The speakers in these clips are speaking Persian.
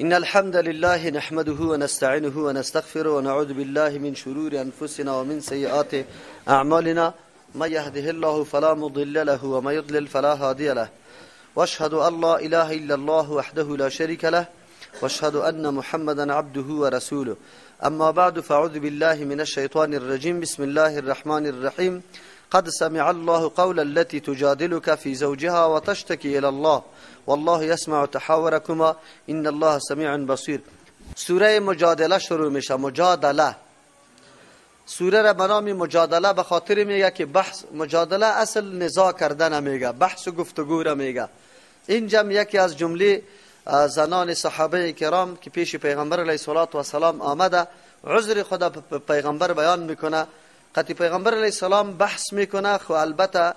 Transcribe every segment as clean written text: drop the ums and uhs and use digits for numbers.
إن الحمد لله نحمده ونستعينه ونستغفره ونعوذ بالله من شرور أنفسنا ومن سيئات أعمالنا، من يهده الله فلا مضل له ومن يضلل فلا هادي له، واشهد أن لا إله إلا الله وحده لا شريك له، واشهد أن محمدا عبده ورسوله. أما بعد، فأعوذ بالله من الشيطان الرجيم. بسم الله الرحمن الرحيم. قد سمع الله قول التي تجادلك في زوجها وتشتكي إلى الله والله يسمع تحاوركما إن الله سميع بصير. سوره مجادله شروع میشه. مجادله سوره را به نام مجادله به خاطر میگه که بحث، مجادله اصل نزاع کردن میگه، بحث و گفتگو را میگه. اینجا یکی از جمله زنان صحابه کرام که پیش پیغمبر علیه الصلاة والسلام آمده، عذر خود پیغمبر بیان میکنه، قطعی پیغمبر علیه السلام بحث میکنه. خو البته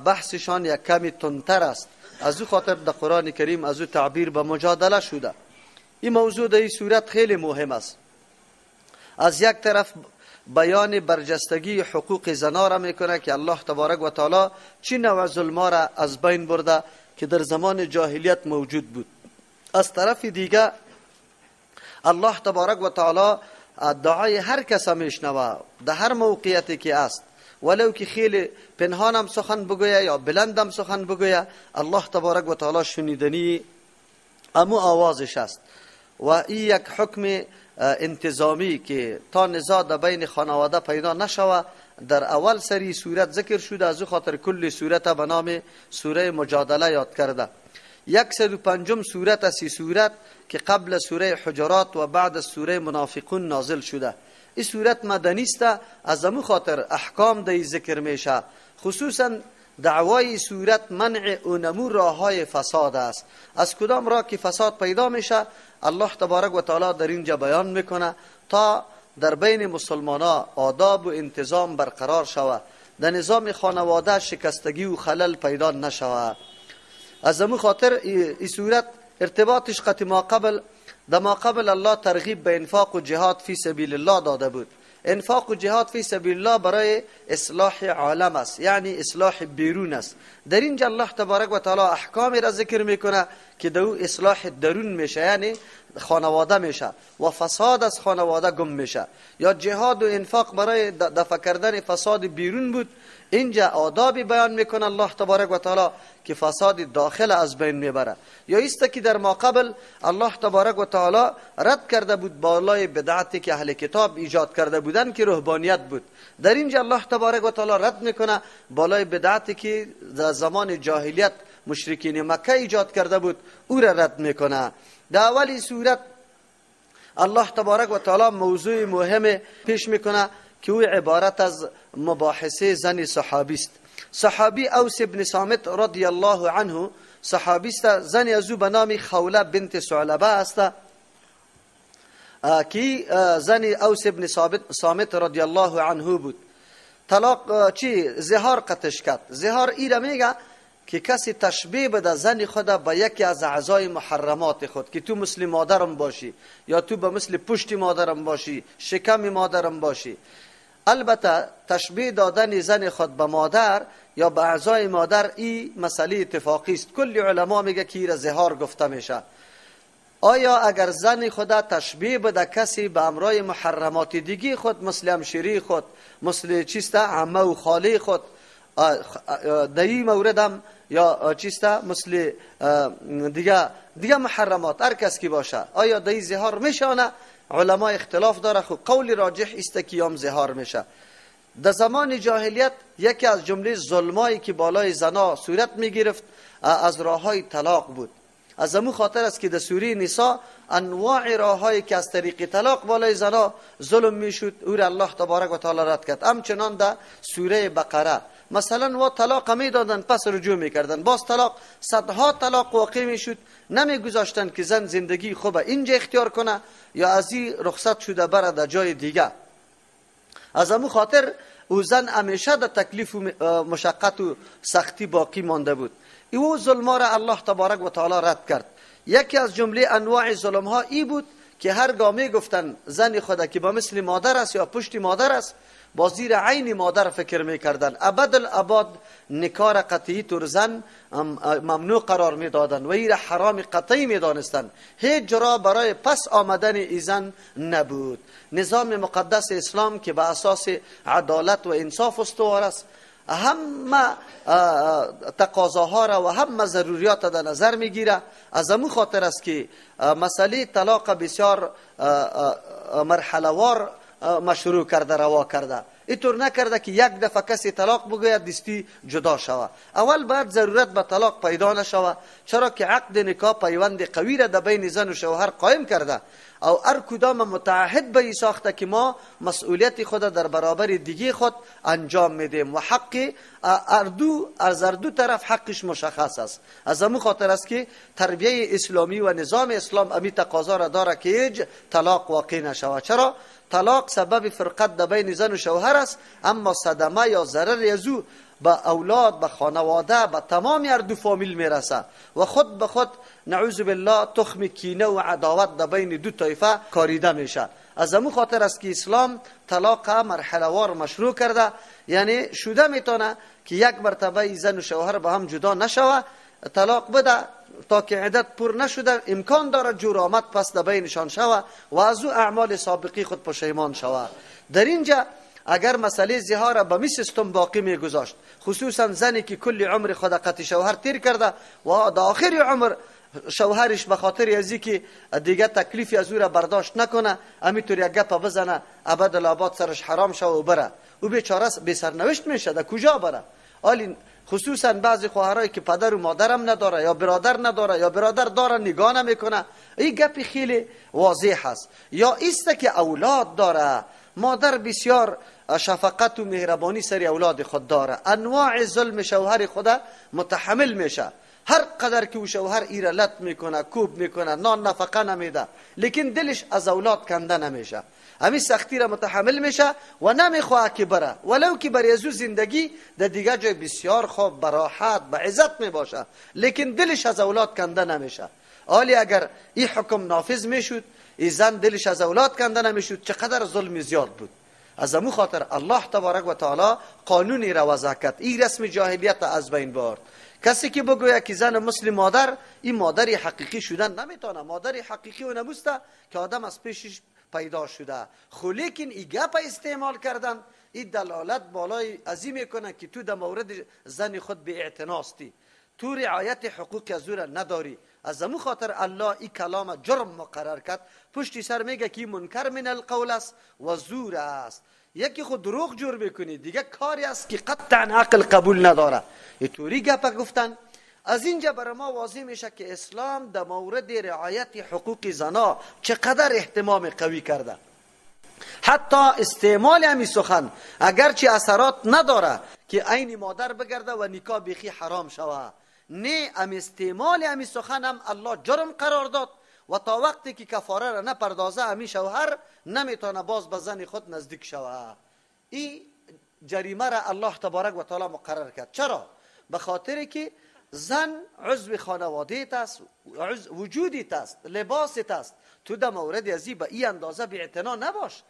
بحثشان یک کمی تندتر است، از او خاطر در قرآن کریم از او تعبیر به مجادله شده. این موضوع در این صورت خیلی مهم است. از یک طرف بیان برجستگی حقوق زنا را میکنه که الله تبارک و تعالی چی نوع ظلم را از بین برده که در زمان جاهلیت موجود بود. از طرف دیگه الله تبارک و تعالی دعای هر کس میشنوه در هر موقعیتی که است، ولو که خیلی پنهانم سخن بگویه یا بلندم سخن بگویه، الله تبارک و تعالی شنیدنی امو آوازش است. و این یک حکم انتظامی که تا نزاع در بین خانواده پیدا نشوه در اول سری صورت ذکر شده، از او خاطر کل صورت به نام سوره مجادله یاد کرده. 105 سورت است صورت که قبل سوره حجرات و بعد سوره منافقون نازل شده. این سورت مدنی است، از امو خاطر احکام در ذکر میشه. خصوصا دعوای صورت منع اونمو راه های فساد است. از کدام راه که فساد پیدا میشه الله تبارک و تعالی در اینجا بیان میکنه تا در بین مسلمان ها آداب و انتظام برقرار شوه، در نظام خانواده شکستگی و خلل پیدا نشوه. از امو خاطر این صورت ارتباطش قطع ما قبل، در ما قبل الله ترغیب به انفاق و جهاد فی سبیل الله داده بود. انفاق و جهاد فی سبیل الله برای اصلاح عالم است، یعنی اصلاح بیرون است. در اینجا الله تبارک و تعالی احکام را ذکر میکنه که دو اصلاح درون میشه، یعنی خانواده میشه و فساد از خانواده گم میشه. یا جهاد و انفاق برای دفع کردن فساد بیرون بود، اینجا آدابی بیان میکنه الله تبارک و تعالی که فساد داخل از بین میبره. یا ایست که در ما قبل الله تبارک و تعالی رد کرده بود بالای بدعتی که اهل کتاب ایجاد کرده بودن که رهبانیت بود، در اینجا الله تبارک و تعالی رد میکنه بالای بدعتی که در زمان جاهلیت مشرکین مکه ایجاد کرده بود، او را رد میکنه. در اولی صورت الله تبارک و تعالی موضوع مهم پیش میکنه که او عبارت از مباحثه زن صحابی است. صحابی اوس بن صامت رضی الله عنه صحابی است، زن از او به نام خوله بنت ثعلبه است که زن اوس بن صامت رضی الله عنه بود. طلاق چی زهار قتش کرد. زهار ایره میگه که کسی تشبیه بده زن خود به یکی از اعضای محرمات خود، که تو مثل مادرم باشی یا تو به مثل پشت مادرم باشی، شکم مادرم باشی. البته تشبیه دادن زن خود به مادر یا به اعضای مادر این مسئله اتفاقی است، کل علما میگه که ایره زهار گفته میشه. آیا اگر زن خود تشبیه بده کسی به امرای محرمات دیگه خود، مثل همشیری خود، مثل چیست عمه و خاله خود، در این مورد هم یا چیست مثل دیگه محرمات هر کس کی باشه، آیا در این زهار میشه؟ نه، علما اختلاف داره. خو قول راجح است که یام زهار میشه. در زمان جاهلیت یکی از جمله ظلمایی که بالای زنا صورت میگرفت از راههای طلاق بود. از امو خاطر است که در سوره نساء انواع راههایی که از طریق طلاق بالای زنا ظلم میشد او را الله تبارک و تعالی رد کرد. همچنان در سوره بقره مثلا و طلاق میدادن پس رجوع میکردن، باز طلاق، صدها طلاق واقع میشد، نمیگذاشتن که زن زندگی خوب اینجا اختیار کنه یا از این رخصت شده بره در جای دیگه. از امو خاطر او زن همیشه در تکلیف و مشقت و سختی باقی مانده بود. او ظلم را الله تبارک و تعالی رد کرد. یکی از جمله انواع ظلم ها ای بود که هرگاه می گفتن زن خود که با مثل مادر است یا پشت مادر است، با زیر عین مادر فکر میکردن. ابد الاباد نکار قطعی تور زن ممنوع قرار میدادن و ایر حرام قطعی میدانستن. هیچ جرا برای پس آمدن ایزن نبود. نظام مقدس اسلام که به اساس عدالت و انصاف استوار است، همه تقاضاها را و همه ضروریات در نظر میگیره. از امو خاطر است که مسئله طلاق بسیار مرحله وار مشروع کرده، روا کرده. اینطور نکرده که یک دفعه کسی طلاق بگوید دستی جدا شوه. اول باید ضرورت به طلاق پیدا نشوه، چرا که عقد نکاح پیوند قوی را در بین زن و شوهر قایم کرده او هر کدام متعهد به ای ساخته که ما مسئولیت خود در برابر دیگه خود انجام میدیم و حق اردو از اردو طرف حقش مشخص است. از امو خاطر است که تربیه اسلامی و نظام اسلام امی تقاضا را داره که هیچ طلاق واقع نشود. چرا؟ طلاق سبب فرقت در بین زن و شوهر است، اما صدمه یا ضرر از او به اولاد، به خانواده، به تمام هر دو فامیل میرسه و خود به خود نعوذ بالله تخم کینه و عداوت در بین دو طایفه کاریده میشه. از امو خاطر است که اسلام طلاق مرحله وار مشروع کرده، یعنی شده میتونه که یک مرتبه زن و شوهر به هم جدا نشوه، طلاق بده تا که عدت پر نشده، امکان داره جور آمد پس در بینشان شوه و از او اعمال سابقی خود پشیمان شوه. در اینجا اگر مسئله زهار به می سیستم باقی میگذاشت، خصوصا زنی که کل عمر خود قطع شوهر تیر کرده و در آخر عمر شوهرش به خاطر ازی که دیگه تکلیفی از او را برداشت نکنه، امیطور یک گپ بزنه ابد الاباد سرش حرام شوه و بره، او بیچاره بی سرنوشت میشه، در کجا بره؟ آلی خصوصا بعضی خواهرایی که پدر و مادرم نداره یا برادر نداره یا برادر داره نگاه نمیکنه، این گپ خیلی واضح هست. یا ایست که اولاد داره، مادر بسیار شفقت و مهربانی سر اولاد خود داره، انواع ظلم شوهر خود متحمل میشه، هر قدر که او شوهر ایره لط میکنه، کوب میکنه، نان نفقه نمیده، لیکن دلش از اولاد کنده نمیشه، همین سختی را متحمل میشه و نمیخواه که بره، ولو که برای ازو زندگی در دیگه جای بسیار خوب، براحت، به عزت میباشه، لیکن دلش از اولاد کنده نمیشه. آلی اگر این حکم نافذ میشد، این زن دلش از اولاد کنده نمیشد، چقدر ظلم زیاد بود. از امو خاطر الله تبارک و تعالی قانونی را وضع کرد، این رسم جاهلیت از بین برد. کسی که بگوید که زن مسلم مادر، این مادر حقیقی شدن نمیتونه. مادر حقیقی و نموسته که آدم از پیشش پیدا شده. خو لیکن این گپ استعمال کردن، این دلالت بالای ازی میکنه که تو در مورد زن خود بی اعتناستی، تو رعایت حقوق از او را نداری. از امو خاطر الله این کلام جرم مقرر کرد. پشتی سر میگه که منکر من القول است و زور است. یکی خود دروغ جور میکنی، دیگه کاری است که قطعا عقل قبول نداره. این طوری گپ گفتن. از اینجا برای ما واضح میشه که اسلام در مورد رعایت حقوق زنا چقدر اهتمام قوی کرده. حتی استعمال همی سخن اگرچه اثرات نداره که عین مادر بگرده و نکاح بیخی حرام شوه، نه، ام استعمال همی سخن هم الله جرم قرار داد و تا وقتی که کفاره را نپردازه همی شوهر نمیتونه باز به زن خود نزدیک شوه. این جریمه را الله تبارک و تعالی مقرر کرد. چرا؟ به خاطر که زن عضو خانواده است، وجودیت است، لباست است. تو در مورد ازی به این اندازه بی اعتنا نباش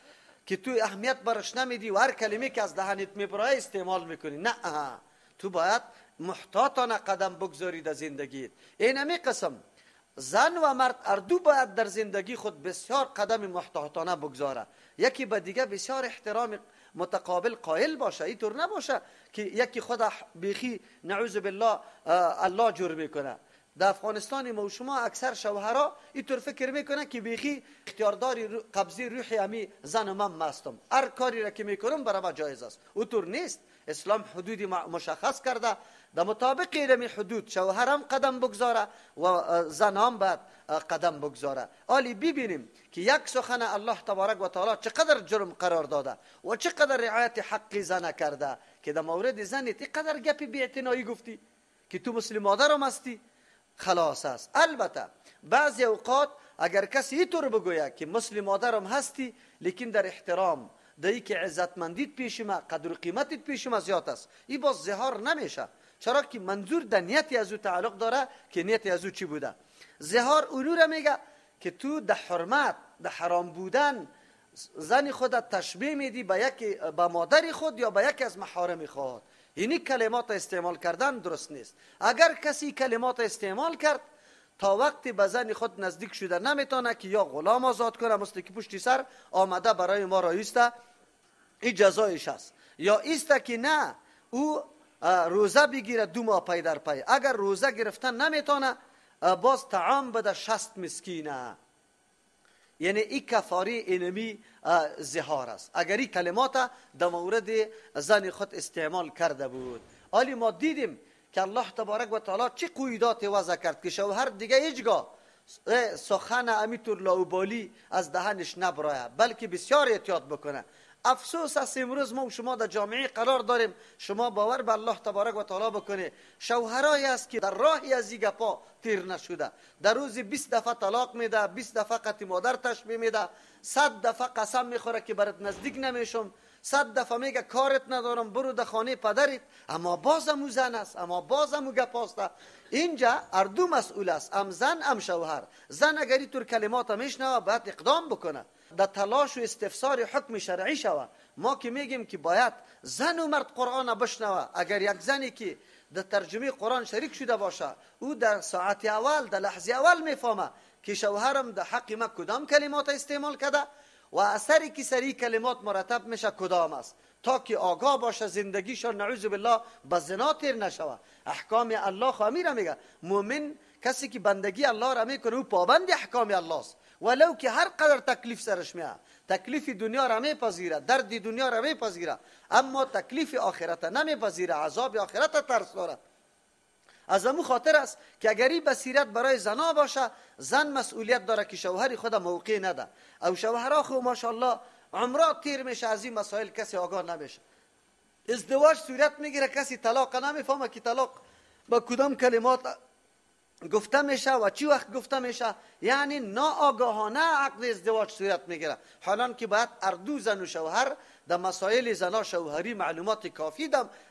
که تو اهمیت برش نمیدی و هر کلمه که از دهنت میبرای استعمال میکنی. نه، تو باید محتاطانه قدم بگذاری در زندگیت. این همی قسم زن و مرد اردو باید در زندگی خود بسیار قدم محتاطانه بگذاره، یکی به دیگه بسیار احترام متقابل قائل باشه. اینطور نباشه که یکی خود بیخی نعوذ بالله الله جور میکنه. در افغانستان ما و شما اکثر شوهرها اینطور فکر میکنه که بیخی اختیارداری قبضی روحی همی زن من مستم، هر کاری را که میکنم برای ما جایز است. اونطور نیست. اسلام حدودی مشخص کرده، در مطابق اینمی حدود شوهرم قدم بگذاره و زن هم باید قدم بگذاره. آلی ببینیم که یک سخن الله تبارک و تعالی چقدر جرم قرار داده و چقدر رعایت حق زن کرده که در مورد زنت اینقدر گپی بی‌اعتنایی گفتی که تو مسلم مادرم هستی، خلاص است. البته بعضی اوقات اگر کسی اینطور بگوید که مسلم مادرم هستی، لیکن در احترام دایی که عزتمندیت پیش ما، قدر و قیمتت پیش ما زیاد است، این باز زهار نمیشه. چرا که منظور در نیت از او تعلق داره که نیت از او چی بوده. زهار اونو را میگه که تو در حرمت، در حرام بودن زن خود تشبیه میدی به یک به مادر خود یا به یکی از محارم خود. اینی کلمات استعمال کردن درست نیست. اگر کسی کلمات استعمال کرد تا وقتی به زن خود نزدیک شده نمیتونه که یا غلام آزاد کنه، مثل که پشتی سر آمده برای ما رایسته، این جزایش است، یا ایسته که نه او روزه بگیره 2 ماه پی در پی. اگر روزه گرفتن نمیتونه باز طعام بده 60 مسکینه. یعنی این کفاره اینمی زهار است اگر این کلمات در مورد زن خود استعمال کرده بود. حالی ما دیدیم که الله تبارک و تعالی چه قیودات وضع کرد که شوهر دیگه هیچگاه سخن امیتور لاوبالی از دهنش نبرایه، بلکه بسیار احتیاط بکنه. افسوس است امروز ما و شما در جامعه قرار داریم، شما باور به الله تبارک و تعالی بکنه، شوهرایی است که در راهی از این گپا تیر نشده، در روز 20 دفعه طلاق میده، 20 دفعه قطع مادر تشبیه میده، 100 دفعه قسم میخوره که برات نزدیک نمیشم، 100 دفعه میگه کارت ندارم برو در خانه پدرت، اما بازم او زن است، اما بازم او گپ است. اینجا اردو مسئول است، ام زن ام شوهر. زن اگر اینطور کلمات میشنوه باید اقدام بکنه، در تلاش و استفسار حکم شرعی شوه. ما که میگیم که باید زن و مرد قرآن بشنوه، اگر یک زنی که در ترجمه قرآن شریک شده باشه او در ساعت اول در لحظه اول میفهمه که شوهرم در حق ما کدام کلمات استعمال کرده و اثری که سری کلمات مرتب میشه کدام است، تا که آگاه باشه زندگیشان نعوذ بالله به زنا تیر نشوه. احکام الله خو امیره میگه مؤمن کسی که بندگی الله را میکنه او پابند احکام الله است، ولو که هر قدر تکلیف سرش میاد، تکلیف دنیا را میپذیره، درد دنیا را میپذیره، اما تکلیف آخرت نمیپذیره، عذاب آخرت ترس داره. از امو خاطر است که اگر این بصیرت برای زنا باشه، زن مسئولیت داره که شوهر خود موقع نده. او شوهرها خو ماشاءالله عمرات تیر میشه از این مسائل کسی آگاه نمیشه. ازدواج صورت میگیره کسی طلاق نمیفهمه که طلاق با کدام کلمات گفته میشه و چی وقت گفته میشه، یعنی ناآگاهانه عقد ازدواج صورت میگیره. حالان که باید اردو زن و شوهر در مسائل زنا شوهری معلومات کافی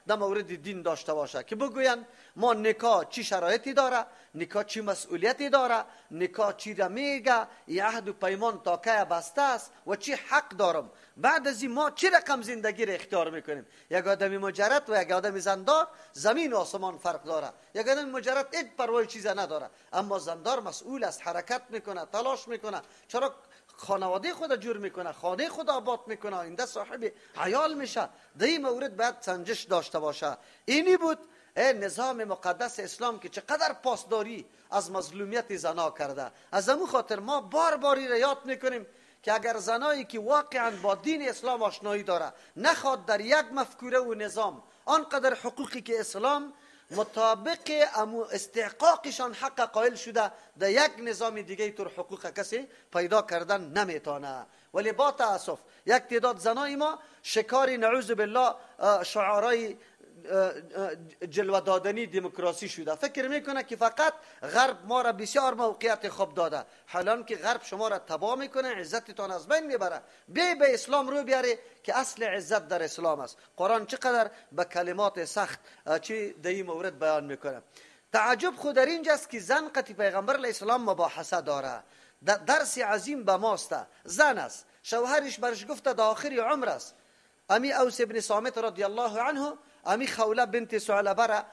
در مورد دین داشته باشه که بگوین ما نکاح چی شرایطی داره، نکاح چی مسئولیتی داره، نکاح چی را میگه، ای عهد و پیمان تا کی بسته است و چی حق دارم، بعد از این ما چی رقم زندگی را اختیار میکنیم. یک آدم مجرد و یک آدم زندار زمین و آسمان فرق داره. یک آدم مجرد هیچ پروای چیز نداره، اما زندار مسئول است، حرکت میکنه، تلاش میکنه، چرا خانواده خود جور میکنه، خانه خود آباد میکنه، آینده صاحب عیال میشه. در این مورد باید سنجش داشته باشه. اینی بود نظام مقدس اسلام که چقدر پاسداری از مظلومیت زنا کرده. از امو خاطر ما بار باری را یاد میکنیم که اگر زنایی که واقعا با دین اسلام آشنایی داره نخواد در یک مفکوره و نظام آنقدر حقوقی که اسلام مطابق استحقاقشان حق قائل شده در یک نظام دیگه طور حقوق کسی پیدا کردن نمیتونه. ولی با تاسف یک تعداد زنای ما شکار نعوذ بالله شعارای جلوه دادنی دموکراسی شده، فکر میکنه که فقط غرب ما را بسیار موقعیت خوب داده، حالان که غرب شما را تباه میکنه، عزتتان از بین میبره. بی به اسلام رو بیاره که اصل عزت در اسلام است. قرآن چقدر به کلمات سخت چی در این مورد بیان میکنه. تعجب خود در اینجاست که زن قطی پیغمبر علیه السلام مباحثه داره، درس عظیم به ماست. زن است، شوهرش برش گفته در آخر عمر است. امی اوس ابن صامت رضی الله عنه امی خوله بنت ثعلبه را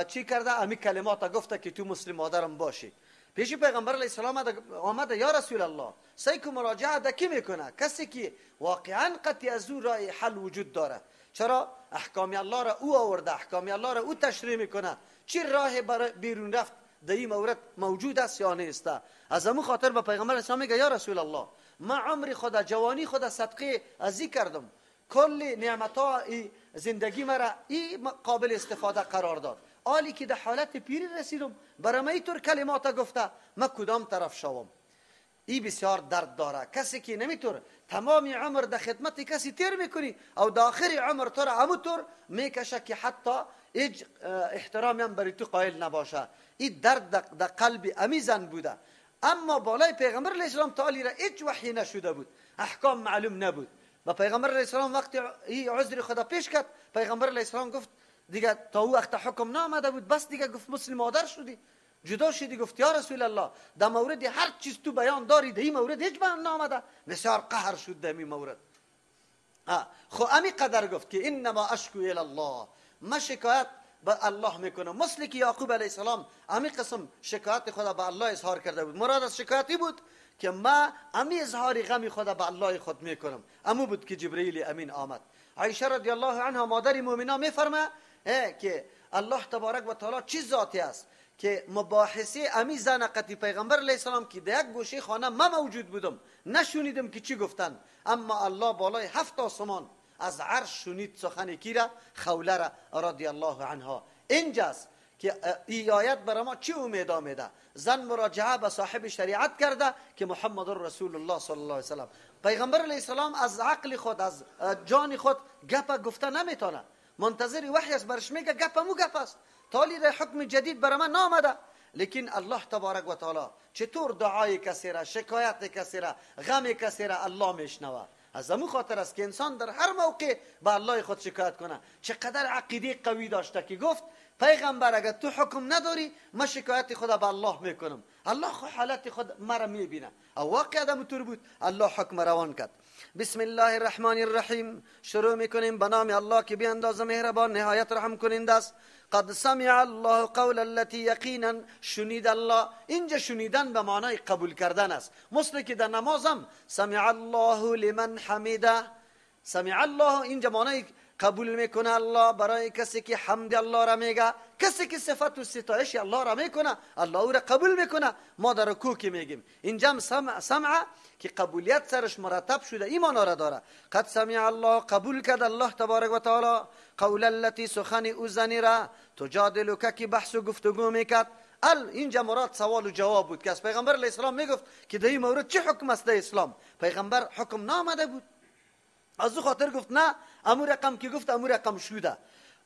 چی کرده، امی کلمات گفته که تو مسلم مادرم باشی. پیش پیغمبر علیه السلام آمده یا رسول الله، سیکو مراجعه ده کی میکنه؟ کسی که واقعا قطعی از او راه حل وجود داره. چرا احکام الله را او آورده، احکام الله را او تشریح میکنه، چی راه برای بیرون رفت در این مورد موجود است یا نیست. از امو خاطر به پیغمبر علیه السلام میگه یا رسول الله، ما عمر خود جوانی خود صدقه ازی کردم، کل نعمت‌ها زندگی مرا ای قابل استفاده قرار داد، آلی که در حالت پیری رسیدم برای من اینطور کلمات گفته، ما کدام طرف شوم؟ ای بسیار درد داره. کسی که نمیتور تمام عمر در خدمت کسی تیر میکنی او در آخر عمر تو را همونطور میکشه که حتی هیچ احترامی هم برای تو قائل نباشه. این درد در قلب امی زن بوده. اما بالای پیغمبر علیه السلام تعالی را هیچ وحی نشده بود، احکام معلوم نبود. با پیغمبر علیه السلام وقتی این عذر خدا پیش کرد، پیغمبر علیه السلام گفت دیگه تا او وقت حکم نامده بود، بس دیگه گفت مسلم مادر شدی، جدا شدی؟ گفت یا رسول الله در مورد هر چیز تو بیان داری، در این مورد هیچ بیان نامده. بسیار قهر شد در این مورد. خو امی قدر گفت که انما اشکو الی الله، ما شکایت به الله میکنم. مثل که یعقوب علیه السلام امی قسم شکایت خدا به الله اظهار کرده بود. مراد از شکایتی بود که ما امی اظهار غم خدا به الله خود میکنم. امو بود که جبرئیل امین آمد. عایشه رضی الله عنها مادر مؤمنان میفرمه که الله تبارک و تعالی چه ذاتی است که مباحثه امی زن قطی پیغمبر علیه السلام که در یک گوشه خانه ما موجود بودم نشونیدم که چی گفتن، اما الله بالای 7 آسمان از عرش شنید سخن کی را؟ خوله را رضی الله عنها. اینجاست که ای آیت برای ما چی امید آمیده؟ زن مراجعه به صاحب شریعت کرده که محمد رسول الله صلی الله علیه وسلم. پیغمبر علیه السلام از عقل خود، از جان خود گپ گفته نمیتونه، منتظر وحی است، برش میگه گپ مو گپ است، تالی حکم جدید برای من نامده. لیکن الله تبارک و تعالی چطور دعای کسی را، شکایت کسی را، غم کسی را الله میشنوه. از امو خاطر است که انسان در هر موقع به الله خود شکایت کنه. چقدر عقیده قوی داشته که گفت پیغمبر اگر تو حکم نداری من شکایت خود به الله میکنم، الله خو حالت خود مرا میبینه. او واقع ادم طور بود، الله حکم روان کرد. بسم الله الرحمن الرحیم. شروع میکنیم به نام الله که بی اندازه مهربان نهایت رحم کننده است. قد سمع الله قول التي یقینا شنید الله. اینجا شنیدن به معنای قبول کردن است، مثل که در نمازم سمع الله لمن حمیده. سمع الله اینجا معنای قبول میکنه الله برای کسی که حمد الله را میگه، کسی که صفت و ستایش الله را میکنه الله او را قبول میکنه. ما در رکوع که میگیم اینجا سمع که قبولیت سرش مرتب شده ایمان را داره. قد سمع الله قبول کرد الله تبارک و تعالی قول التي سخن او زنی را تجادلک که بحث و گفتگو میکرد. اینجا مراد سوال و جواب بود که از پیغمبر علیه السلام میگفت که در این مورد چه حکم است در اسلام. پیغمبر حکم نامده بود، از او خاطر گفت نه امو رقم که گفت امو رقم شده.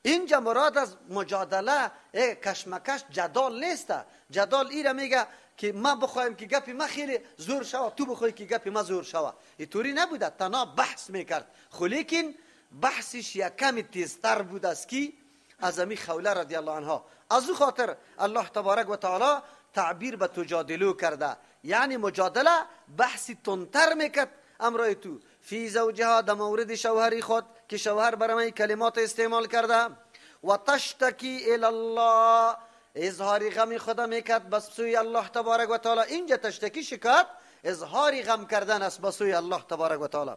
اینجا مراد از مجادله کشمکش جدال نیست. جدال ایره میگه که ما بخوایم که گپی ما خیلی زور شوه، تو بخوای که گپی ما زور شوه. اینطوری نبوده، تنها بحث میکرد، خو لیکن بحثش یک کمی تیزتر بود از کی؟ از امی خوله رضی الله عنها. از او خاطر الله تبارک و تعالی تعبیر به تجادلو کرده، یعنی مجادله بحثی تندتر میکرد امرای تو. فی زوجها در مورد شوهری خود که شوهر برای کلمات استعمال کرده. و تشتکی الی الله اظهار غم خود میکرد به سوی الله تبارک و تعالی. اینجا تشتکی شکایت اظهار غم کردن است به سوی الله تبارک و تعالی.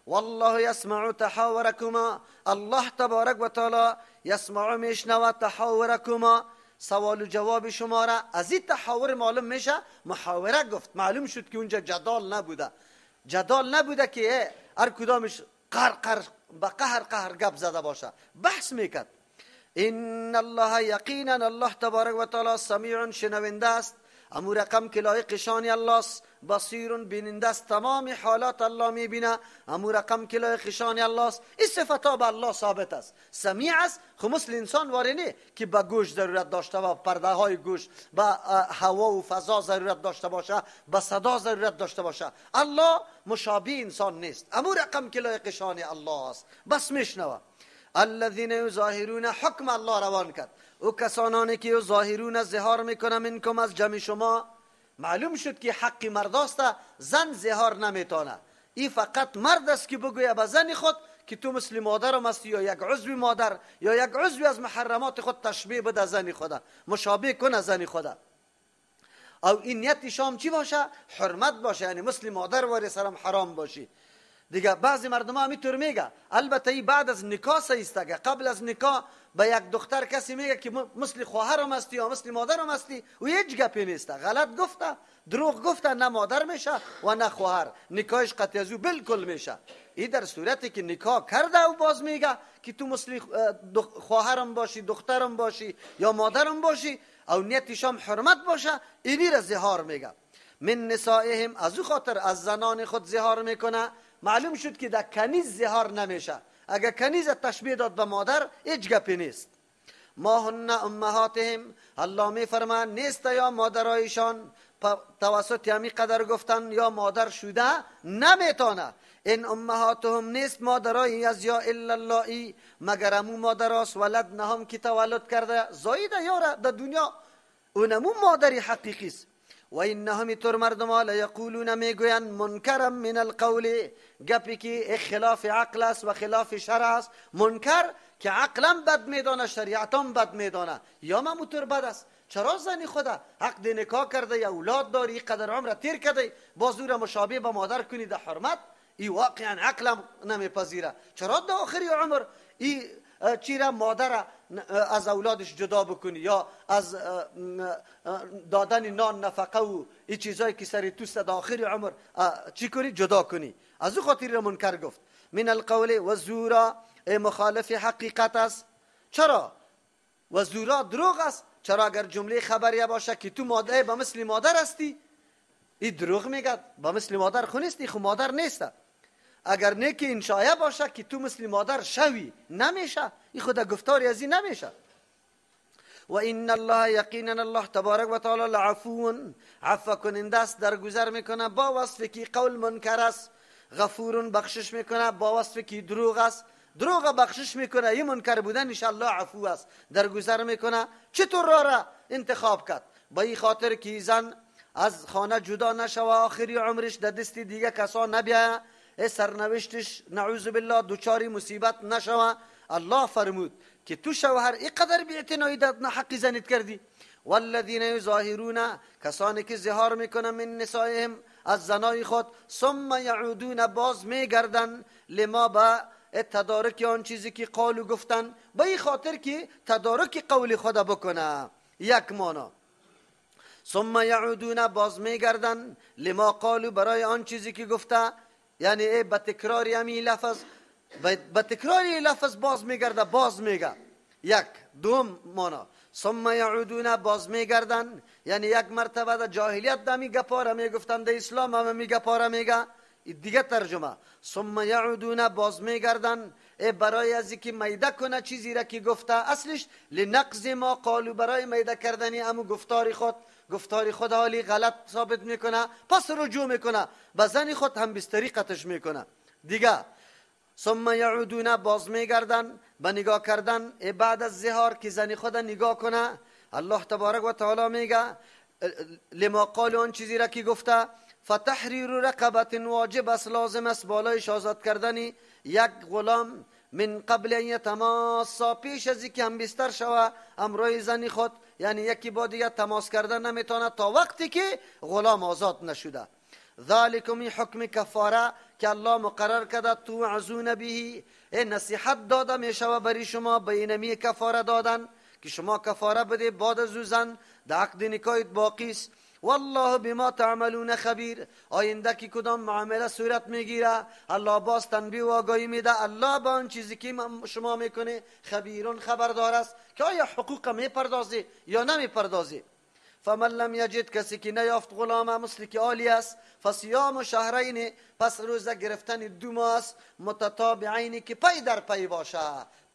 والله یسمع تحاورکما الله تبارک و تعالی یسمع میشنوه تحاورکما سوال و جواب شما را. از این تحاور معلوم میشه محاوره گفت، معلوم شد که اونجا جدال نبوده. جدال نبوده که هر کدامش قهر قهر به قهر قهر گپ زده باشه، بحث میکرد. ان الله یقینا الله تبارک و تعالی سمیع شنونده است، امو رقم که لایق شان الله است، بصیر بیننده است، تمام حالات الله میبینه، امو رقم که لایق شان الله است. این صفت به الله ثابت است. سمیع است، خو مثل انسان واری نه که به گوش ضرورت داشته و پرده های گوش، به هوا و فضا ضرورت داشته باشه، به صدا ضرورت داشته باشه. الله مشابه انسان نیست، امو رقم که لایق شان الله است، بس میشنوه. الذين یظاهرون حکم الله روان کرد. او کسانانی که ظاهرون ظهار میکنه منکم از جمع شما. معلوم شد که حق مرد است، زن ظهار نمیتونه. این فقط مرد است که بگوید به زن خود که تو مثل مادرم هستی، یا یک عضو مادر یا یک عضو از محرمات خود تشبیه بده زن خود، مشابه کنه زن خود. او این نیت شام چی باشه؟ حرمت باشه، یعنی مثل مادر واری سرم حرام باشی. دیگه بعضی مردم ها همینطور میگه. البته این بعد از نکاح است. قبل از نکاح به یک دختر کسی میگه که مثل خواهرم هستی یا مثل مادرم هستی، و هیچ گپی نیست. غلط گفته، دروغ گفته، نه مادر میشه و نه خواهر، نکاحش قطعی از او بالکل میشه. این در صورتی که نکاح کرده و باز میگه که تو مثل خواهرم باشی، دخترم باشی یا مادرم باشی، او نیتش هم حرمت باشه، اینی را ظهار میگه. من نسائهم از او خاطر از زنان خود ظهار میکنه. معلوم شد که در کنیز ظهار نمیشه. اگر کنیز تشبیه داد به مادر هیچ گپی نیست. ما هن امهاتهم الله میفرما نیست یا مادرایشان توسط همی قدر گفتن یا مادر شده نمیتونه. این امهاتهم نیست مادرای از یا الا اللهی مگر امو مادراست ولدنهم که تولد کرده زایده یاره در دنیا. اونمو مادری حقیقی است. و اینهم تر مردم ها لیقولون میگویند منکرا من القول، گپی که خلاف عقل است و خلاف شرع است. منکر که عقلا بد میدانه، شریعتم بد میدانه، یا مموتر بد است. چرا زنی خدا عقد نکاح کرده یا اولاد داری، قدر عمر تیر کرده، باز او را مشابه به مادر کنی در حرمت؟ ای واقعا عقلم نمیپذیره. چرا در آخری عمر ای چیرا مادر از اولادش جدا بکنی یا از دادن نان نفقه و این چیزایی که سر توست در آخر عمر چی کنی؟ جدا کنی. از او خاطر منکر گفت. من القول و زورا، مخالف حقیقت است. چرا؟ و زورا دروغ است. چرا اگر جمله خبریه باشه که تو مادر با مثل مادر هستی، این دروغ میگه، با مثل مادر خو نیستی، خو مادر نیست. اگر نه که انشایه باشه که تو مثل مادر شوی، نمیشه. این خود گفتاری از این نمیشه. و ان الله یقینا الله تبارک و تعالی لعفو، عفو کننده است، درگذر میکنه با وصف که قول منکر است. غفور، بخشش میکنه با وصف که دروغ است، دروغ بخشش میکنه. این منکر بودن ان شاء الله عفو است، درگذر میکنه. چطور را انتخاب کرد؟ با این خاطر که زن از خانه جدا نشوه، آخری عمرش در دست دیگه کسا نبیه، سرنوشتش نعوذ بالله دوچاری مصیبت نشوه. الله فرمود که تو شوهر اینقدر بی‌اعتنایی در حق زنیت کردی. والذین یظاهرون، کسانی که ظهار میکنن من نسائهم، از زنای خود، ثم یعودون، باز میگردن، لما با تدارک آن چیزی که قالو گفتن، به این خاطر که تدارک قول خود بکنه. یک مانا ثم یعودون، باز میگردن، لما قالو، برای آن چیزی که گفته، یعنی ای به تکرار همی لفظ، به تکرار لفظ باز میگرده، باز میگه. یک دوم مانا ثم یعودون، باز میگردن، یعنی یک مرتبه در جاهلیت دمی گپاره میگفتن، در اسلام هم می گپاره میگه. دیگه ترجمه ثم یعودون، باز میگردن، ای برای از اینکه میده کنه چیزی را که گفته، اصلش لنقض ما قالو، برای میده کردنی امو گفتار خود، گفتار خود حالی غلط ثابت میکنه، پس رجوع میکنه به زن خود، هم بستری قطش میکنه. دیگه ثم یعودون، باز میگردن، به نگاه کردن بعد از ظهار که زن خود نگاه کنه. الله تبارک و تعالی میگه لما قالو، آن چیزی را که گفته، فتحریر رقبت، واجب است، لازم است بالایش آزاد کردن یک غلام، من قبل ان یتماسا، پیش از اینکه هم بستر شوه امرای زن خود، یعنی یکی با دیگه تماس کردن نمیتونه تا وقتی که غلام آزاد نشده. ذالکم، حکم کفاره که الله مقرر کرده، توعظون به، نصیحت داده میشوه بری شما به اینمی کفاره دادن که شما کفاره بده بعد از زن در عقد نکاحت باقی است. والله بما تعملون خبیر، آینده که کدام معامله صورت میگیره الله باز تنبیه و آگاهی میده. الله با آن چیزی که شما میکنه خبیرون، خبردار است که آیا حقوق میپردازی یا نمیپردازی. فمن لم یجد، کسی که نیافت غلام مثل که عالی است، فصیام شهرین، پس روزه گرفتن 2 ماه است، متتابعین، که پی در پی باشه،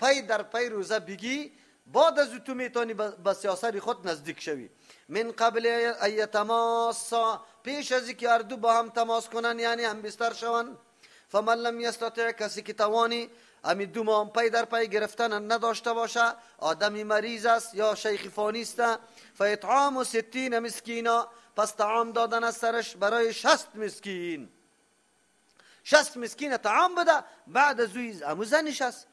پی در پی روزه بگی، بعد از تو میتونی به سیاست خود نزدیک شوی. من قبل ان یتماسا، پیش از اینکه هر دو با هم تماس کنن، یعنی هم بستر شون. فمن لم یستطع، کسی که توانی امی 2 ماه پی در پی گرفتن نداشته باشه، آدمی مریض است یا شیخ فانی است، فاطعام 60 مسکینا، پس طعام دادن از سرش برای 60 مسکین، 60 مسکین طعام بده، بعد از او امو زنش است.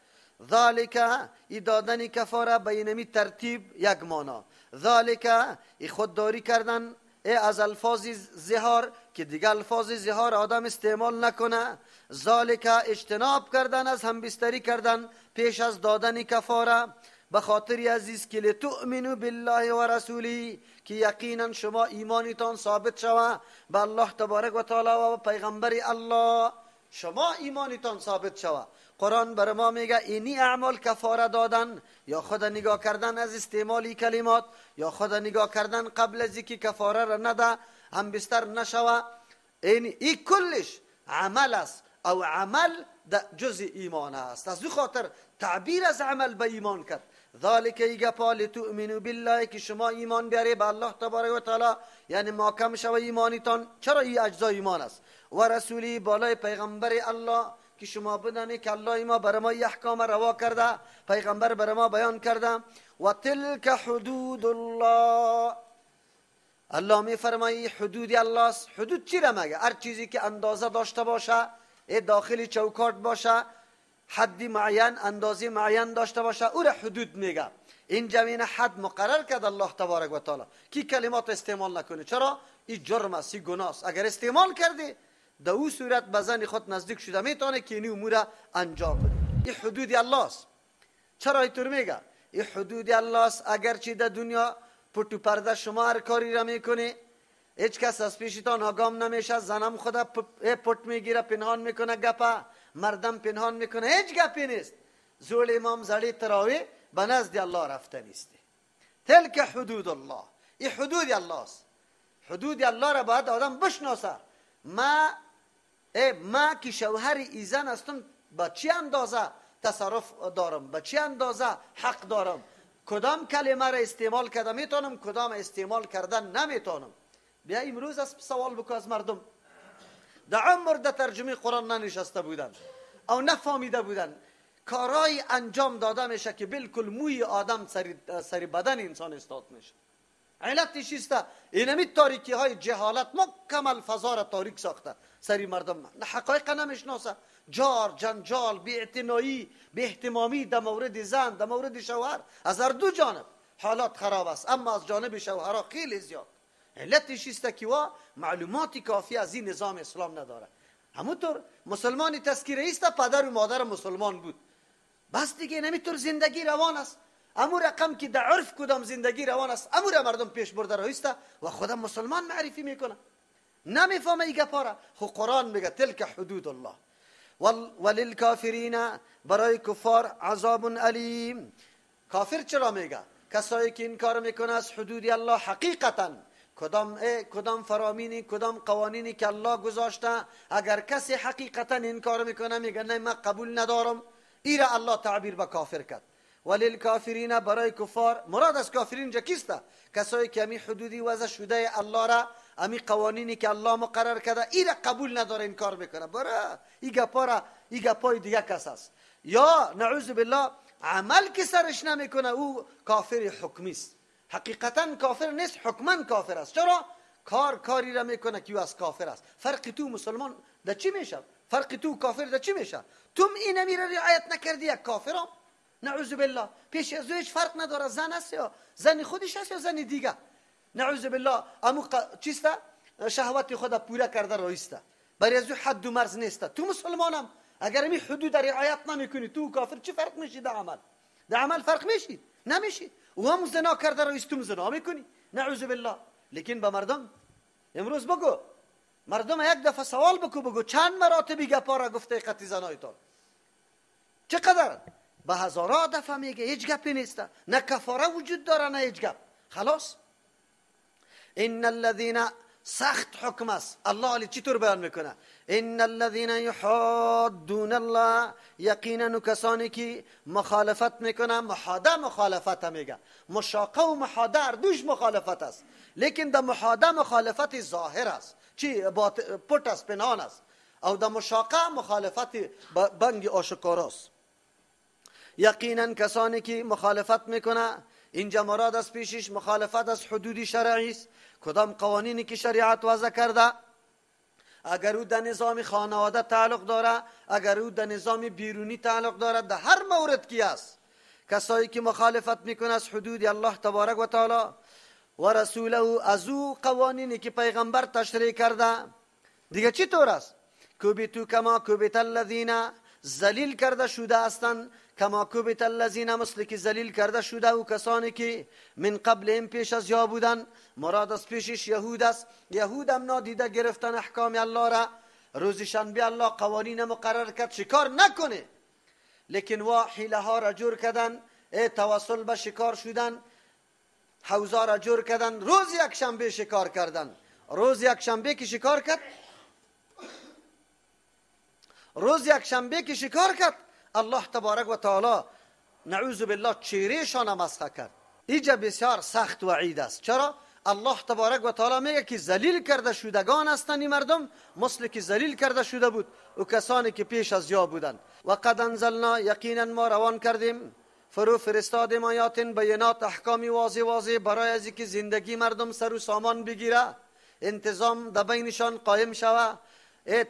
ذالک، ای دادن کفاره به اینمی ترتیب یک مانا. ذالک، ای خودداری کردن ای از الفاظ ظهار که دیگه الفاظ ظهار آدم استعمال نکنه. ذالک، اجتناب کردن از همبستری کردن پیش از دادن کفاره، به خاطر عزیز که لتؤمنوا بالله و رسوله، که یقینا شما ایمانتان ثابت شوه به الله تبارک و تعالی و پیغمبر الله، شما ایمانتان ثابت شوه. قرآن بر ما میگه اینی اعمال کفاره دادن یا خود نگاه کردن از استعمالی کلمات یا خود نگاه کردن قبل از اینکه کفاره را نده هم بستر نشوه، این ای کلش عمل است او عمل جزء ایمان است. از خاطر تعبیر از عمل به ایمان کرد. ذالک ای گپا لتؤمنوا بالله، که شما ایمان بیاری به الله تبارک و تعالی، یعنی محکم شوه ایمانتان. چرا این اجزای ایمان است؟ و رسولی، بالای پیغمبر الله، که شما بدانید که الله ما بر ما احکام روا کرده، پیغمبر بر ما بیان کرده. و تلک حدود الله، الله می فرمایی حدود الله است. حدود چی را مگه؟ هر چیزی که اندازه داشته باشه، داخل چوکاٹ باشه، حدی معین، اندازه معین داشته باشه، او را حدود میگه. این جمین حد مقرر کرد الله تبارک و تعالی کی کلمات استعمال نکنه. چرا؟ این جرم است، این گناه است. اگر استعمال کردی در او صورت به زن خود نزدیک شده میتونه که این امور انجام بده. این حدود الله است. چرا اینطور میگه؟ این حدود الله است. اگرچه در دنیا پتو پرده شما هر کاری را میکنی، هیچ کس از پیشتان آگام نمیشه، زنم خدا پت میگیره پنهان میکنه گپه، مردم پنهان میکنه، هیچ گپی نیست. زول امام زړی تراوی به نزد الله رفته نیستی. تلک حدود الله، این حدود الله است. حدود الله را باید آدم بشناسه. ما که شوهر ایزن هستم با چی اندازه تصرف دارم، با چی اندازه حق دارم، کدام کلمه را استعمال کرده میتونم، کدام استعمال کردن نمیتونم. بیا امروز از سوال بکو از مردم، در عمر در ترجمه قرآن ننشسته بودن او نفهمیده بودن، کارای انجام داده میشه که بالکل موی آدم سری بدن انسان استاد میشه. علتش چیست؟ اینمی تاریکی های جهالت مکمل فضا را تاریک ساخته سری مردم، حقایق نمیشناسه. جار، جنجال، بی‌اعتنایی، بی‌اهتمامی در مورد زن، در مورد شوهر، از هر دو جانب حالات خراب است، اما از جانب شوهرها خیلی زیاد. علتش است که وا معلومات کافی از این نظام اسلام نداره. همونطور مسلمان تذکیره است، پدر و مادر مسلمان بود، بس دیگه نمیتور زندگی روان است. امو رقم که در عرف کدام زندگی روان است، امو را مردم پیش برده رایسته و خودم مسلمان معرفی میکنه. نمیفهمه ای گپا. خو قرآن میگه تلک حدود الله وللکافرین، برای کفار عذاب الیم. کافر چرا میگه؟ کسایی که انکار میکنه از حدود الله حقیقتا، کدام فرامینی، کدام قوانینی که الله گذاشته، اگر کسی حقیقتا انکار میکنه میگه نه من قبول ندارم، ایره الله تعبیر به کافر کرد. وللکافرین، برای کفار، مراد از کافرین جا کیسته؟ کسایی که امی حدودی وضع شده الله را، امی قوانینی که الله مقرر کرده ایره قبول نداره، انکار میکنه. برای ای گپا را، ای گپای دیگه کس است. یا نعوذ بالله عمل که سرش نمیکنه، او کافر حکمی است. حقیقتا کافر نیست، حکما کافر است. چرا؟ کاری را میکنه که او از کافر است. فرق تو مسلمان در چی میشه؟ فرق تو کافر در چی میشه؟ تو این امیر رعایت نکردی، یک کافرم نعوذ بالله، پیش از هیچ فرق نداره، زن است یا زن خودش است یا زن دیگه، نعوذ بالله امو چیست؟ شهوت خود پوره کرده رایسته، برای از حد و مرز نیست. تو مسلمانم اگر می حدود رعایت نمیکنی، تو کافر چی فرق میشی؟ در عمل، در عمل فرق میشی؟ نمیشی. و هم زنا کرده رایست، تو زنا میکنی نعوذ بالله. لیکن به مردم امروز بگو، مردم یک دفعه سوال بکو، بگو چند مراتبی گپا را گفته قطعی زنایتان چقدر؟ به هزارها دفعه میگه، هیچ گپی نیست، نه کفاره وجود داره نه هیچ گپ. خلاص. ان الذين، سخت حکم است. الله علی چطور بیان میکنه؟ ان الذين يحادون الله، یقینا کسانی که مخالفت میکنه، محاده مخالفت میگه، مشاقه و محاده هر دوش مخالفت است، لیکن در محاده مخالفت ظاهر است، چی پټ است، پنهان است، او در مشاقه مخالفت بنگ آشکار است. یقینا کسانی که مخالفت میکنه، اینجا مراد از پیشش مخالفت از حدود شرعی است، کدام قوانینی که شریعت وضع کرده، اگر او در نظام خانواده تعلق داره، اگر او در نظام بیرونی تعلق داره، در هر مورد کی است، کسایی که مخالفت میکنه از حدود الله تبارک و تعالی و رسوله، از او قوانینی که پیغمبر تشریع کرده، دیگه چی طور است؟ کوبیتو کما کوبیت الذین، ذلیل کرده شده هستند، کما کوبت الذین، مثل که ذلیل کرده شده و کسانی که من قبلهم پیش از یا بودن. مراد از پیشش یهود است. یهود هم نادیده گرفتن احکام الله را. روز شنبه الله قوانین مقرر کرد شکار نکنه، لیکن وا حیله ها را جور کردن، توسل به شکار شدن، حوزه را جور کردن، روز یک شنبه شکار کردن. روز یک شنبه که شکار کرد، روز یک شنبه که شکار کرد، الله تبارک و تعالی نعوذ بالله چهرهشان مسخ کرد. اینجا بسیار سخت وعید است. چرا؟ الله تبارک و تعالی میگه که ذلیل کرده شدگان هستند این مردم، مثل که ذلیل کرده شده بود و کسانی که پیش از یا بودند. و قد انزلنا، یقینا ما روان کردیم، فرو فرستادیم آیات بینات، احکامی واضح واضح برای از که زندگی مردم سر و سامان بگیره، انتظام در بینشان قایم شوه،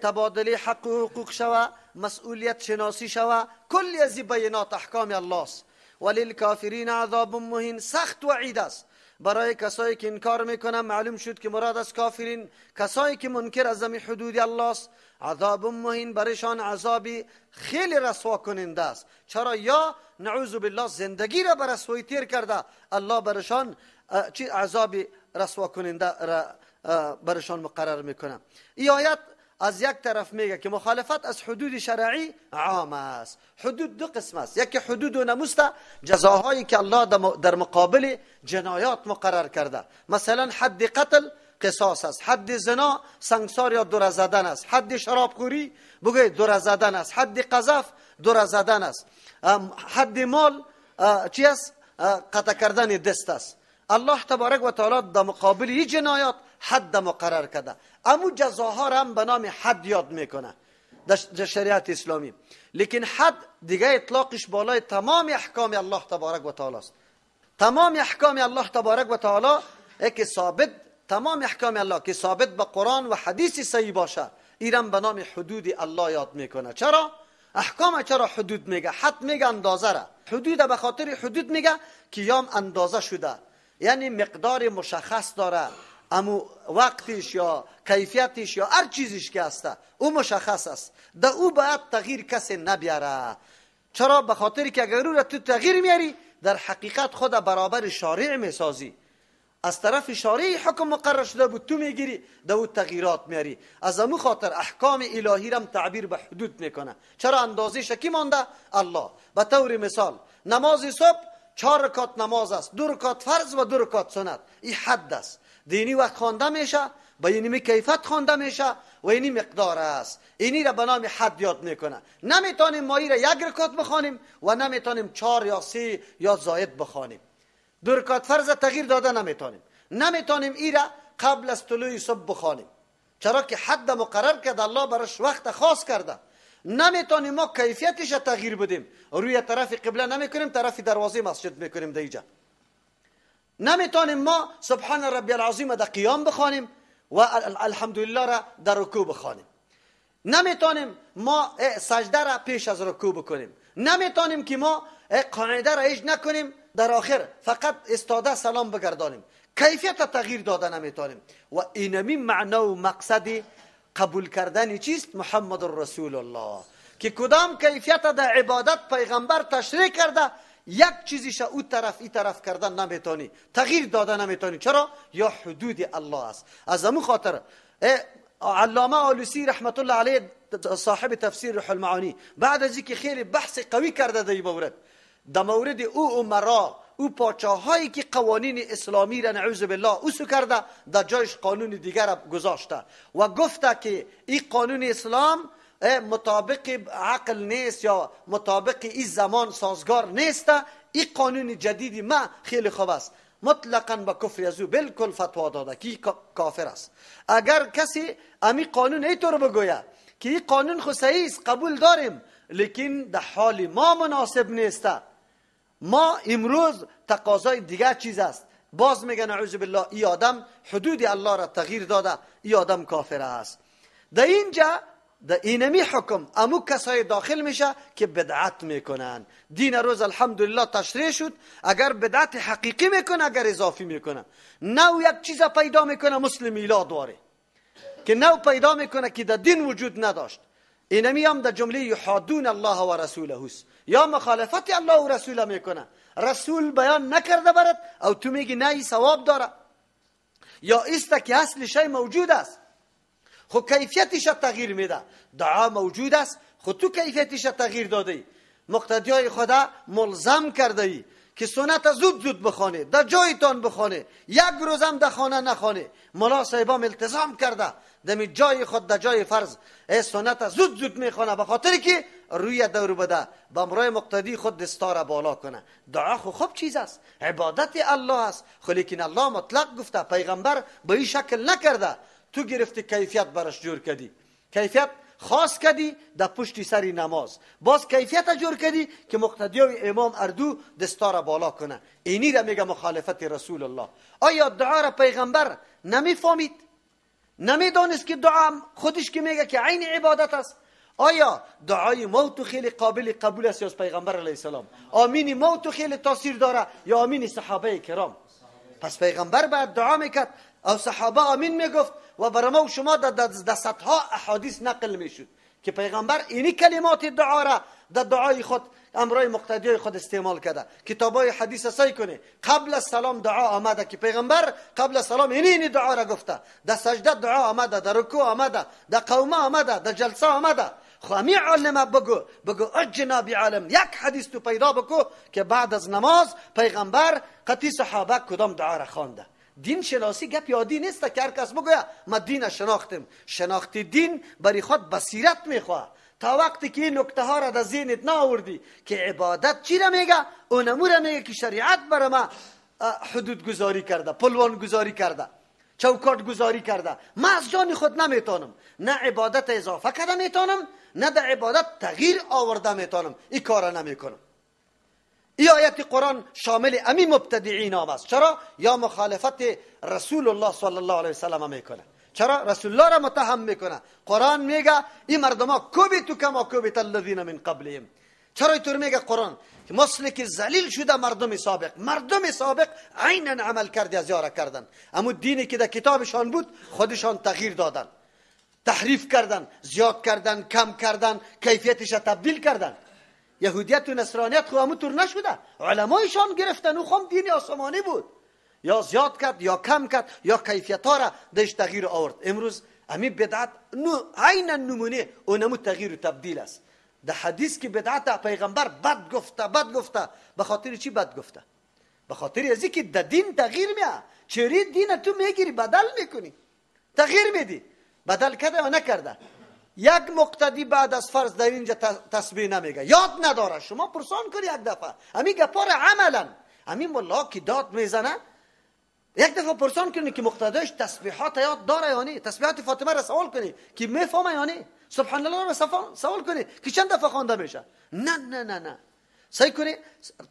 تبادله حق و حقوق شوه، مسئولیت شناسی شوه. کلی از بینات احکام الله است. وللکافرین عذاب مهین، سخت وعید است برای کسایی که انکار میکنن. معلوم شد که مراد از کافرین کسایی که منکر از حدود الله است. عذاب مهین، برایشان عذابی خیلی رسوا کننده است. چرا؟ یا نعوذ بالله زندگی را بر رسوایی تیر کرده، الله برشان چی عذاب رسوا کننده را برشان مقرر میکنه. این آیت از یک طرف میگه که مخالفت از حدود شرعی عام است. حدود دو قسم است، یکی حدود و ناموس، جزاهایی که الله در مقابل جنایات مقرر کرده. مثلا حد قتل قصاص است، حد زنا سنگسار یا دور زدن است، حد شرابخوری بگوی دور زدن است، حد قذف دور زدن است، حد مال چی است؟ قطع کردن دست است. الله تبارک و تعالی در مقابل این جنایات حد مقرر کرده. امو جزاها را هم به نام حد یاد میکنه در شریعت اسلامی. لیکن حد دیگه اطلاقش بالای تمام احکام الله تبارک و تعالی است. تمام احکام الله تبارک و تعالی که ثابت، تمام احکام الله که ثابت به قرآن و حدیث صحیح باشه، ایران به نام حدود الله یاد میکنه. چرا؟ احکام چرا حدود میگه؟ حد میگه اندازه را. حدود به خاطر حدود میگه که یام اندازه شده، یعنی مقدار مشخص داره، امو وقتش یا کیفیتش یا هر چیزش که هسته او مشخص است، در او باید تغییر کسی نبیاره. چرا؟ به خاطر که اگر او را تو تغییر میاری در حقیقت خود برابر شارع میسازی. از طرف شارع حکم مقرر شده بود تو میگیری، در او تغییرات میاری. از امو خاطر احکام الهی رم تعبیر به حدود میکنه. چرا؟ اندازه شکی مانده الله. به طور مثال نماز صبح 4 رکعت نماز است، 2 رکعت فرض و 2 رکعت سنت. این حد است. دینی وقت خوانده میشه، با اینی کیفیت خوانده میشه و اینی مقدار است. اینی را به نام حد یاد میکنه. نمیتونیم ما را 1 رکعت بخوانیم و نمیتونیم 4 یا 3 یا زاید بخوانیم. 2 رکعت فرض تغییر داده نمیتونیم. نمیتونیم ای را قبل از طلوع صبح بخوانیم، چرا که حد مقرر کرده الله، براش وقت خاص کرده. نمیتونیم ما کیفیتش تغییر بدیم، روی طرف قبله نمیکنیم، طرف دروازه مسجد میکنیم دیجا. نمیتونیم ما سبحان ربی العظیم در قیام بخوانیم و الحمدلله را در رکوع بخوانیم. نمیتونیم ما سجده را پیش از رکوع بکنیم. نمیتونیم که ما قاعده را ایج نکنیم، در آخر فقط استاده سلام بگردانیم. کیفیت تغییر داده نمیتونیم. و اینمی معنا و مقصد قبول کردن چیست؟ محمد رسول الله، که کدام کیفیت در عبادت پیغمبر تشریح کرده، یک چیزیش او طرف ای طرف کردن نمیتونی، تغییر داده نمیتونی. چرا؟ یا حدود الله است. از امو خاطر علامه آلوسی رحمت الله علیه صاحب تفسیر روح المعانی بعد از اینکه خیلی بحث قوی کرده در این مورد، در مورد او امرا، او پاچاهایی که قوانین اسلامی را نعوذ بالله اوسو کرده، در جایش قانون دیگر را گذاشته و گفته که این قانون اسلام مطابق عقل نیست یا مطابق این زمان سازگار نیست، این قانون جدیدی ما خیلی خوب است. مطلقا به کفر از او بالکل فتوا داده که کافر است. اگر کسی امی قانون اینطور بگوید که این قانون خو صحیح است، قبول داریم، لیکن در حال ما مناسب نیست، ما امروز تقاضای دیگر چیز است، باز میگه نعوذ بالله ای آدم حدود الله را تغییر داده، ای آدم کافر است. در اینجا در اینمی حکم امو کسای داخل میشه که بدعت میکنن. دین روز الحمدلله تشریح شد، اگر بدعت حقیقی میکنه، اگر اضافی میکنه، نو یک چیز پیدا میکنه مثل میلاد واره که نو پیدا میکنه که در دین وجود نداشت. اینمی هم در جمله یحادون الله و رسوله است، یا مخالفت الله و رسوله میکنه. رسول بیان نکرده برات او تو میگی نه این ثواب داره، یا است که اصل شی موجود است خو کیفیتش تغییر میده. دعا موجود است خو تو کیفیتش تغییر داده. مقتدیای خدا ملزم کرده ای که سنت زود زود بخوانه، در جایتان بخوانه، یک روزم در خانه نخوانه. ملا صاحبام التزام کرده دمی جای خود در جای فرض سنت زود زود میخوانه، به خاطر که روی دور بده به امرای مقتدی خود دستار بالا کنه. دعا خو خوب چیز است، عبادت الله است، خو لیکن الله مطلق گفته، پیغمبر به این شکل نکرده، تو گرفتی کیفیت براش جور کردی، کیفیت خاص کدی در پشت سری نماز، باز کیفیت جور کدی که مقتدی و امام اردو دستار بالا کنه. اینی را میگه مخالفت رسول الله. آیا دعا را پیغمبر نمیفهمید؟ نمیدانست که دعا خودش که میگه که عین عبادت است؟ آیا دعای موت خیلی قابل قبول است یا از پیغمبر علیه السلام؟ آمین موت خیلی تاثیر داره یا آمین صحابه کرام؟ پس پیغمبر بعد دعا میکرد او صحابه آمین میگفت و برای ما و شما در صدها احادیث نقل میشد که پیغمبر اینی کلمات دعا را در دعای خود امرای مقتدی خود استعمال کرده. کتابای حدیث سعی کنه قبل از سلام دعا آمده که پیغمبر قبل از سلام اینی دعا را گفته، در سجده دعا آمده، در رکوع آمده، در قومه آمده، در جلسه آمده. خو امی عالم بگو اجناب عالم یک حدیث تو پیدا بکو که بعد از نماز پیغمبر قطی صحابه کدام دعا را خوانده. دین شناسی گپ یادی نیست که هر کس بگوید ما دین شناختم. شناخت دین برای خود بصیرت میخواه. تا وقتی که این نکته ها را در ذهنت نآوردی که عبادت چی را میگه، اونمو را میگه که شریعت برای ما حدود گذاری کرده، پلوان گذاری کرده، چوکاٹ گذاری کرده، ما از جان خود نمیتونم نه عبادت اضافه کرده میتونم، نه در عبادت تغییر آورده میتونم. این کار نمیکنم. این آیت قرآن شامل امی مبتدعین هم است. چرا؟ یا مخالفت رسول الله صلی الله علیه وسلم میکنه. چرا؟ رسول الله را متهم میکنه. قرآن میگه این مردم ها کوبیتو کما کوبیت الذین من قبلهم. چرا اینطور میگه قرآن؟ مثل که ذلیل شده مردم سابق، مردم سابق عینا عمل کردی از یاره کردن، اما دینی که در کتابشان بود خودشان تغییر دادن، تحریف کردن، زیاد کردن، کم کردن، کیفیتش تبدیل کردن. یهودیت و نصرانیت خو همونطور نشده، علمایشان گرفتن و خم دین آسمانی بود، یا زیاد کرد یا کم کرد یا کیفیت ها را دش تغییر آورد. امروز امی بدعت عینا نمونه اونمو تغییر و تبدیل است. در حدیث که بدعت پیغمبر بد گفته، بد گفته، به خاطر چی بد گفته؟ به خاطر از اینکه در دین تغییر میاد. چری دین تو میگیری بدل میکنی، تغییر میدی، بدل کرده یا نکرده. یک مقتدی بعد از فرض در اینجا تسبیح نمیگه، یاد نداره. شما پرسان کنی یک دفعه امی گپار عملا امی ملا که داد میزنه، یک دفعه پرسان کنی که مقتدیش تسبیحات یاد داره یا نه، تسبیحات فاطمه را سوال کنی که میفهمه یا نه، سبحان الله را سوال کنی که چند دفعه خوانده میشه. نه نه نه نه، سعی کنی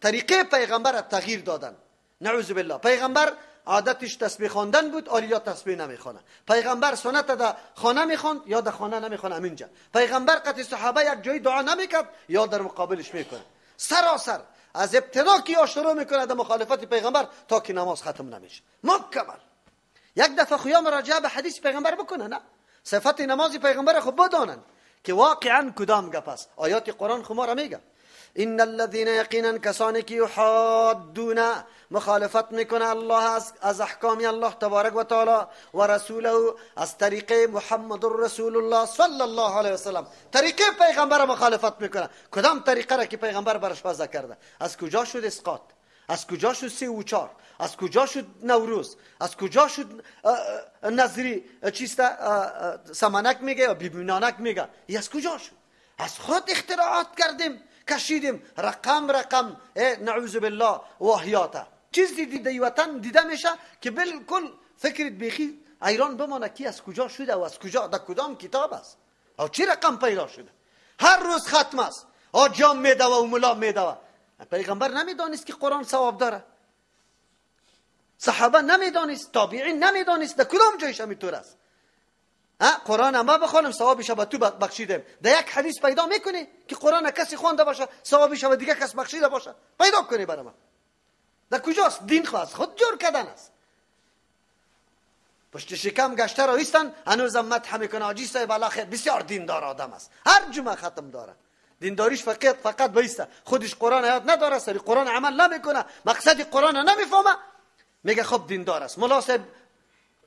طریقه پیغمبر را تغییر دادن. نعوذ بالله. پیغمبر عادتش تسبیح خواندن بود، آلیا تسبیح نمیخوانه. پیغمبر سنت در خانه میخواند یا در خانه نمیخوانه همینجا. پیغمبر قطع صحابه یک جایی دعا نمیکرد یا در مقابلش میکنه. سراسر از ابتدا که یا شروع میکنه در مخالفت پیغمبر تا که نماز ختم نمیشه مکمل. یک دفعه خویا مراجعه به حدیث پیغمبر بکنه، نه صفت نماز پیغمبر خود بدانن که واقعا کدام گپ است. آیات قرآن خو ما را میگه ان الذين یقینا کسانی که یحادون مخالفت میکنه الله از احکام الله تبارک و تعالی و رسوله، از طریق محمد رسول الله صلی الله علیه وسلم، طریق پیغمبر مخالفت میکنه. کدام طریقه را که پیغمبرش برش وضع کرده؟ از کجا شد اسقاط؟ از کجا شد 3 و 4؟ از کجا شد نوروز؟ از کجا شد نظری چیست سمنک میگه یا بیبینانک میگه؟ از کجا شد؟ از خود اختراعات کردیم، کشیدیم رقم رقم، نعوذ بالله واهیاته. چیز دیده وطن دیده میشه که بالکل فکرت بیخی ایران بمانه کی از کجا شده و از کجا در کدام کتاب است او چی رقم پیدا شده. هر روز ختم است، او جام میده و ملا میده. پیغمبر نمیدانست که قرآن ثواب داره، صحابه نمیدانست، تابعین نمیدانست، در کدام جایش همینطور است. قرآن ما بخوانم ثوابش به تو بخشیدم. در یک حدیث پیدا میکنی که قرآن کسی خوانده باشه ثوابش به دیگه کس بخشیده باشه؟ پیدا کنی برای من. در کجاست؟ دین خواست خود جور کردن است. پشت شکم گشته را ایستن هنوزم مدح میکنه حاجی صاحب الله خیر بسیار دیندار آدم است، هر جمعه ختم داره. دینداریش فقط بیسته، خودش قرآن یاد نداره، سری قرآن عمل نمیکنه، مقصد قرآن نمیفهمه، میگه خب دیندار است. ملا صاحب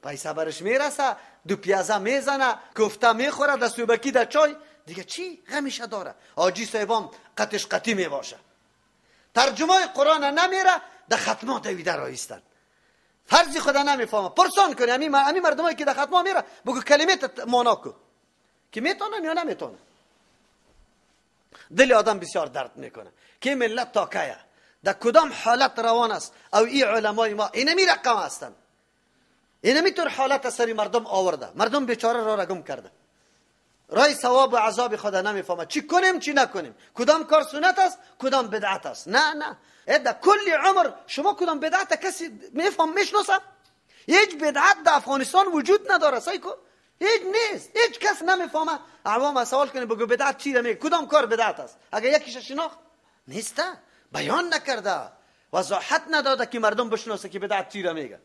پیسه برش میرسه، دو پیازه میزنه، کوفته میخوره، در سوبکی در چای، دیگه چی غمیشه داره؟ حاجی صاحبام قطش قطی میباشه، ترجمه قرآن نمیره، در ختمات دویده را ایستن، فرض خدا نمیفهمه. پرسان کنی امی مردمایی که در ختما میره بگو کلمه معنا کو که میتونن یا نمیتونن. دل آدم بسیار درد میکنه که ملت تا کیه، در کدام حالت روان است. او ای علمای ما اینمی رقم هستند، اینمی طور حالت سری مردم آورده، مردم بیچاره را گم کرده. رای ثواب و عذاب خدا نمیفهمه. چی کنیم چی نکنیم، کدام کار سنت است کدام بدعت است. نه نه، در کل عمر شما کدام بدعت کسی میفهم میشناسه؟ هیچ بدعت در افغانستان وجود نداره. سایکو هیچ نیست، هیچ کس نمیفهمه. عوام سوال کنه بگو بدعت چی میگه، کدام کار بدعت است؟ اگر یکیش شناخت نیست، بیان نکرده، وضاحت نداده که مردم بشناسه که بدعت چی میگه.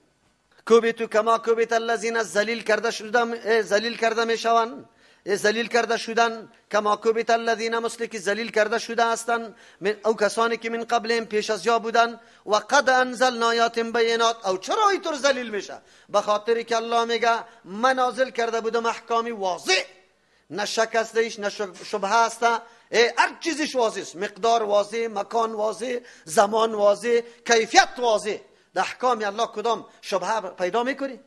کوبیتو کما کوبیت الذین، ذلیل کرده شدن، ذلیل کرده میشوند، ذلیل کرده شدن. کما کوبیت الذین، مثل که ذلیل کرده شده هستند او کسانی که من قبلهم پیش از یا بودن. و قد انزلنا آیات بینات. او چرا اینطور ذلیل میشه؟ به خاطر که الله میگه من نازل کرده بودم احکامی واضح، نه شک است ایش، نه شبهه است، هر چیزش واضح است، مقدار واضح، مکان واضح، زمان واضح، کیفیت واضح. در احکام الله کدام شبهه پیدا میکنی؟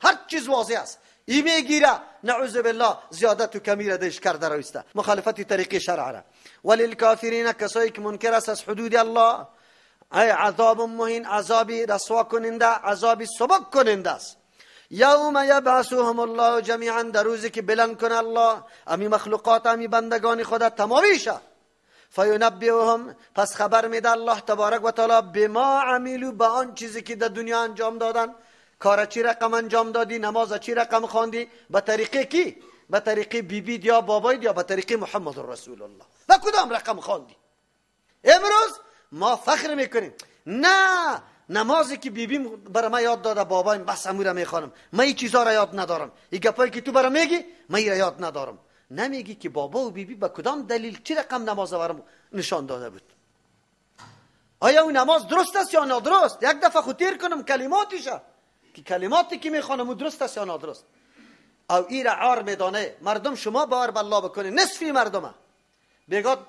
هر چیز واضح است. ای میگیره نعوذ بالله زیادت و کمی را دیش کرده رویسته، مخالفت طریق شرع را. وللکافرین، کسایی که منکر است از حدود الله، ای عذاب مهین، عذابی رسوا کننده، عذابی سبک کننده است. یوم یبعثهم الله جمیعا، در روزی که بلند کنه الله امی مخلوقات، امی بندگان خدا تمامیشه. فینبئهم، پس خبر میده الله تبارک و تعالی بما عملوا، به آن چیزی که در دنیا انجام دادن. کار چی رقم انجام دادی، نماز چی رقم خواندی، به طریقه کی؟ به طریقه بیبی یا بابای یا به طریقه محمد رسول الله، به کدام رقم خواندی؟ امروز ما فخر میکنیم نه نمازی که بیبیم برای ما یاد داده بابایم بس امو را میخوانم، من این چیزا را یاد ندارم، این گپایی که تو برای میگی من این را یاد ندارم. نمیگی که بابا و بیبی به کدام دلیل چی رقم نماز برام نشان داده بود؟ آیا اون نماز درست است یا نادرست؟ یک دفعه خود تیر کنم کلماتیشه که کلماتی که میخوانم درست است یا نادرست. او ای را عار میدانه مردم. شما باور به الله بکنه نصفی مردمه. بگاد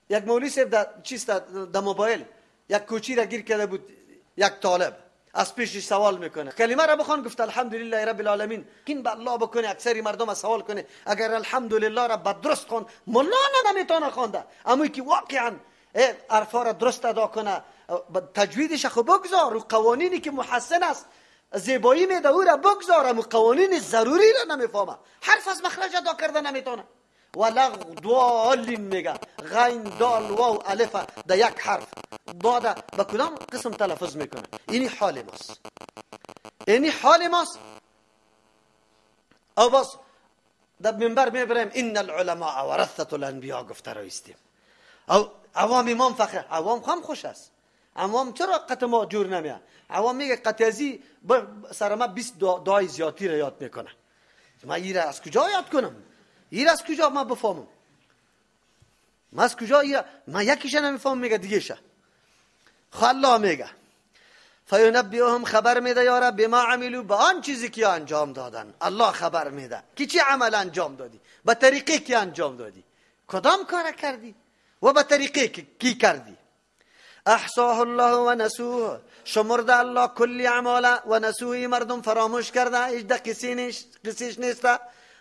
یک مولوی صاحب در چیست در موبایل یک کوچی را گیر کرده بود، یک طالب از پیشش سوال میکنه، کلمه را بخوان، گفت الحمدلله رب العالمین. کین به الله بکنه اکثری مردم سوال کنه اگر الحمدلله را به درست خوند، مولا نمیتونه خوانده، اما که واقعا عرفا را درست ادا کنه، تجویدش خو بگذار و قوانینی که محسن است زیبایی میده او را بگذار، اما قوانین ضروری را نمیفهمه، حرف از مخرج ادا کرده نمیتونه. ولغ ضالین میگه، غین دال واو الف در یک حرف داده به کدام قسم تلفظ میکنه؟ اینی حال ماست، اینی حال ماست. او باز در منبر میبریم ان العلماء ورثة الانبیاء گفته رویستیم. او عوام امام فخر، عوام هم خوش است. عوام چرا قط ما جور نمیه؟ عوام میگه قطعی سر ما 20 دعای زیادی را یاد میکنه. ما ایره از کجا یاد کنم؟ ایره از کجا ما بفهمم؟ ما از کجا ایره؟ ما یکیش نمیفهمم میگه دیگه شه. الله میگه فینبئهم، خبر میده یارا بما عملوا، به آن چیزی که انجام دادن. الله خبر میده که چی عمل انجام دادی، به طریقه که انجام دادی، کدام کار کردی و به طریقه کی کردی. احصاه الله و نسوه، شمرده الله کلی اعمال و نسوه، مردم فراموش کرده، هیچ قصیش نیست.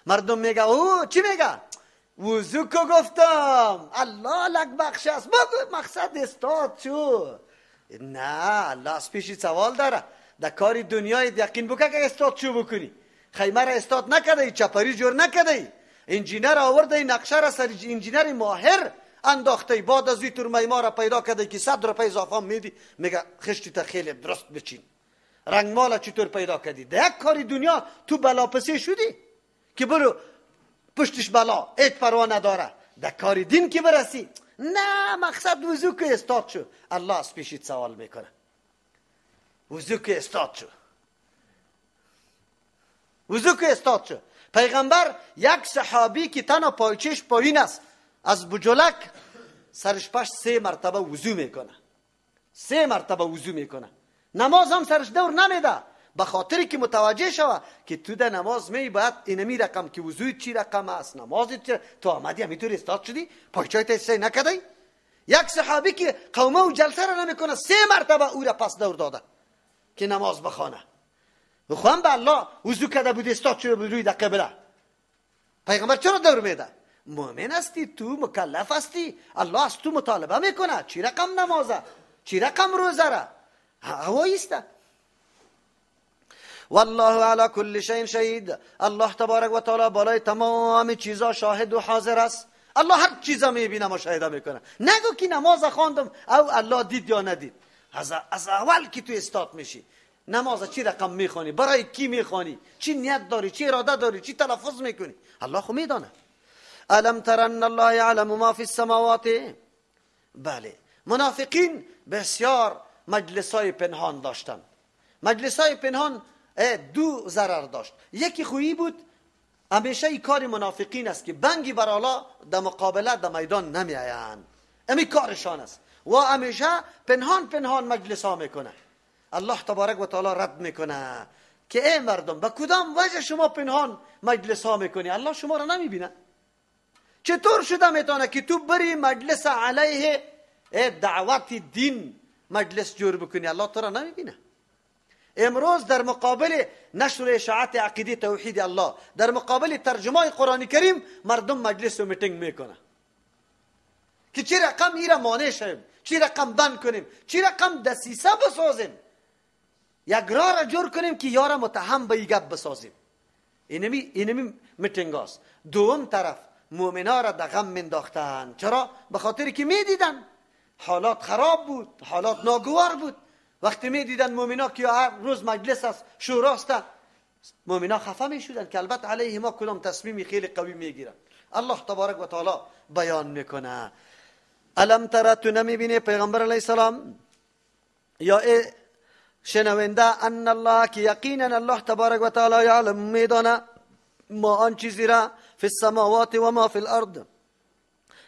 مردم میگه او چی میگه؟ وضو کو گفتم، الله لک بخش است، بگو مقصد استاد چو. نه الله از پیشی سوال داره. در کار دنیای یقین بکن که استاد چو بکنی. خیمه را استاد نکرده، چپری جور نکرده، انجینر آورده، نقشه را سر انجینر ماهر انداخته، بعد از تور میما را پیدا کرده که 100 روپیه اضافه میدی، میگه خشتی تا خیلی درست بچین. رنگ مالا چطور پیدا کردی؟ در یک کاری دنیا تو بلاپسی شدی که برو پشتش بلا، هیچ پروا نداره. در کار دین که برسی، نه مقصد وضو که استاد شو. الله از پیشت سوال میکنه وضو که استاد شو، وضو که استاد شو. پیغمبر یک صحابی که تنها پایچش پایین است از بجلک سرش پشت 3 مرتبه وضو میکنه، 3 مرتبه وضو میکنه، نماز هم سرش دور نمیده، به خاطری که متوجه شوه که تو در نماز می باید اینمی رقم که وضوی چی رقم است، نماز چی، تو آمدی همینطور استاد شدی پایچای تا نکردی. یک صحابی که قومه و جلسه را نمیکنه 3 مرتبه او را پس دور داده که نماز بخوانه. بخوام به الله وضو کرده بود استاد شده بود روی در قبله. پیغمبر چرا دور میده؟ مؤمن هستی تو، مکلف هستی، الله از تو مطالبه میکنه چی رقم نمازه، چی رقم روزه را هواییسته. والله علی کل شیء شهید. الله تبارک و تعالی بالای تمام چیزا شاهد و حاضر است. الله هر چیزا میبینه، مشاهده میکنه. نگو که نماز خواندم او الله دید یا ندید. از اول که تو استاد میشی نماز چی رقم میخوانی، برای کی میخوانی، چی نیت داری، چی اراده داری، چی تلفظ میکنی، الله خو میدانه. الم تر ان الله یعلم ما فی السماوات. بله، منافقین بسیار مجلسای پنهان داشتن. مجلسای پنهان دو ضرر داشت. یکی خویی بود، همیشه ای کار منافقین است که بنگی بر الله در مقابله در میدان نمی آیند، امی کارشان است و همیشه پنهان پنهان مجلس ها میکنه. الله تبارک و تعالی رد میکنه که ای مردم، به کدام وجه شما پنهان مجلس ها میکنی؟ الله شما را نمیبینه. چطور شده میتونه که تو بری مجلس علیه دعوت دین مجلس جور بکنی، الله تو را نمیبینه؟ امروز در مقابل نشر اشاعت عقیده توحید الله، در مقابل ترجمه قرآن کریم، مردم مجلس و میتینگ میکنه که چی رقم ایره مانع شویم، چی رقم بند کنیم، چی رقم دسیسه بسازیم، یک راه را جور کنیم که یارا متهم به گپ بسازیم. اینمی میتینگ هاست. دوم طرف مؤمنا را در غم منداختن. چرا؟ به خاطر که میدیدن حالات خراب بود، حالات ناگوار بود. وقتی میدیدن مؤمنا که هر روز مجلس است، شوراست، مؤمنا خفه میشدن که البته علیه ما کدام تصمیمی خیلی قوی میگیرن. الله تبارک و تعالی بیان میکنه الم تر، تو نمیبینی پیغمبر علیه السلام یا ای شنونده، ان الله که یقینا الله تبارک و تعالی یعلم میدانه ما آن چیزی را فی السماوات و ما فی الارض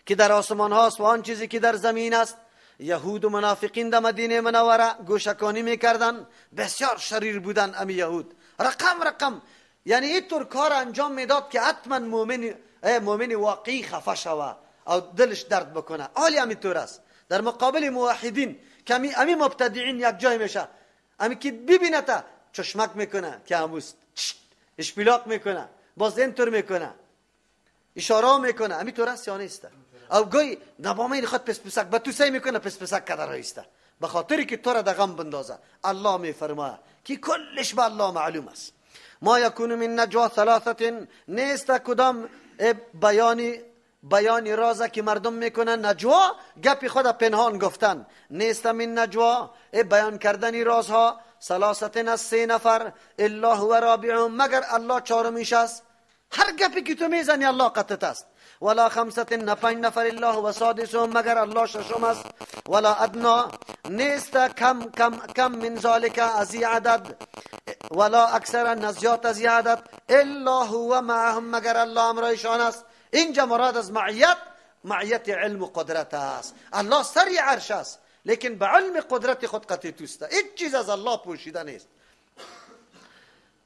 که در آسمان هاست و آن چیزی که در زمین است. یهود و منافقین در مدینه منوره گوشکانی میکردن، بسیار شریر بودن امی یهود، رقم رقم، یعنی اینطور کار انجام میداد که حتما مؤمن واقعی خفه شوه او دلش درد بکنه. حالی همینطور است در مقابل موحدین که امی مبتدعین یک جای میشه، امی که ببینه تا چشمک میکنه که هموست، اشپیلاق میکنه، باز اینطور میکنه، اشاره میکنه. همینطور است یا نیست؟ او گوی نبامین خود پس پسک به تو سعی میکنه، پس پسک کده رایسته به خاطری که تو را در غم بندازه. الله میفرمایه که کلش به الله معلوم است. ما یکون من نجوا ثلاثه، نیست کدام بیانی رازه که مردم میکنن، نجوا گپی خود پنهان گفتن، نیست من نجوا بیان کردن رازها، ثلاثه از سه نفر، الا هو رابعهم مگر الله چهارمیش است. هر گپی که تو میزنی الله قطعت است. ولا خمسة نه پنج نفر، الا هو سادسهم مگر الله ششم است. ولا ادنا نیست کم کم کم من ذلک از عدد، ولا اکثر نزیات از عدد، الا هو معهم مگر الله امرایشان است. اینجا مراد از معیت، معیت علم و قدرت است. الله سری عرش است، لیکن به علم قدرت خود قطعی توسته، هیچ چیز از الله پوشیده نیست.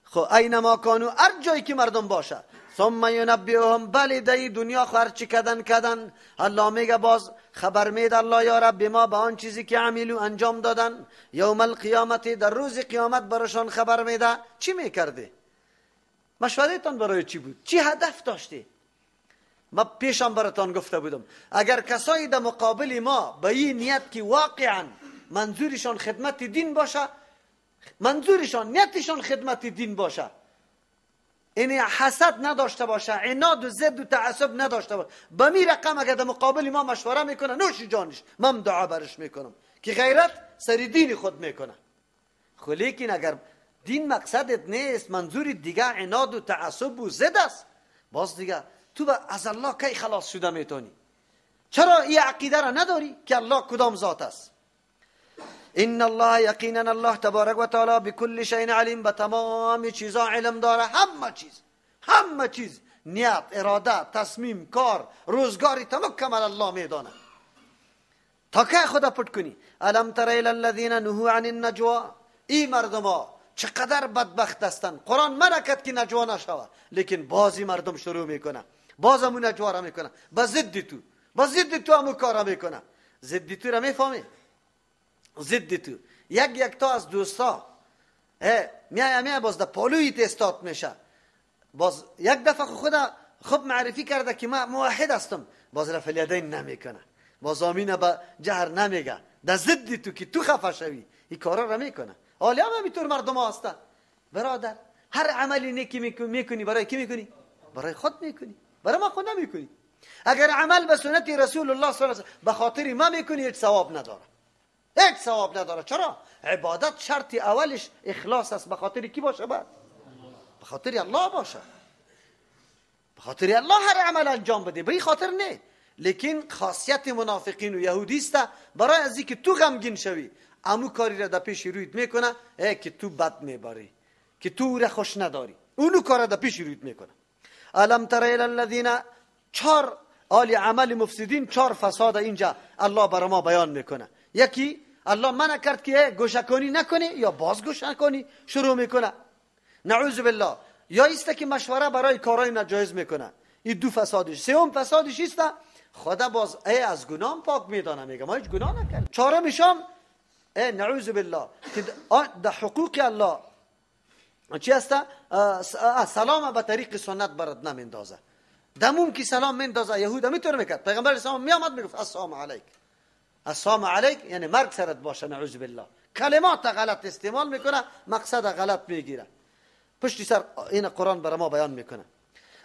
خب اینما کانو، هر جایی که مردم باشه، ثم ینبئهم، بله در دنیا خو هرچی کدن کدن، الله میگه باز خبر میده الله یا رب ما به آن چیزی که عملو انجام دادن، یوم القیامت در روز قیامت براشان خبر میده. چی میکردی؟ مشورهتان برای چی بود؟ چی هدف داشتی؟ ما پیشم براتان گفته بودم اگر کسایی در مقابل ما به این نیت که واقعا منظورشان خدمت دین باشه، منظورشان نیتشان خدمت دین باشه، یعنی حسد نداشته باشه، عناد و ضد و تعصب نداشته باشه، به می رقم اگر در مقابل ما مشوره میکنه، نوش جانش، من دعا برش میکنم که غیرت سر دین خود میکنه. خو لیکن اگر دین مقصدت نیست، منظور دیگه عناد و تعصب و ضد است، باز دیگه تو از الله کی خلاص شده میتونی؟ چرا این عقیده را نداری که الله کدام ذات است؟ ان الله یقینا الله تبارک و تعالی بكل شیء علیم، به تمام چیزا علم داره. همه چیز، همه چیز، نیت، اراده، تصمیم، کار، روزگاری تمام کمال الله میدانه. تا که خدا پټ کنی. الم تر الی الذین نهوا عن النجوا، ای مردما چقدر بدبخت هستند. قرآن منع کرد که نجوا نشوه، لیکن بعضی مردم شروع میکنه، باز همون نجوا را میکنه، با ضد تو، با ضد تو همون کار را میکنه. ضد تو را میفهمی؟ ضد تو یک یک تا از دوستا میای باز در پالوی استاد میشه، باز یک دفعه خدا خوب معرفی کرده که من موحد هستم، باز رفع الیدین نمیکنه، باز آمین به جهر نمیگه، در ضد تو که تو خفه شوی این کارا را میکنه. حالی هم همینطور مردم ها هستن، برادر هر عملی نیکی میکنی برای کی میکنی؟ برای خود میکنی، برای ما خود نمیکنی. اگر عمل به سنت رسول الله صلی الله علیه و به خاطر ما میکنی هیچ ثواب نداره، هیچ ثواب نداره. چرا؟ عبادت شرط اولش اخلاص است. به خاطر کی باشه؟ بعد به خاطر الله باشه، به خاطر الله هر عمل انجام بده، به این خاطر نه. لیکن خاصیت منافقین و یهودی است برای از اینکه تو غمگین شوی امو کاری را در پیش رویت میکنه که تو بد میبری، که تو را خوش نداری، اونو کار را در پیش رویت میکنه. الم تر الی الذین، چهار آل عمل مفسدین، چهار فساد اینجا الله برای ما بیان میکنه. یکی الله منع کرد که گوشکنی نکنی یا باز گوشکنی شروع میکنه، نعوذ بالله. یا ایست که مشوره برای کارهای ناجایز میکنه، این دو فسادش. سوم فسادش ایست خدا باز ای از گناه پاک میدانه، میگه ما هیچ گناه نکردیم. چهارمش هم ای نعوذ بالله که در حقوق الله چی است؟ سلام به طریق سنت برات نمیندازه. دموم که سلام میندازه یهود میتونه میکرد، پیغمبر اسلام میامد میگفت السلام علیک، السلام علیک یعنی مرگ سرت باشه، نعوذ بالله. کلمات غلط استعمال میکنه، مقصد غلط میگیره. پشت سر این قرآن برای ما بیان میکنه.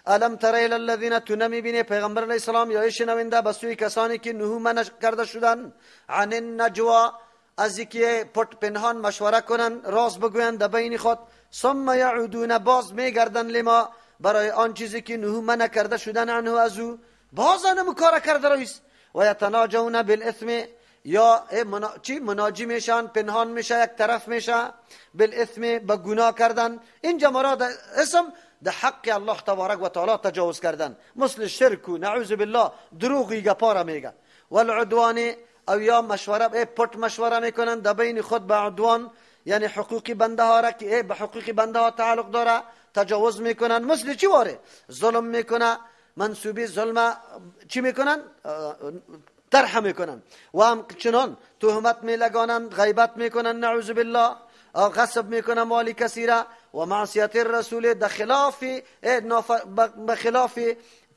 الم تر الی الذین، تو نمیبینی پیغمبر علیه السلام یا شنونده به سوی کسانی که نهو منع کرده شدن عن النجوا، از اینکه پت پنهان مشوره کنن، راز بگوین در بین خود، ثم یعودون، باز میگردن لما، برای آن چیزی که نهو منع کرده شدن عنه از او، باز آنمو کار کرده رئیس. و یتناجون بالاثم، یا چی مناجی میشن، پنهان میشه، یک طرف میشه، بالاثم به گناه کردن. اینجا مراد اسم ده حق الله تبارک و تعالی تجاوز کردن، مثل شرک و نعوذ بالله دروغی گپارا میگه. والعدوان، او یا مشوره پت مشوره میکنن در بین خود به عدوان، یعنی حقوق بنده ها را که به حقوق بنده ها تعلق داره تجاوز میکنن. مثل چی واره؟ ظلم میکنه، منسوبی ظلم چی میکنن؟ طرح میکنن. و هم چنان تهمت میلگانند، غیبت میکنن، نعوذ بالله، غصب میکنن مال کسی را. و معصیت الرسول، در خلاف بخلاف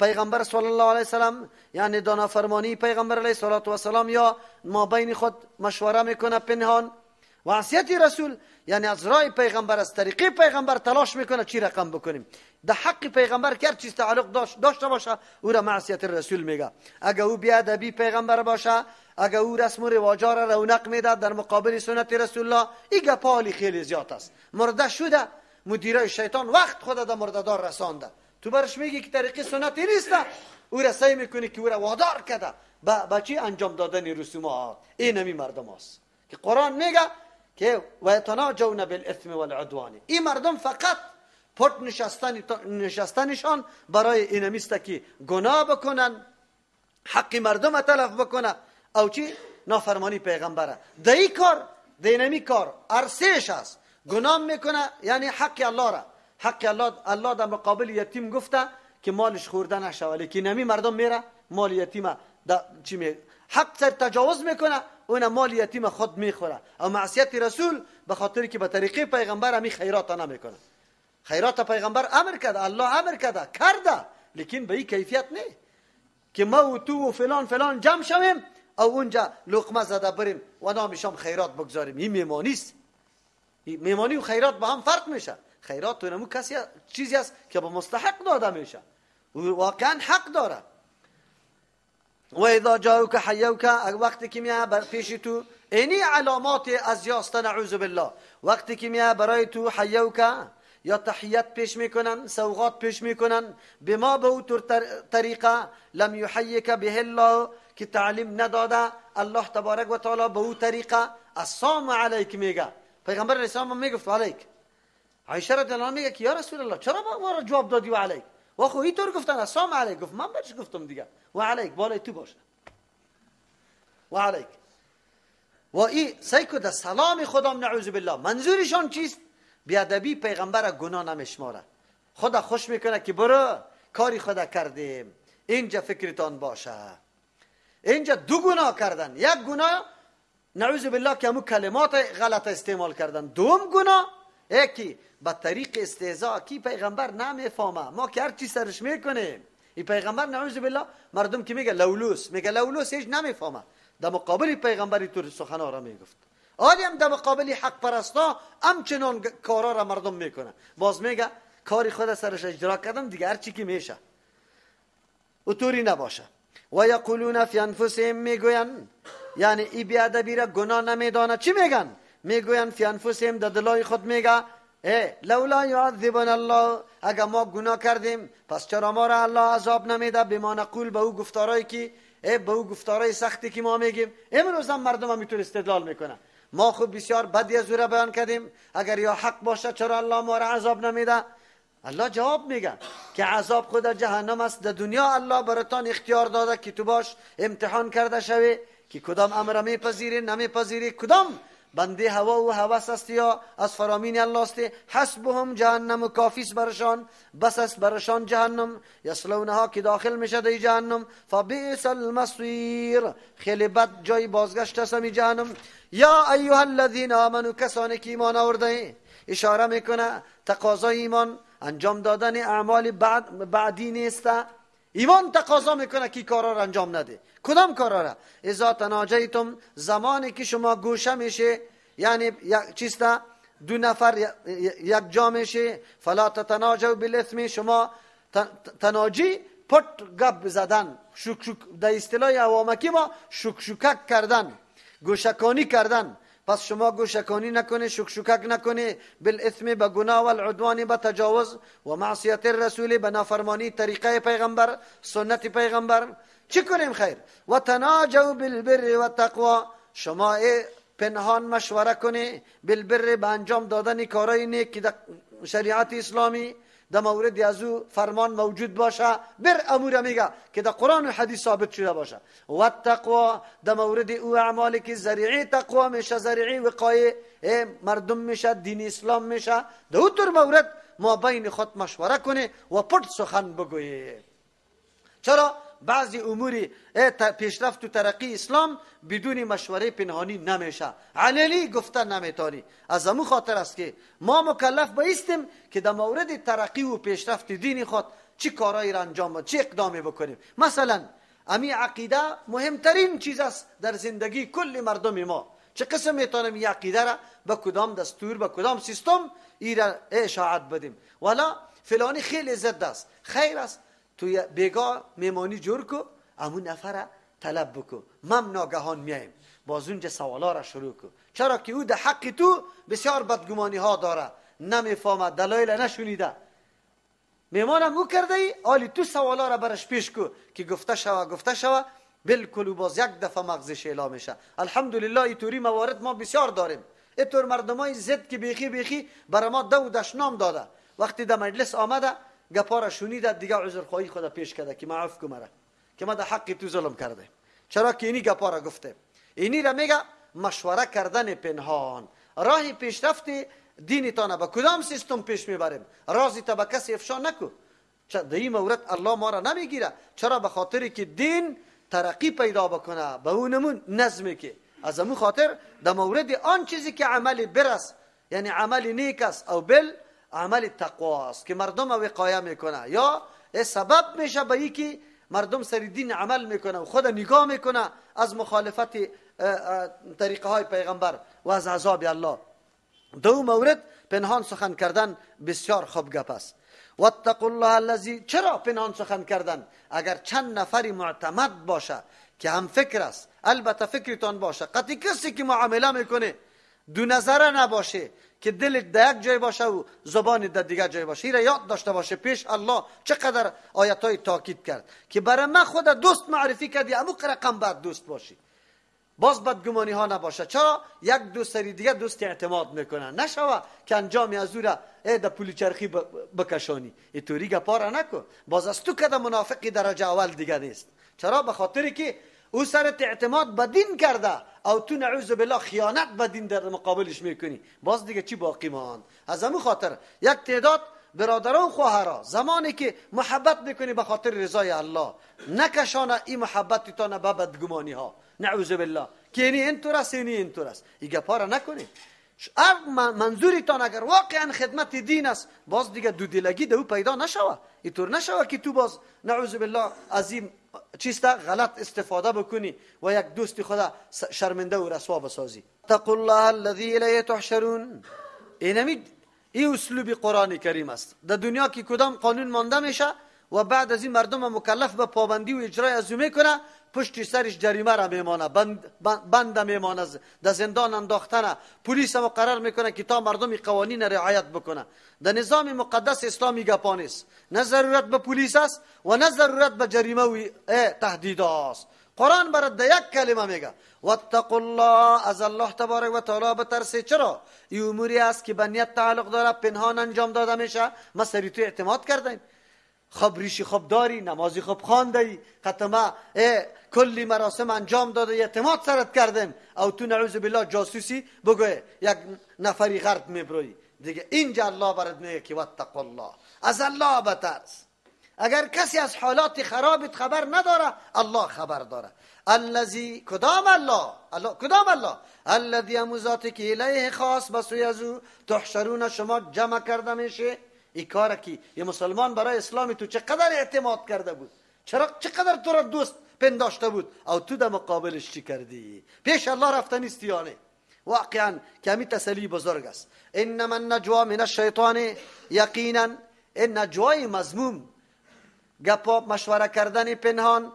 پیغمبر صلی الله علیه وسلم، یعنی دانافرمانی پیغمبر علیه الصلاة والسلام، یا ما بین خود مشوره میکنه پنهان. معصیت رسول یعنی از راه پیغمبر، از طریقه پیغمبر تلاش میکنه چی رقم بکنیم. در حق پیغمبر که هر چیز تعلق داشته باشه او را معصیت رسول میگه. اگه او بیادبی پیغمبر باشه، اگه او رسم و رواجا را رونق میده در مقابل سنت رسول الله، این گپالی خیلی زیاد است. مرده شده مدیرای شیطان وقت خود در مردهدار رسانده، تو برش میگی که طریقه سنتی نیست، او را سعی میکنی که او را وادار کرده با چی انجام دادن رسومات. این همی مردم است که قرآن میگه که و یتناجون بالاثم والعدوان. این مردم فقط پت نشستنشان برای اینمیست که گناه بکنن، حق مردم تلف بکنه، او چی نافرمانی پیغمبره. در این کار، در اینمی کار ارسش است، گناه میکنه، یعنی حق الله را، حق الله، الله در مقابل یتیم گفته که مالش خورده نشوه، لیکن نمی مردم میره مال یتیم چی می حق سر تجاوز میکنه، اون مال یتیم خود میخوره. او معصیت رسول به خاطر که به طریقه پیغمبر همی خیرات نمیکنه. خیرات پیغمبر امر کرده، الله امر کرده کرده، لیکن به این کیفیت نه که ما و تو و فلان فلان جمع شویم او اونجا لقمه زده بریم و نامشام خیرات بگذاریم. این میمانی است. میمانی و خیرات با هم فرق میشه. خیرات تو نمو کسی چیزی است که به مستحق داده میشه، و واقعا حق داره. و اذا جاءوک حیوک، وقتی که میاد بر پیش تو، اینی علامات از یاست نعوذ بالله. وقتی که میاد برای تو حیوک یا تحیت پیش میکنن، سوغات پیش میکنن، بما به او طریقه لم یحیک به الله، که تعلیم نداده الله تبارک و تعالی به او طریقه، السلام علیک میگه. پیغمبر علیه السلام میگفت علیک. عایشه رضی الله عنها میگه که یا رسول الله چرا ما را جواب دادی و علیک؟ و خو اینطور گفتن السلام علیک. گفت من برش گفتم دیگه و علیک، بالای تو باشه و علیک. و ای سیکو در سلام خدام نعوذ بالله منظورشان چیست؟ بیادبی پیغمبر گناه نمیشماره. خدا خوش میکنه که برو کاری خدا کردیم، اینجا فکرتان باشه. اینجا دو گناه کردن، یک گناه نعوذ بالله که همو کلمات غلط استعمال کردن، دوم گناه یکی به طریق استهزاء کی پیغمبر نمیفهمه، ما که هر چی سرش میکنیم. این پیغمبر نعوذ بالله مردم که میگه لولوس، میگه لولوس هیچ نمیفهمه، در مقابل پیغمبری طور سخنا را میگفت. آلی هم در مقابل حق پرستا همچنان کارا را مردم میکنه. باز میگه کاری خود سرش اجرا کردم دیگه هرچی که میشه. اوتوری نباشه. و یقولون فی انفسهم، میگوین، یعنی ای بیادبی را گناه نمیدانه. چی میگن؟ میگوین فی انفسهم، در دلای خود میگه لولا یعذبنا الله، اگر ما گناه کردیم پس چرا ما را الله عذاب نمیده؟ بما نقول، به او گفتارایی که به او گفتارای سختی که ما میگیم. امروز هم مردم هم میتونه استدلال میکنه ما خود بسیار بدی از او را بیان کردیم، اگر یا حق باشه چرا الله ما را عذاب نمیده؟ الله جواب میگه که عذاب خود جهنم است. در دنیا الله براتان اختیار داده که تو باش امتحان کرده شوی که کدام امر میپذیری نمیپذیری، کدام بنده هوا و هوس است یا از فرامین الله است. حسبهم جهنم، کافیس برشان، بس است برشان جهنم. یصلونها، که داخل میشه در جهنم. فبئس المصیر، خیلی بد جای بازگشت است می جهنم. یا ایها الذین آمنوا، کسانی که ایمان آورده، اشاره میکنه تقاضای ایمان انجام دادن اعمال بعدی نیست. ایمان تقاضا میکنه که کارا را انجام نده. کدام کارا را؟ اذا تناجیتم، زمانی که شما گوشه میشه، یعنی چیسته دو نفر یک جا میشه، فلا تتناجوا بالاثم، شما تناجی پت گپ زدن، شک شک، در اصطلاح عوامکی ما شک شکک کردن، گوشکانی کردن. پس شما گوشکانی نکنه، شکشکک نکنه، بالاثم به گناه، و العدوان به تجاوز، و معصیت الرسول به نافرمانی طریقه پیغمبر، سنت پیغمبر. چی کنیم خیر؟ و تناجوا بالبر و تقوا، شما پنهان مشوره کنه، بالبر به انجام دادن کارهای نیک که در شریعت اسلامی در مورد از او فرمان موجود باشه، بر امور میگه که در قرآن و حدیث ثابت شده باشه. و التقوا، در مورد او اعمالی که ذریعه تقوا میشه، ذریعه وقایه مردم میشه، دین اسلام میشه، در او طور مورد ما بین خود مشوره کنه و پت سخن بگویه. چرا؟ بعضی امور پیشرفت و ترقی اسلام بدون مشوره پنهانی نمیشه، علنی گفته نمیتانی. از امو خاطر است که ما مکلف بایستیم که در مورد ترقی و پیشرفت دین خود چی کارایی را انجام بدیم، چی اقدامی بکنیم. مثلا امی عقیده مهمترین چیز است در زندگی کل مردم ما. چه قسم میتونیم این عقیده را به کدام دستور، به کدام سیستم ای را اشاعت بدیم؟ ولا فلانی خیلی ضد است، خیر است تو بیگا میمانی جور کو، امون نفر طلب بکو، مم ناگهان میایم باز اونجا سوالا را شروع کو. چرا که او در حق تو بسیار بدگمانی ها داره، نمیفهمه، دلایل نشنیده. میمانم او کرده ای، آلی تو سوالا را برش پیش کو که گفته شوه گفته شوه، بالکل و باز یک دفعه مغزش اعلام میشه. الحمدلله اینطوری موارد ما بسیار داریم. اینطور مردمای ضد که بیخی بیخی برای ما دو دشنام داده، وقتی در مجلس آمده گپا را شنیده دیگه عذرخواهی خود پیش کرده که معاف کو مرا که ما در حق تو ظلم کرده. چرا که اینی گپا را گفته. اینی را میگه مشوره کردن پنهان. راه پیشرفت دینتان به کدام سیستم پیش میبریم؟ رازی تا به کسی افشا نکو. در این مورد الله ما را نمیگیره. چرا؟ به خاطر که دین ترقی پیدا بکنه به اونمون نظمی که از امو خاطر در مورد آن چیزی که عمل برس، یعنی عمل نیک است او بل عمل تقوا است که مردم وقایه میکنه یا سبب میشه به که مردم سر دین عمل میکنه و خود نگاه میکنه از مخالفت طریقه های پیغمبر و از عذاب الله. دو مورد پنهان سخن کردن بسیار خوب گپ است. واتقوا الله الذی، چرا پنهان سخن کردن؟ اگر چند نفری معتمد باشه که هم فکر است، البته فکرتان باشه، قطعی کسی که معامله میکنه دو نظره نباشه که دلت در یک جای باشه و زبان در دیگر جای باشه. این را یاد داشته باشه پیش الله چقدر آیت های تاکید کرد که برای من خود دوست معرفی کردی، امو رقم باید دوست باشی، باز بدگمانی ها نباشه. چرا؟ یک دوست سری دیگه دوست اعتماد میکنه، نشوه که انجام از او را در پول چرخی بکشانی. اینطوری گپا را نکو، باز از تو کده منافقی درجه اول دیگه نیست. چرا؟ به خاطر که او سرت اعتماد به دین کرده او تو نعوذ بالله خیانت به دین در مقابلش میکنی، باز دیگه چی باقی ماند؟ از همون خاطر یک تعداد برادران و خواهرا زمانی که محبت میکنی به خاطر رضای الله، نکشانه این محبت تا به بدگمانی ها نعوذ بالله که اینی اینطور است اینی اینطور است، این گپا را نکنی. منظورتان اگر واقعا خدمت دین است، باز دیگه دودلگی ده او پیدا نشوه. اینطور نشوه که تو باز نعوذ بالله از این چیست غلط استفاده بکنی و یک دوست خدا شرمنده و رسوا بسازی. اتقوا الله الذی الیه تحشرون. اینمی این اسلوب قرآن کریم است. در دنیا که کدام قانون مانده میشه و بعد از این مردم مکلف به پابندی و اجرای از او میکنه، پشت سرش جریمه را میمانه، بند میمانه، در زندان انداختنه، پلیس هم قرار میکنه که تا مردم قوانین رعایت بکنه. در نظام مقدس اسلامی گپا نیست، نه ضرورت به پلیس است و نه ضرورت به جریمه و تهدید است. قرآن برات در یک کلمه میگه واتقوا الله، از الله تبارک و تعالی بترسه. چرا؟ این اموری است که به نیت تعلق داره، پنهان انجام داده میشه. ما سری تو اعتماد کردیم، خب ریشی خوب داری، نمازی خوب خوانده ای، ختمه کلی مراسم انجام داده، اعتماد سرت کردیم، او تو نعوذ بالله جاسوسی بگو یک نفری غرب میبروی دیگه. اینجا الله برات میگه که واتقوا الله، از الله بترس. اگر کسی از حالات خرابت خبر نداره، الله خبر داره. الذی، کدام الله؟ الله کدام الله؟ الذی اموزاتی که الیه خاص بسوی از او تحشرون، شما جمع کرده میشه. این کار کی یه مسلمان برای اسلام تو چقدر اعتماد کرده بود، چرا چقدر تو را دوست پنداشته بود، او تو در مقابلش چی کردی؟ پیش الله رفته نیستی. یعنی واقعا کمی تسلی بزرگ است. انما النجوا من الشیطان، یقینا این نجوای مذموم، گپا مشوره کردن پنهان،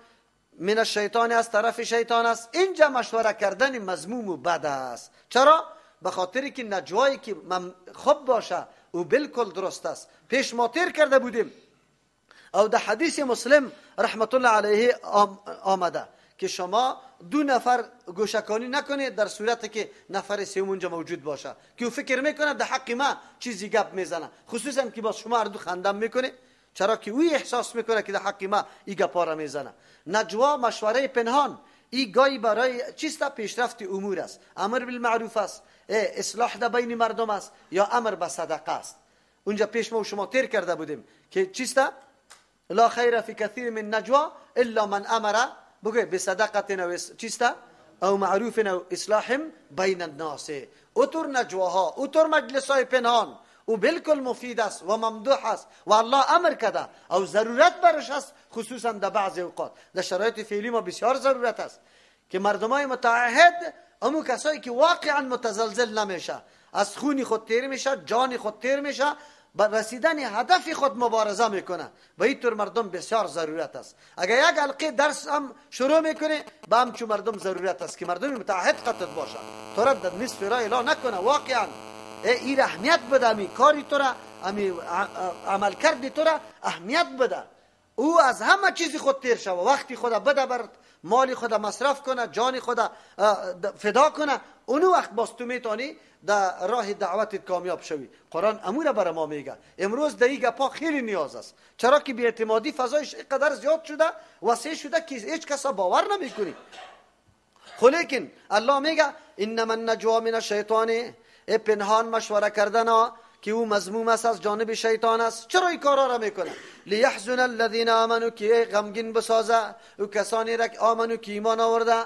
من الشیطان از طرف شیطان است. اینجا مشوره کردن مذموم و بد است. چرا؟ به خاطر که نجوایی که خوب باشه او بالکل درست است. پیش ما تیر کرده بودیم، او در حدیث مسلم رحمت الله علیه آمده که شما دو نفر گوشکانی نکنید در صورت که نفر سوم اونجا موجود باشه که او فکر میکنه در حق ما چیزی گپ میزنه، خصوصا که باز شما هر دو خندم میکنه، چرا که او احساس میکنه که در حق ما این گپا را میزنه. نجوا مشوره پنهان، این گاهی برای چیست؟ پیشرفت امور است، امر بالمعروف است، اصلاح در بین مردم است، یا امر به صدقه است. اونجا پیش ما و شما تیر کرده بودیم که چیست؟ لا خیر فی کثیر من نجوا الا من امر بگه بصدقه او چیست؟ او معروف او اصلاح بین الناس. اوتر نجواها، اوتر مجلس های پنهان، او بالکل مفید است و ممدوح است و الله امر کرده او ضرورت برش است، خصوصا در بعض اوقات در شرایط فعلی ما بسیار ضرورت است که مردمای متعهد، امو کسایی که واقعا متزلزل نمیشه، از خونی خود تیر میشه، جان خود تیر میشه، به رسیدن هدف خود مبارزه میکنه. به اینطور مردم بسیار ضرورت است. اگر یک حلقه درس هم شروع میکنه، به همچون مردم ضرورت است که مردم متعهد قطع باشه، تو را در نصف راه اعلان نکنه. واقعا این اهمیت بده، امی کاری تو را، امی عمل کردی تو را اهمیت بده. او از همه چیزی خود تیر شوه، وقتی خود بده بر مال خود مصرف کنه، جان خود فدا کنه، اونو وقت باز تو میتونی در راه دعوتت کامیاب شوی. قرآن امور برای ما میگه. امروز در این گپا خیلی نیاز است، چرا که بی‌اعتمادی فضایش اینقدر زیاد شده، وسیع شده که هیچ کس باور نمیکنی. خو لیکن الله میگه انما النجوا من الشیطان، پنهان مشوره کردن که او مذموم است، از جانب شیطان است. چرا این کارا را میکنه؟ لیحزن الذین آمنوا، که غمگین بسازه او کسانی را که آمنو، که ایمان آورده.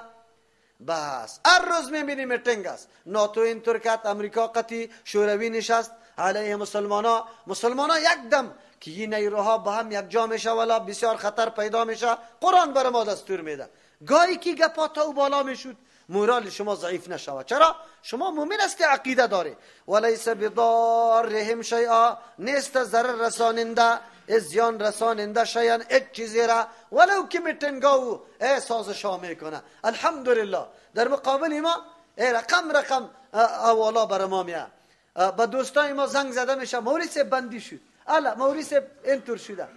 بس هر روز میبینی میتینگ است، ناتو اینطور کرد، امریکا قطی، شوروی نشست علیه مسلمانا. مسلمانا یک دم که این نیروها با هم یک جا میشه ولا بسیار خطر پیدا میشه. قرآن بر ما دستور میده گاهی که گپا تا او بالا میشد مورال شما ضعیف نشود. چرا؟ شما مؤمن هستی، عقیده داری. ولیس بضارهم شیئا، نیست ضرر رساننده، زیان رساننده شیئا، هیچ چیزی را، ولو که میتنگا و سازشا میکنه. الحمدلله در مقابل ما رقم رقم اوالا بر ما میاد. با دوستای ما زنگ زده میشه، موریس بندی شد، الا موریس اینطور شده.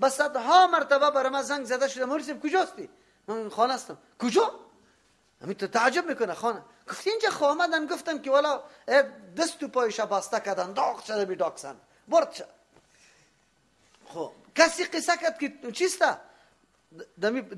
به صدها مرتبه بر ما زنگ زده شده، موریس کجاستی؟ من خانه هستم. کجا؟ همین تو تعجب میکنه. خانه گفت اینجا خو آمدن گفتن که والا دست و پایش بسته کردن، داغ شده بی داکسن برد شد. خب کسی قصه کرد که چیسته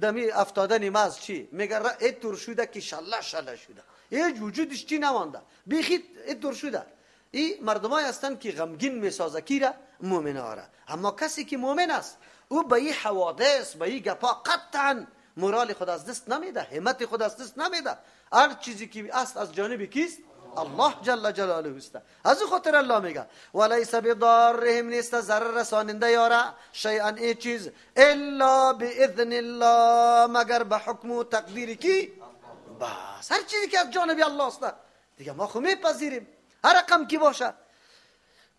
دمی افتادن ماز چی میگه اینطور شده که شله شله شده، هیچ وجودش چی نمانده، بیخی اینطور شده. این مردمای هستند که غمگین میسازه کی را؟ مؤمن را. اما کسی که مؤمن است او به این حوادث، به این گپا قطعا مورال خود از دست نمیده، همت خود از دست نمیده. هر چیزی که است از جانب کیست؟ الله جل جلاله است. از او خاطر الله میگه ولیس بضارهم، نیست ضرر رساننده یاره شیئا ای چیز، الا باذن الله، مگر به حکم و تقدیر کی؟ بس هر چیزی که از جانب الله است دیگه ما خو میپذیریم، هر رقم کی باشه.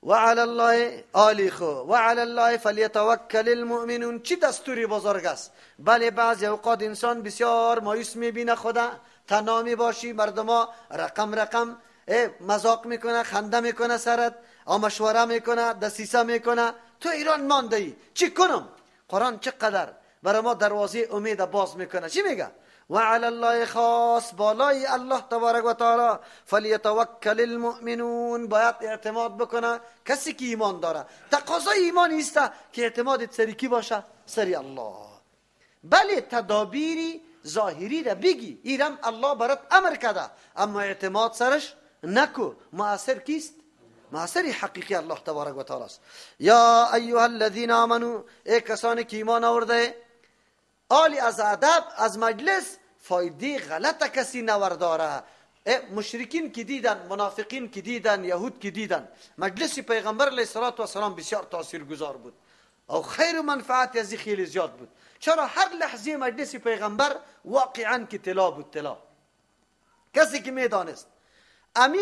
وعلى الله آلی خو وعلى الله فلیتوکل المؤمنون. چی دستوری بزرگ است. بله بعضی اوقات انسان بسیار مایوس میبینه، خدا تنها میباشی، مردما رقم رقم مذاق میکنه، خنده میکنه سرت، مشوره میکنه، دسیسه میکنه، تو ایران مانده ای، چی کنم؟ قرآن چقدر برای ما دروازه امید باز میکنه. چی میگه؟ وعلى الله خاص، بالای الله تبارک و تعالی فلیتوکل المؤمنون، باید اعتماد بکنه کسی که ایمان داره. تقاضای ایمان است که اعتماد سری کی باشه؟ سری الله. بله تدابیری ظاهری را بگی، ایرم الله برات امر کرده، اما اعتماد سرش نکو. مؤثر کیست؟ مؤثر حقیقی الله تبارک و تعالی است. یا ایها الذین آمنو، ای کسانی که ایمان آورده، آلی از ادب از مجلس فایده غلط کسی نورداره. مشرکین که دیدن، منافقین که دیدن، یهود که دیدن، مجلس پیغمبر علیه الصلاة والسلام بسیار تاثیرگذار بود او خیر و منفعت از خیلی زیاد بود. چرا هر لحظه مجلس پیغمبر واقعا که طلا بود، طلا. کسی که میدانست امی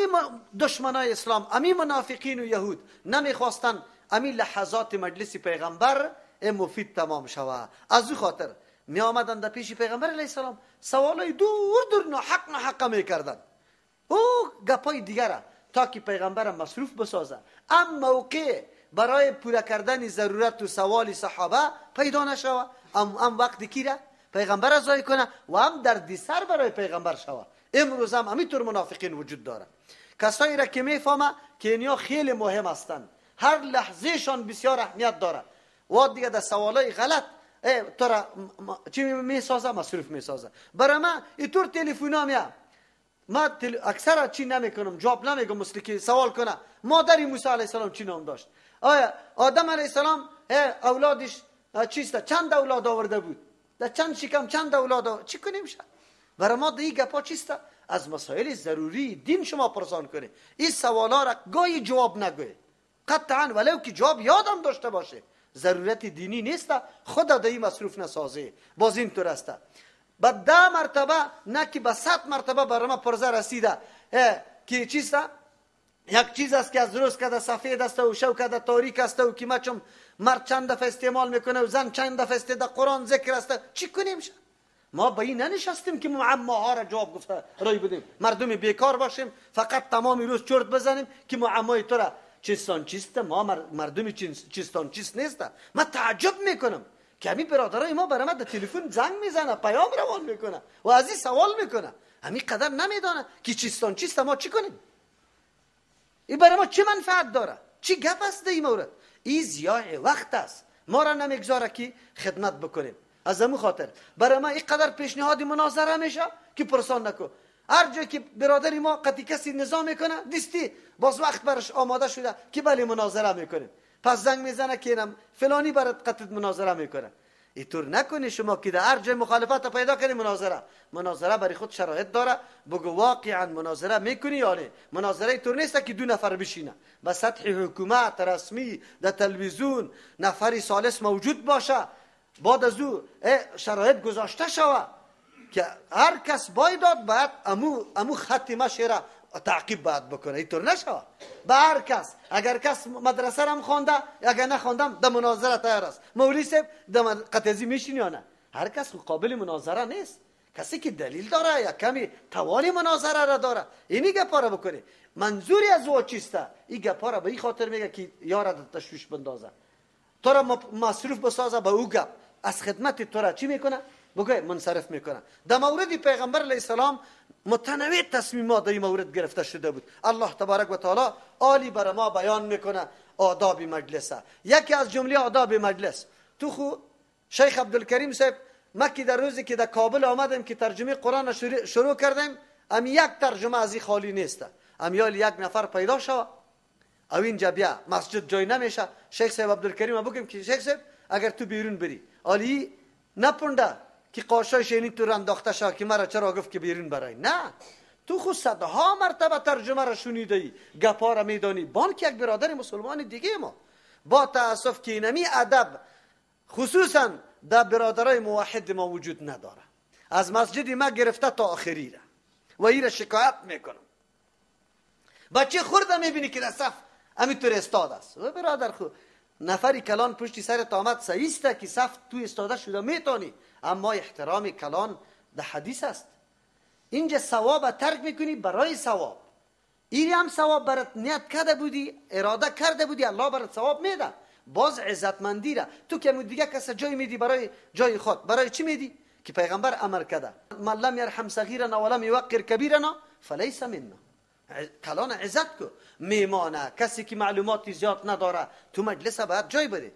دشمنای اسلام، امی منافقین و یهود نمیخواستن امی لحظات مجلس پیغمبر مفید تمام شوه. از او خاطر می آمدن در پیش پیغمبر علیه السلام سوالای دور دور ناحق ناحق میکردن، او گپای دیگره تا که پیغمبر مصروف بسازه. ام موقع برای پوره کردن ضرورت و سوال صحابه پیدا نشوه، ام وقت کیره پیغمبر ضایع کنه و هم دردسر برای پیغمبر شوه. امروز هم همینطور منافقین وجود داره، کسایی را که میفهمه که اینیا خیلی مهم هستند، هر لحظهشان بسیار اهمیت داره، و دیگه در سوالای غلط تو را چی میسازه؟ مصروف میسازه. برای من اینطور تلفن میاد، ما اکثر چی نمیکنم، جواب نمیگم، مثل که سوال کنه مادر موسی علیه السلام چی نام داشت، آیا آدم علیه السلام اولادش چیست، چند اولاد آورده بود، در چند شکم چند اولاد آورده، چی کنیم شد؟ برای ما دیگه گپا چیست؟ از مسائل ضروری دین شما پرسان کنه. این سوالا را گاهی جواب نگوی قطعا، ولو که جواب یادم داشته باشه، ضرورت دینی نیست، خدا دایی مصروف نسازه. باز اینطور است. به 10 مرتبه نه که به 100 مرتبه برای ما پرزه رسیده که چیست؟ یک چیز است که از روز کده سفید است و شو کده تاریک است و که ما چون مرد چند دفعه استعمال میکنه و زن چند دفعه استعمال، قرآن ذکر است، چی کنیم؟ ما به این ننشستیم که معماها را جواب گفته رای بدیم، مردم بیکار باشیم فقط تمام روز چرت بزنیم که معمای تو را چیستان چیست. ما مردم چیستان چیست نیست. من تعجب میکنم که همین برادرای ما برای ما در تلفن زنگ میزنه، پیام روان میکنه و از این سوال میکنه، همین قدر نمیدانه که چیستان چیست، ما چی کنیم؟ این برای ما چه منفعت داره؟ چی گپ است در این مورد؟ این ضیاع وقت است، ما را نمیگذاره که خدمت بکنیم. از همون خاطر برای ما اینقدر پیشنهاد مناظره میشه که پرسان نکو. هر جایی که برادری ما قطعی کسی نظام میکنه، دیستی باز وقت برش آماده شده که بله مناظره میکنیم، پس زنگ میزنه که اینم فلانی برات قطعی مناظره میکنه. اینطور نکنی شما که در هر جای مخالفت پیدا کنی مناظره. مناظره برای خود شرایط داره، بگو واقعا مناظره میکنی یا نه. مناظره اینطور نیست که دو نفر بشینه، به سطح حکومت رسمی در تلویزیون نفری ثالث موجود باشه، بعد از او شرایط گذاشته شوه که هر کس باید داد باید امو خط مشی را تعقیب باید بکنه. اینطور نشوه به هر کس. اگر کس مدرسه را خوانده اگر نخواندم در مناظره تیار است، مولوی صاحب در قطعی میشینی یا نه؟ هر کس قابل مناظره نیست. کسی که دلیل داره یا کمی توان مناظره را داره اینی گپا را بکنه. منظوری از او چیسته؟ این گپا را به این خاطر میگه که یارا در تشویش بندازه، تو را مصروف بسازه به او گپ، از خدمت تو را چی میکنه؟ بگه منصرف میکنه. در مورد پیغمبر علیه السلام متنوع تصمیمات در این مورد گرفته شده بود. الله تبارک و تعالی عالی بر ما بیان میکنه آداب مجلس. یکی از جمله آداب مجلس تو خو شیخ عبدالکریم صاحب مکی در روزی که در کابل آمدیم که ترجمه قرآن شروع کردیم، ام یک ترجمه از این خالی نیست. امیال یک نفر پیدا شوه او اینجا بیا مسجد جای نمیشه، شیخ صاحب عبدالکریم بگیم که شیخ صاحب اگر تو بیرون بری عالی نپونده که قاشای شینی تو انداخته شد که مرا چرا گفت که بیرون برای، نه تو خود صدها مرتبه ترجمه را شنیده ای، گپا را میدانی. بانک یک برادر مسلمان دیگه ما با تاسف که اینمی ادب خصوصا در برادرای موحد ما وجود نداره. از مسجد ما گرفته تا آخری را و ایره شکایت میکنم. بچه خورده میبینی که در صف همینطور استاد است. و برادر خو نفری کلان پشتی سر آمد، صحیح است که صف تو استاده شده میتونی، اما احترام کلان در حدیث است. اینجا ثواب ترک میکنی برای ثواب. ایری هم ثواب برات نیت کرده بودی، اراده کرده بودی، الله برات ثواب میده. باز عزتمندی را تو که دیگه کس جای میدی برای جای خود، برای چی میدی؟ که پیغمبر امر کرده من لم یرحم صغیرنا ولم یوقر کبیرنا فلیس منا. کلان عزت کو، میمانه کسی که معلوماتی زیاد نداره تو مجلس باید جای بده.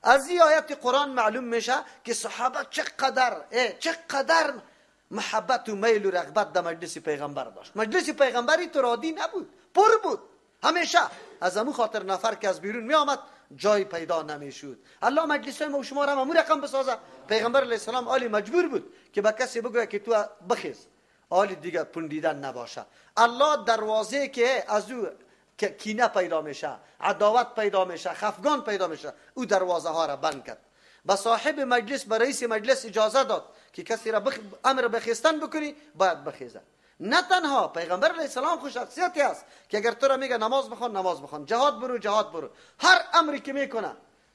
از این آیت قرآن معلوم میشه که صحابه چقدر محبت و میل و رغبت در مجلس پیغمبر داشت. مجلس پیغمبری تو رادی نبود، پر بود همیشه. از امو خاطر نفر که از بیرون می آمد جای پیدا نمیشد. الله مجلس های ما و شما را هم رقم بسازه. پیغمبر علیه السلام آلی مجبور بود که به کسی بگوید که تو بخیز، آلی دیگه پندیدن نباشه. الله دروازه که از او کینه پیدا میشه، عداوت پیدا میشه، خفگان پیدا میشه، او دروازه ها را بند کرد. به صاحب مجلس، به رئیس مجلس اجازه داد که کسی را امر بخیستن بکنی باید بخیزه. نه تنها پیغمبر علیه السلام خوش شخصیتی است که اگر تو را میگه نماز بخوان نماز بخوان، جهاد برو جهاد برو، هر امری که میکنه،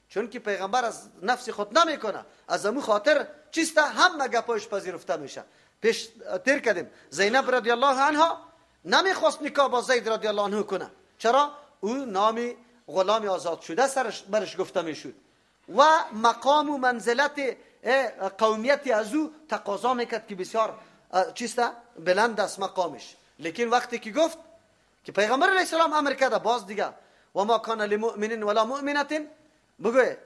چون که پیغمبر از نفس خود نمیکنه، از امو خاطر چیسته هم گپایش پذیرفته میشه. پیش تیر کردیم زینب رضی الله عنها نمیخواست نکاح با زید رضی الله عنه کنه. چرا؟ او نام غلام آزاد شده سرش برش گفته میشد و مقام و منزلت قومیت از او تقاضا میکرد که بسیار چیسته بلند است مقامش. لیکن وقتی که گفت که پیغمبر علیه السلام امر کرده، باز دیگه و ما کان لمؤمن ولا مؤمنه، بگوی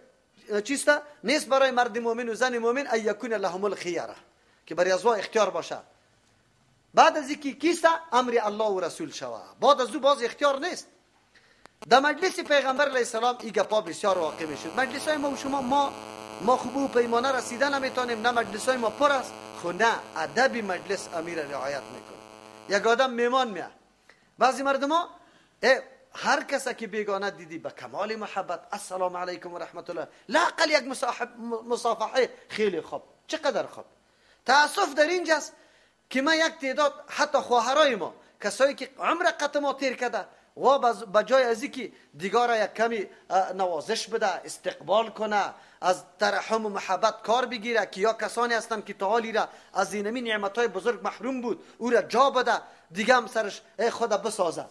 چیسته نیست برای مرد مؤمن و زن مؤمن ان یکون لهم الخیره، که برای ازوا اختیار باشه. بعد از اینکه کیسته امر الله و رسول شوه، بعد از او باز اختیار نیست. در مجلس پیغمبر علیه السلام این گپا بسیار واقع میشد. مجلس های ما و شما ما خوب و پیمانه رسیده نمیتونیم، نه مجلس های ما پر است، خو نه ادب مجلس امیر رعایت میکنه. یک آدم میمان میاد، بعضی مردم ها هر کس که بیگانه دیدی به کمال محبت السلام علیکم و رحمت الله، لاقل یک مصافحه خیلی خوب، چقدر خوب. تاسف در اینجاست که ما یک تعداد حتی خواهرای ما، کسایی که عمر قط ما تیر کرده و بجای از اینکه دیگارا یک کمی نوازش بده، استقبال کنه، از ترحم و محبت کار بگیره، که یا کسانی هستند که تعالی را از اینمی نعمتهای بزرگ محروم بود او را جا بده، دیگه هم سرش خدا بسازه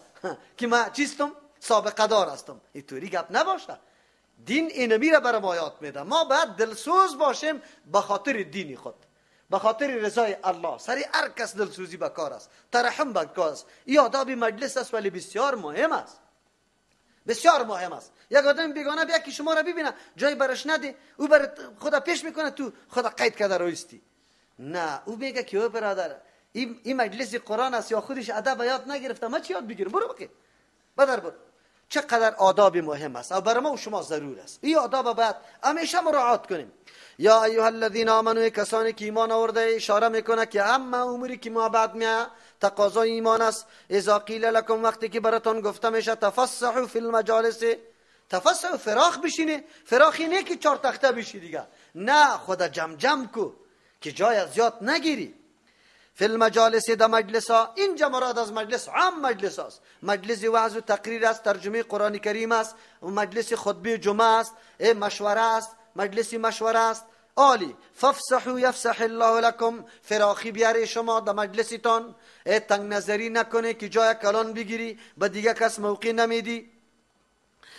که ما چیستم، سابقه دار هستم. اینطوری گپ نباشه. دین اینمی را برای ما یاد میده. ما باید دلسوز باشیم به خاطر دین خود، به خاطر رضای الله. سری هر کس دلسوزی به کار است، ترحم به کار است. این آداب مجلس است ولی بسیار مهم است، بسیار مهم است. یک آدم بیگانه بیا که شما را ببینه، جای برش نده، او بر خدا پیش میکنه، تو خدا قید کرده رویستی. نه، او میگه که او برادر این مجلس قرآن است، یا خودش ادب یاد نگرفته، ما چی یاد بگیرم؟ برو بکی بدر برو. چقدر آداب مهم است و برای ما و شما ضرور است. این آداب باید همیشه مراعات کنیم. یا ایها الذین آمنوا، کسانی که ایمان آورده، اشاره میکنه که اما اموری که ما بعد میاد تقاضای ایمان است. اذا قیل لکم، وقتی که براتون گفته میشه تفسحوا فی المجالس، تفسحوا فراخ بشینه. فراخی نه که چهار تخته بشی دیگه، نه، خدا جمع جمع کو که جای زیاد نگیری. فی المجالس، در مجلس ها. اینجا مراد از مجلس عام مجلس است، مجلس وعظ و تقریر است، ترجمه قرآن کریم است، مجلس خطبه جمعه است، مشوره است، مجلس مشوره است. عالی فافسحوا یفسح الله لکم، فراخی بیاره شما در مجلستان، تنگ نظری نکنه که جای کلان بگیری به دیگه کس موقع نمیدی.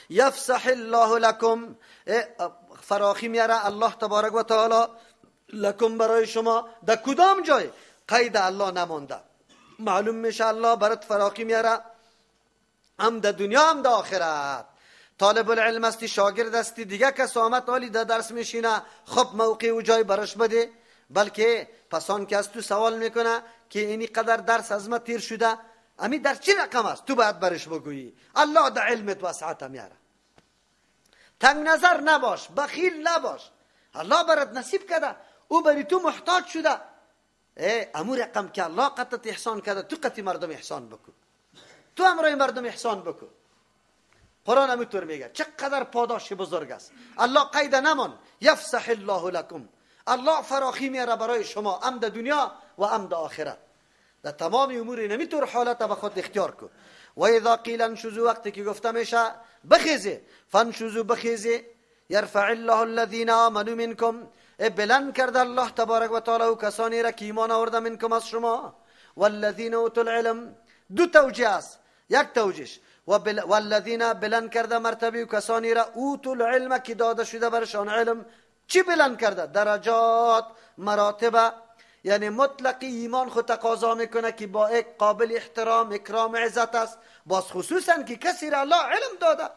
یفسح الله لکم، فراخی میاره الله تبارک و تعالی لکم برای شما. در کدام جای قید الله نمانده، معلوم میشه الله برات فراخی میاره هم در دنیا هم در آخرت. طالب العلم هستی، شاگرد هستی، دیگه کس آمد حالی در درس میشینه، خب موقع و جای برش بده، بلکه پسان که از تو سوال میکنه که اینی قدر درس از ما تیر شده، امی در چی رقم است، تو باید برش بگویی. الله در علمت وسعت میاره. تنگ نظر نباش، بخیل نباش، الله برات نصیب کرده، او بری تو محتاج شده. امو رقم که الله قطعت احسان کرده تو قطعی مردم احسان بکن، تو امرای مردم احسان بکن. قرآن همینطور میگه چقدر پاداش بزرگ است. الله قید نمان، یفسح الله لکم، الله فراخی میاره برای شما ام در دنیا و ام در آخرت. در تمام امور نمیطور حالت به خود اختیار کن. و اذا قیل انشزوا، وقتی که گفته میشه بخیزه، فانشزوا بخیزه، یرفع الله الذین آمنوا منکم، بلند کرده الله تبارک و تعالی و کسانی را که ایمان آورده منکم از شما، والذین اوتوا العلم. دو توجیه است، یک توجیهش والذین بلند کرده مرتبه و کسانی را اوتوا العلم که داده شده برشان علم. چی بلند کرده؟ درجات، مراتب. یعنی مطلق ایمان خود تقاضا میکنه که با یک قابل احترام، اکرام، عزت است. باز خصوصا که کسی را الله علم داده،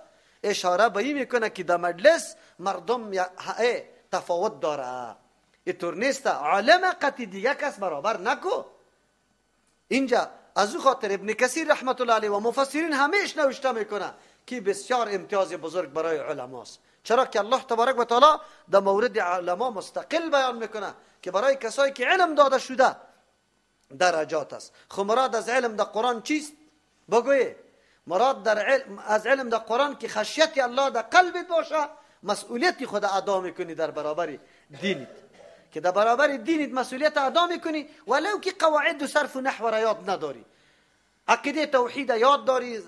اشاره به این میکنه که در مجلس مردم تفاوت داره. اینطور نیست عالم قطعی دیگه کس برابر نکو. اینجا از او خاطر ابن کثیر رحمت الله علیه و مفسرین همیش نوشته میکنه که بسیار امتیاز بزرگ برای علماست. چرا که الله تبارک و تعالی در مورد علما مستقل بیان میکنه که برای کسایی که علم داده شده درجات است. خب مراد از علم در قرآن چیست؟ بگوی مراد در علم، از علم در قرآن که خشیت الله در قلبت باشه، مسئولیت خود ادا میکنی در برابر دینت، که در برابر دینت مسئولیت ادا میکنی ولو که قواعد و صرف و نحو را یاد نداری، عقیده توحید یاد داری،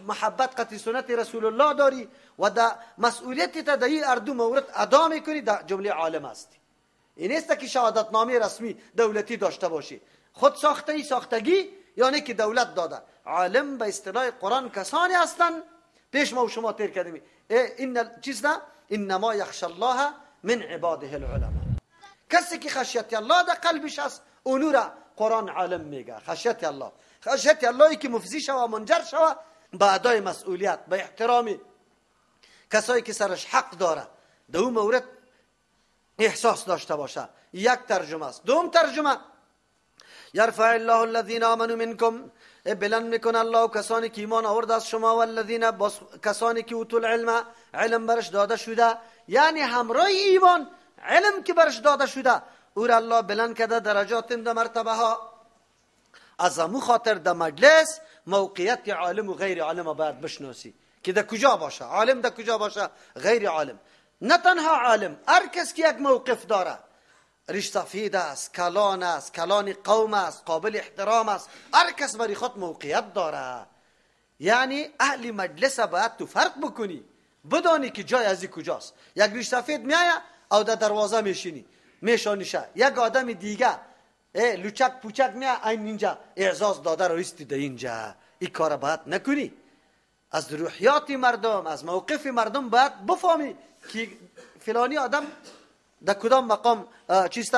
محبت قطع سنت رسول الله داری و در مسئولیت تا در این اردو مورد ادا میکنی، در جمله عالم هستی. این نیست که شهادتنامه رسمی دولتی داشته باشی، خود ساخته ای ساختگی یعنی که دولت داده. عالم به اصطلاح قرآن کسانی هستند پیش ما و شما تیر کردیم، این چیز نه، انما یخش الله من عباده العلماء. کسی که خشیت الله در قلبش است اونو را قرآن عالم میگه. خشیت الله، خشیت اللهی که مفزی شوه، منجر شوه به ادای مسئولیت، به احترام کسایی که سرش حق داره، در اون مورد احساس داشته باشه. یک ترجمه است. دوم ترجمه یرفع الله الذین آمنوا منکم، بلند میکنه الله کسانی که ایمان آورده از شما، والذین کسانی که اوتوا العلم، علم برش داده شده، یعنی همراه ایمان علم که برش داده شده او را الله بلند کرده درجات در مرتبه ها. از امو خاطر در مجلس موقعیت عالم و غیر عالم باید بشناسی که در کجا باشه، عالم در کجا باشه، غیر عالم. نه تنها عالم، هر کس که یک موقف داره، ریش سفید است، کلان است، کلان قوم است، قابل احترام است، هر کس برای خود موقعیت داره. یعنی اهل مجلس باید تو فرق بکنی، بدانی که جای ازی کجاست. یک ریش سفید میایه او در دروازه میشینی میشانیشه، یک آدم دیگه لوچک پوچک میایه این اینجا اعزاز داده رو ایستی در اینجا. این کار باید نکنی. از روحیات مردم، از موقف مردم باید بفهمی که فلانی آدم در کدام مقام چیست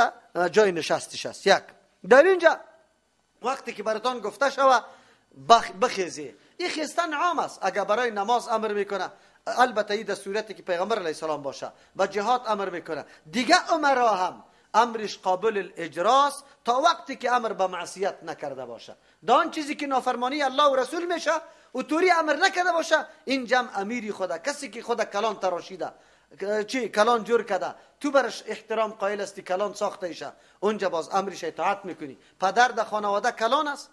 جای نشستش است. یک در اینجا وقتی که براتان گفته شوه بخیزی، این خیستن عام است. اگر برای نماز امر میکنه، البته این در صورتی که پیغمبر علیه السلام باشه، با جهاد امر میکنه، دیگه امرا هم امرش قابل الاجراست تا وقتی که امر به معصیت نکرده باشه. دان چیزی که نافرمانی الله و رسول میشه و توری امر نکرده باشه، این جمع امیری خدا، کسی که خدا کلان تراشیده، چی کلان جور کرده، تو برش احترام قائل استی، کلان ساخته ایشه، اونجا باز امرش اطاعت میکنی. پدر در خانواده کلان است،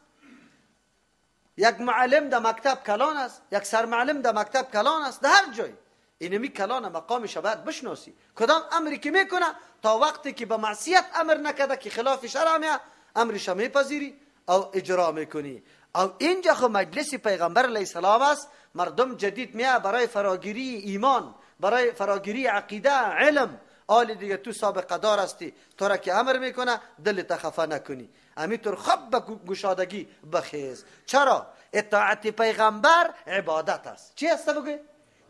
یک معلم در مکتب کلان است، یک سرمعلم در مکتب کلان است، در هر جای اینمی کلان مقامش باید بشناسی. کدام امری که میکنه تا وقتی که به معصیت امر نکرده که خلاف شرع میه، امرش میپذیری او اجرا میکنی. او اینجا خو مجلس پیغمبر علیه السلام است، مردم جدید میه برای فراگیری ایمان، برای فراگیری عقیده، علم. آل دیگه تو سابقه دار هستی، تو را که امر میکنه دلت خفه نکنی، همینطور خب به گشادگی بخیز. چرا؟ اطاعت پیغمبر عبادت است. چی است بگوی؟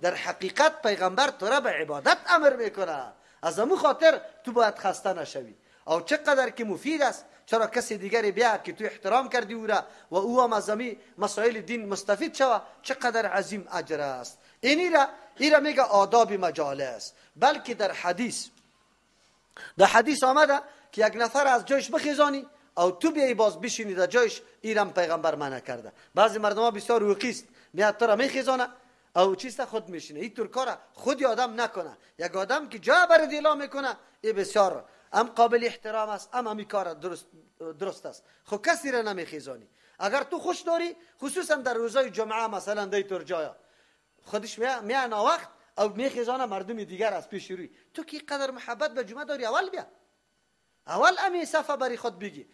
در حقیقت پیغمبر تو را به عبادت امر میکنه، از امو خاطر تو باید خسته نشوی. او چقدر که مفید است. چرا کسی دیگری بیا که تو احترام کردی او را و او هم از مسائل دین مستفید شوه، چقدر عظیم اجر است. اینی را ایرا میگه آداب مجالس. بلکه در حدیث، در حدیث آمده که یک نفر از جایش بخیزانی او تو بیای باز بشینی در جایش، ایرم پیغمبر منع کرده. بعضی مردم ها بسیار روقیست، میاد تو را میخیزانه او چیست خود میشینه. این طور کار خودی آدم نکنه. یک آدم که جا بر دیلا میکنه، این بسیار هم قابل احترام است، هم همی کار درست است. خب کسی را نمیخیزانی. اگر تو خوش داری، خصوصا در روزای جمعه مثلا دیتور جایا خودش میان وقت او میخیزانه مردم دیگر از پیش روی تو که قدر محبت به جمعه داری، اول بیا، اول امی صفه برای خود بگی.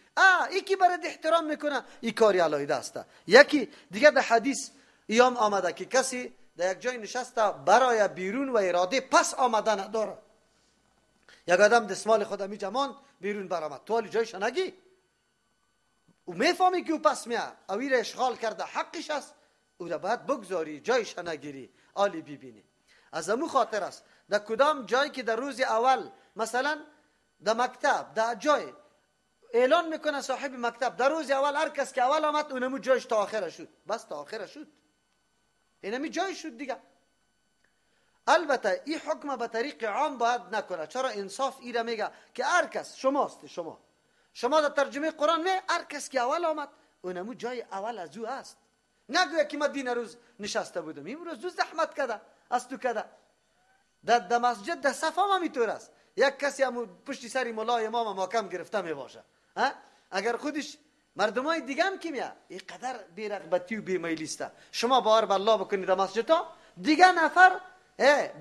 یکی برای احترام میکنه، این کاری علایده است. یکی دیگه در حدیث ایام آمده که کسی در یک جای نشسته برای بیرون و اراده پس آمده نداره. یک آدم دستمال خود می جمان بیرون برآمد، تو حالی جایش نگی، او میفهمی که او پس میاد، او را اشغال کرده، حقش است، او را باید بگذاری، جایش نگیری، آلی ببینی. از امو خاطر است در کدام جایی که در روز اول مثلا در مکتب در جای اعلان میکنه صاحب مکتب در روز اول هر کس که اول آمد اونمو جایش تا آخر شد، بس تا آخر شد، اینمی جای شد دیگه. البته این حکم به طریق عام باید نکنه. چرا؟ انصاف ایره میگه که هر کس شماست، شما در ترجمه قرآن می هر کس که اول آمد اونمو جای اول از او است. نگویا که ما دین روز نشسته بودم، امروز دو زحمت کده از تو کده. در مسجد در صف هم همینطور است. یک کسی هم پشت سر ملا امام محکم گرفته می باشه، اگر خودش مردمای دیگه هم که میاد اینقدر بی‌رغبتی و بی‌میلی است. شما باور به الله بکنید در مسجد ها دیگه نفر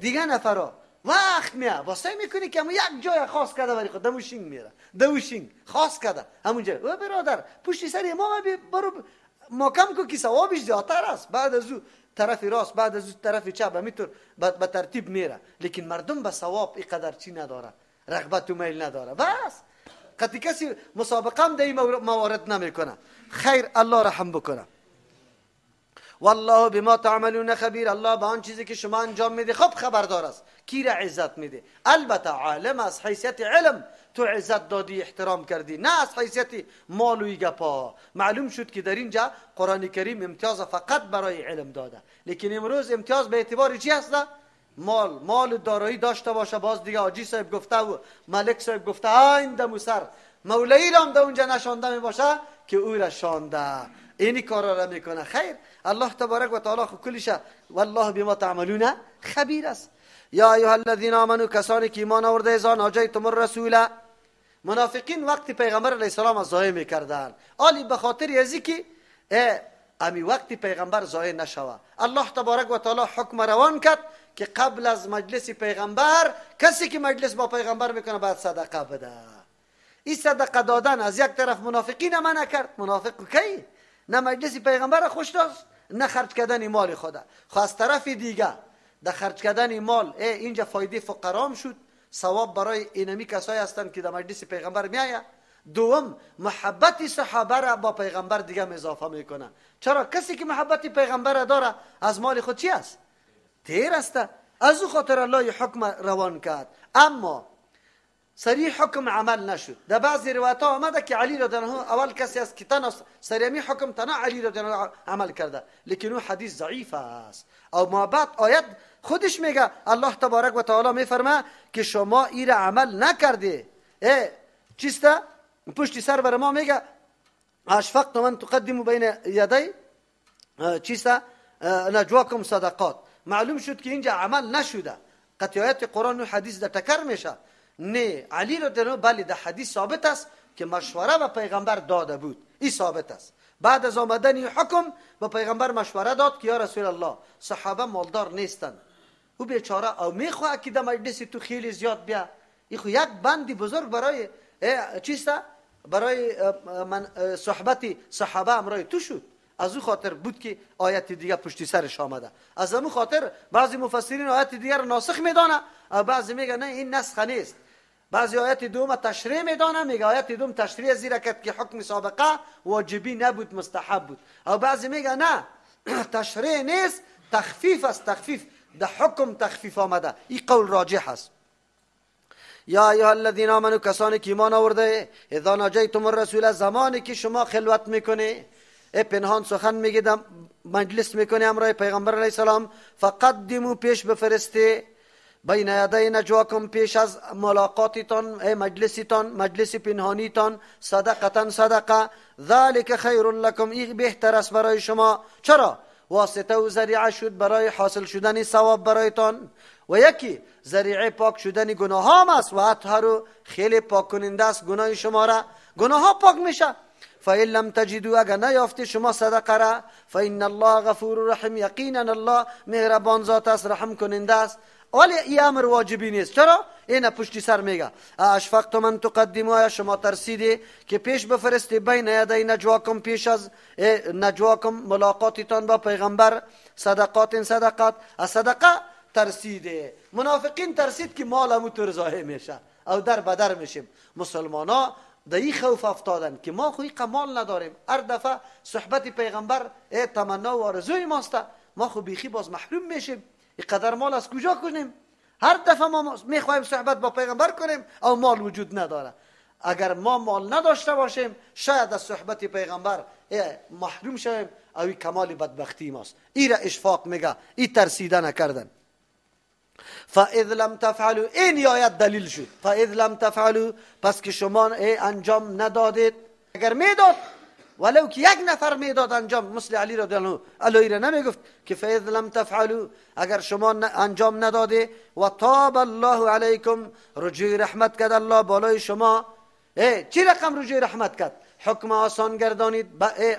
دیگه نفرا وقت میاد واسه میکنی که یک جای خاص کرده برای خود دموشینگ میره، دوشینگ خاص کرده همونجا. او برادر پشت سر امام برو محکم کو که ثوابش زیادتر است. بعد از او طرف راست، بعد از او طرف چپ، همینطور به ترتیب میره. لیکن مردم به ثواب اینقدر چی نداره، رغبت و میل نداره. بس قطعی کسی مسابقه هم در این موارد نمیکنه. خیر، الله رحم بکنه. والله بما تعملون خبیر. الله به آن چیزی که شما انجام میده خب خبردار است. کی را عزت میده؟ البته عالم از حیثیت علم تو عزت دادی، احترام کردی، نه از حیثیت مال و گپا. معلوم شد که در اینجا قرآن کریم امتیاز فقط برای علم داده، لیکن امروز امتیاز به اعتبار چی هست؟ مال. مال دارایی داشته باشه، باز دیگه حاجی صاحب گفته و ملک صاحب گفته، این دمو سر مولایی را هم در اونجا نشانده می باشه که او را شانده، اینی کارا را میکنه. خیر، الله تبارک و تعالی خو کلش والله بما تعملون خبیر است. یا ایها الذین آمنوا، کسانی که ایمان آورده، اذا ناجیتم الرسول. منافقین وقتی پیغمبر علیه السلام از ضایع میکردن، آلی به خاطر ازی که امی وقتی پیغمبر ضایع نشوه، الله تبارک و تعالی حکم روان کرد که قبل از مجلس پیغمبر کسی که مجلس با پیغمبر میکنه باید صدقه بده. این صدقه دادن از یک طرف منافقین منع کرد. منافق کی؟ نه مجلس پیغمبر خوش داشت، نه خرج کردن مال خدا. خو از طرف دیگه در خرج کردن مال اینجا فایده فقرام شد، ثواب برای اینمی کسایی هستند که در مجلس پیغمبر میآید. دوم، محبت صحابه را با پیغمبر دیگه اضافه میکنه. چرا؟ کسی که محبت پیغمبر داره از مال خود چی است؟ تیر است. از او خاطر الله حکم روان کرد. اما سریع حکم عمل نشد. در بعضی روایت ها آمده که علی رضی الله عنه اول کسی است که تنها سریع حکم تنها علی رضی الله عنه عمل کرده، لیکن او حدیث ضعیف است. او ما بعد آیت خودش میگه الله تبارک و تعالی میفرمه که شما ایره عمل نکرده. چیسته؟ پشتی سر بر ما میگه اشفقت من تقدم بین یدی چیسته نجواکم صدقات. معلوم شد که اینجا عمل نشده. قطعیت قرآن و حدیث در تکر میشه. نه علی رضی الله عنه، بله در حدیث ثابت است که مشوره به پیغمبر داده بود، این ثابت است. بعد از آمدن حکم به پیغمبر مشوره داد که یا رسول الله صحابه مالدار نیستند، او بیچاره او میخواد که در مجلس تو خیلی زیاد بیا. این خو یک بندی بزرگ برای چیست؟ برای من صحبت صحابه امرای تو شد. از او خاطر بود که آیت دیگه پشتی سرش آمده. از اون خاطر بعضی مفسرین آیت دیگر ناسخ میدانه، بعضی میگه نه این نسخ نیست. بعضی آیت دوم تشریح میدانه، میگه آیت دوم تشریح زیرا کرد که حکم سابقه واجبی نبود، مستحب بود. او بعضی میگه نه تشریح نیست، تخفیف است، تخفیف ده حکم تخفیف آمده. این قول راجح است. یا ایها الذین آمنوا، کسانی که ایمان آورده، اذا ناجیتم الرسول، زمانی که شما خلوت میکنی، پنهان سخن میگید، مجلس میکنی همراه پیغمبر علیه السلام، فقدموا، پیش بفرستی، بین یدی نجواکم، پیش از ملاقاتتان، مجلستان، مجلس پنهانیتان، صدقتا صدقه، ذلک خیر لکم، این بهتر است برای شما. چرا؟ واسطه و ذریعه شد برای حاصل شدن ثواب برایتان، و یکی ذریعه پاک شدن گناه ها است. و اطهر خیلی پاک کننده است گناه شما را، گناه ها پاک میشه. فإن لم تجدوا اگر نیافتی شما صدقه را، فإن الله غفور رحیم، یقینا الله مهربان ذات است، رحم کننده است. ولی این امر واجبی نیست. چرا؟ این پشتی سر میگه اشفقتم ان تقدموا، شما ترسیدی که پیش بفرستی بین یدی نجواکم، پیش از نجواکم ملاقاتتان با پیغمبر، صدقات صدقات، از صدقه ترسیده. منافقین ترسید که مال امو تر ضایع میشه او در بدر میشیم. مسلمان ها در این خوف افتادن که ما خو ایقه مال نداریم، هر دفعه صحبت پیغمبر تمنا و آرزوی ماست، ما خو بیخی باز محروم میشیم، اینقدر مال از کجا کنیم؟ هر دفعه ما میخوایم صحبت با پیغمبر کنیم او مال وجود نداره. اگر ما مال نداشته باشیم شاید از صحبت پیغمبر محروم شویم، او کمال بدبختی ماست. ای را اشفاق میگه، ای ترسیده نکردن. فاذ لم تفعلوا، این آیت دلیل شد. فاذ لم تفعلوا، پس که شما انجام ندادید. اگر میداد، ولو که یک نفر میداد انجام، مثل علی رضی الله عنه، علی را نمیگفت که فاذ لم تفعلوا، اگر شما انجام نداده، و تاب الله علیکم، رجوع رحمت کرد الله بالای شما. چی رقم رجوع رحمت کرد؟ حکم آسان گردانید.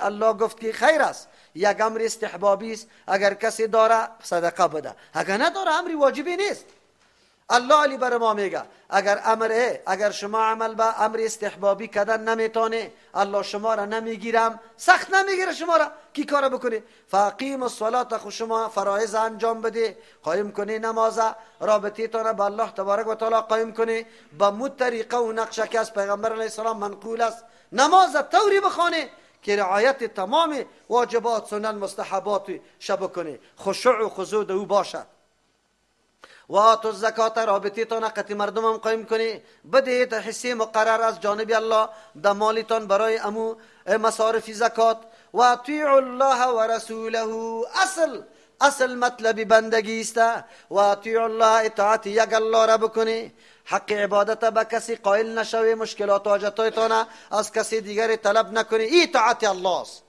الله گفت که خیر است، یک امر استحبابی است، اگر کسی داره صدقه بده، اگر نداره امری واجبی نیست. الله علی بر ما میگه اگر امر اگر شما عمل به امر استحبابی کردن نمیتونه، الله شما را نمیگیرم، سخت نمیگیره شما را کی کار بکنه. فاقیم الصلاه، خو شما فرایض انجام بده، قایم کنی نماز، رابطه تان با الله تبارک و تعالی قایم کنی با مو طریقه و نقشه که از پیغمبر علیه السلام منقول است. نماز طوری بخوانه که رعایت تمام واجبات، سنن، مستحبات شب کنه، خشوع و خضوع او باشد. و آتوا الزکات، رابطه تان قطع مردم هم قایم کنی، بدهید حصه مقرر از جانب الله د مالتان برای امو مصارف زکات. و اطیعوا الله و رسوله، اصل مطلب بندگی است. و اطیعوا الله، اطاعت یک الله را بکنی، حق عبادت به کسی قائل نشوی، مشکلات و حاجتایتان از کسی دیگر طلب نکنی، ای اطاعت الله است.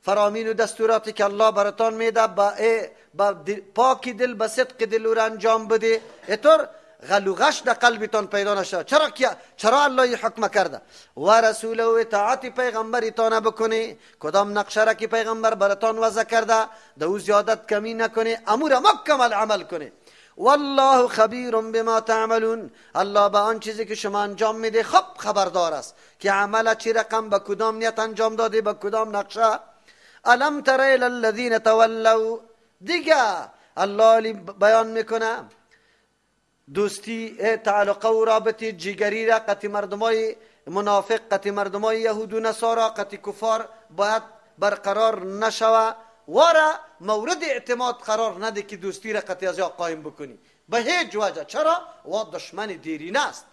فرامین و دستوراتی که الله براتان میده با پاک دل، با صدق دل او را انجام بده، اینطور غل و غش در قلبتان پیدا نشود. چرا الله این حکم کرده؟ و رسوله و اطاعت پیغمبرتان بکنی، کدام نقشه را که پیغمبر براتان وضع کرده در او زیادت کمی نکنی، امور مکمل عمل کنی. والله خبیر بما تعملون، الله به آن چیزی که شما انجام میده خب خبردار است که عمل چی رقم به کدام نیت انجام داده، به کدام نقشه. الم تر الی الذین تولوا، دیگه الله بیان میکنه دوستی، تعلقه و رابطه جگری را قطع مردمای منافق، قطع مردمای یهود و نصارا، قطع کفار باید برقرار نشوه، وارا مورد اعتماد قرار نده که دوستی را قطع از یا قایم بکنی به هیچ وجه. چرا؟ وا دشمن دیرینه است.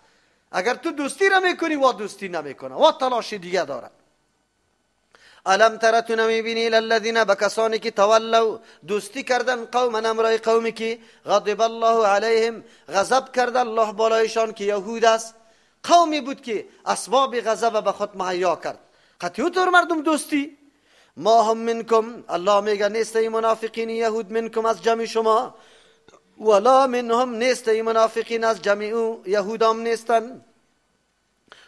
اگر تو دوستی را میکنی وا دوستی نمیکنه، وا تلاش دیگه داره. الم تر، تو نمیبینی، الذین، به کسانی که تولوا، دوستی کردن، قوما، امرای قومی که غضب الله علیهم، غضب کرد الله بالایشان که یهود است. قومی بود که اسباب غضب به خود مهیا کرد. قطعی طور مردم دوستی. ما هم منکم، الله میگه نیست ای منافقین یهود منکم از جمع شما، ولا منهم، نیست ای منافقین از جمع یهود هم نیستن.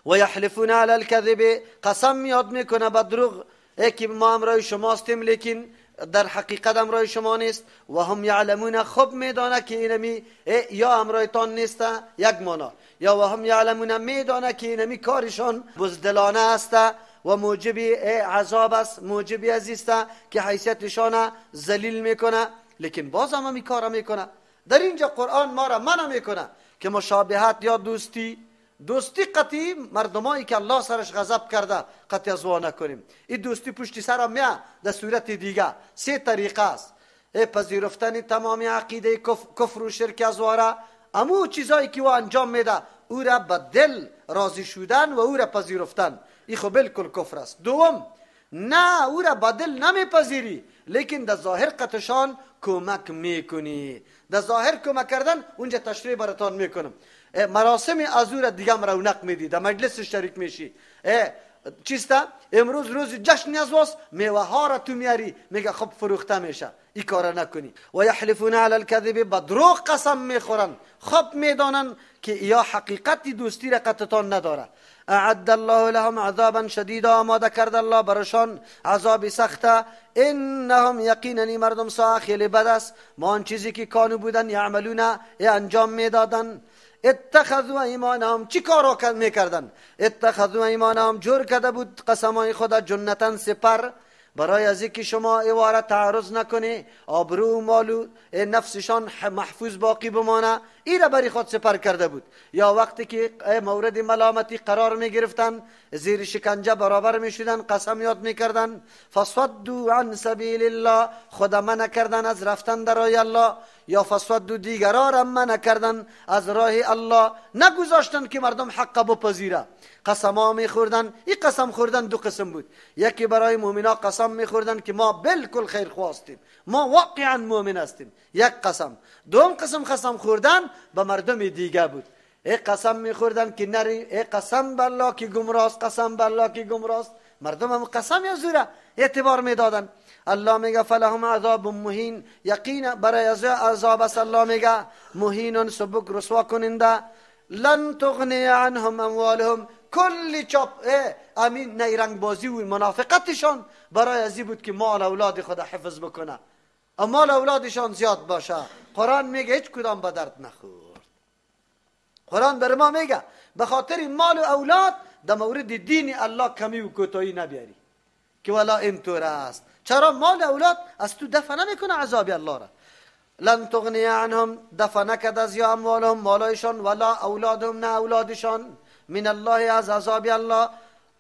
و یحلفون علی الكذب، قسم یاد میکنه به دروغ، ای که ما امرای شما هستیم لیکن در حقیقت امرای شما نیست. و هم یعلمون، خوب میدانه که اینمی یا امرایتان نیست یک مانا، یا و هم یعلمون میدانه که اینمی کارشان بزدلانه است و موجب عذاب است، موجب عزیز است که حیثیتشان ذلیل میکنه، لیکن باز هم همی کار میکنه. در اینجا قرآن ما را منع میکنه که مشابهت یا دوستی قطعی مردمایی که الله سرش غضب کرده قطعی از وا نکنیم. این دوستی پشتی سر میه در صورت دیگه سه طریقه است: پذیرفتن تمام عقیده کفر و شرک از واره، امو چیزایی که او انجام میده او را به دل راضی شدن و او را پذیرفتن، این خب بالکل کفر است. دوم، نه او را به دل نمیپذیری لیکن در ظاهر قطشان کمک میکنی. در ظاهر کمک کردن اونجا تشریح براتان میکنم. مراسم از او را دیگه رونق میدی، در مجلس شریک میشی، چیسته امروز روز جشن از واس میوه ها را تو میاری، میگه خب فروخته میشه. این کار نکنی. و یحلفون علی الكذب، با دروغ قسم میخورن، خب میدانن که یا حقیقت دوستی را قطعتان نداره. اعد الله لهم عذابا شدیدا، آماده کرد الله برشان عذاب سخته. انهم یقینا مردم سا خیلی بد است، ما آن چیزی که کانو بودن یعملون انجام میدادن. اتخذوا ایمانهم، چی کارا میکردن؟ اتخذوا ایمانهم، جور کرده بود قسمای خدا جنتن سپر، برای از اینکه شما ایواره تعرض نکنی، آبرو و مال و نفسشان محفوظ باقی بمانه، ای را برای خود سپر کرده بود. یا وقتی که مورد ملامتی قرار می گرفتن، زیر شکنجه برابر می شدن، قسم یاد می کردن. فصدوا عن سبیل الله، خود منع کردن از رفتن در راه الله، یا فصدوا دیگران را منع کردن از راه الله، نگذاشتن که مردم حق بپذیره. قسم می خوردن. این قسم خوردن دو قسم بود، یکی برای مؤمنا قسم می خوردن که ما بالکل خیر خواستیم، ما واقعا مؤمن هستیم، یک قسم. دوم قسم قسم خوردن به مردم دیگه بود، ای قسم می خوردن که نری، ای قسم بالله که گمراست، قسم بالله که گمراست. مردم هم قسم یا زوره اعتبار می دادن. الله میگه فلهم عذاب مهین، یقینا برای عذاب است. الله میگه مهین، سبک رسوا کننده. لن تغنی عنهم اموالهم، کلی چاپ امین نیرنگ بازی و منافقتشان برای ازی بود که مال اولاد خود حفظ بکنه، مال اولادشان زیاد باشه. قرآن میگه هیچ کدام به درد نخورد. قرآن بر ما میگه به خاطر مال و اولاد در مورد دین الله کمی و کوتاهی نبیاری که والا اینطور است. چرا مال اولاد از تو دفع نمیکنه عذاب الله را. لن تغنی عنهم، دفع نکد از یا اموالهم مالایشان، ولا اولادهم نه اولادشان، من الله از عذاب الله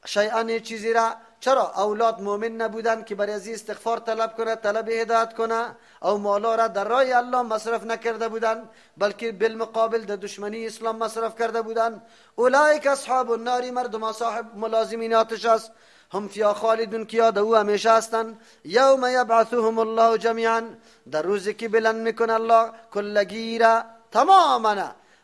شیئا چیزی را. چرا اولاد مؤمن نبودن که برای از استغفار طلب کنه، طلب هدایت کنه، او مالا را در راه الله مصرف نکرده بودن، بلکه بالمقابل در دشمنی اسلام مصرف کرده بودن. اولئک اصحاب النار، مردم صاحب ملازمین آتش است. هم فیها خالدون، که یاد او همیشه هستند. یوم یبعثهم الله جمیعا، در روزی که بلند میکنه الله کلگی را تماما،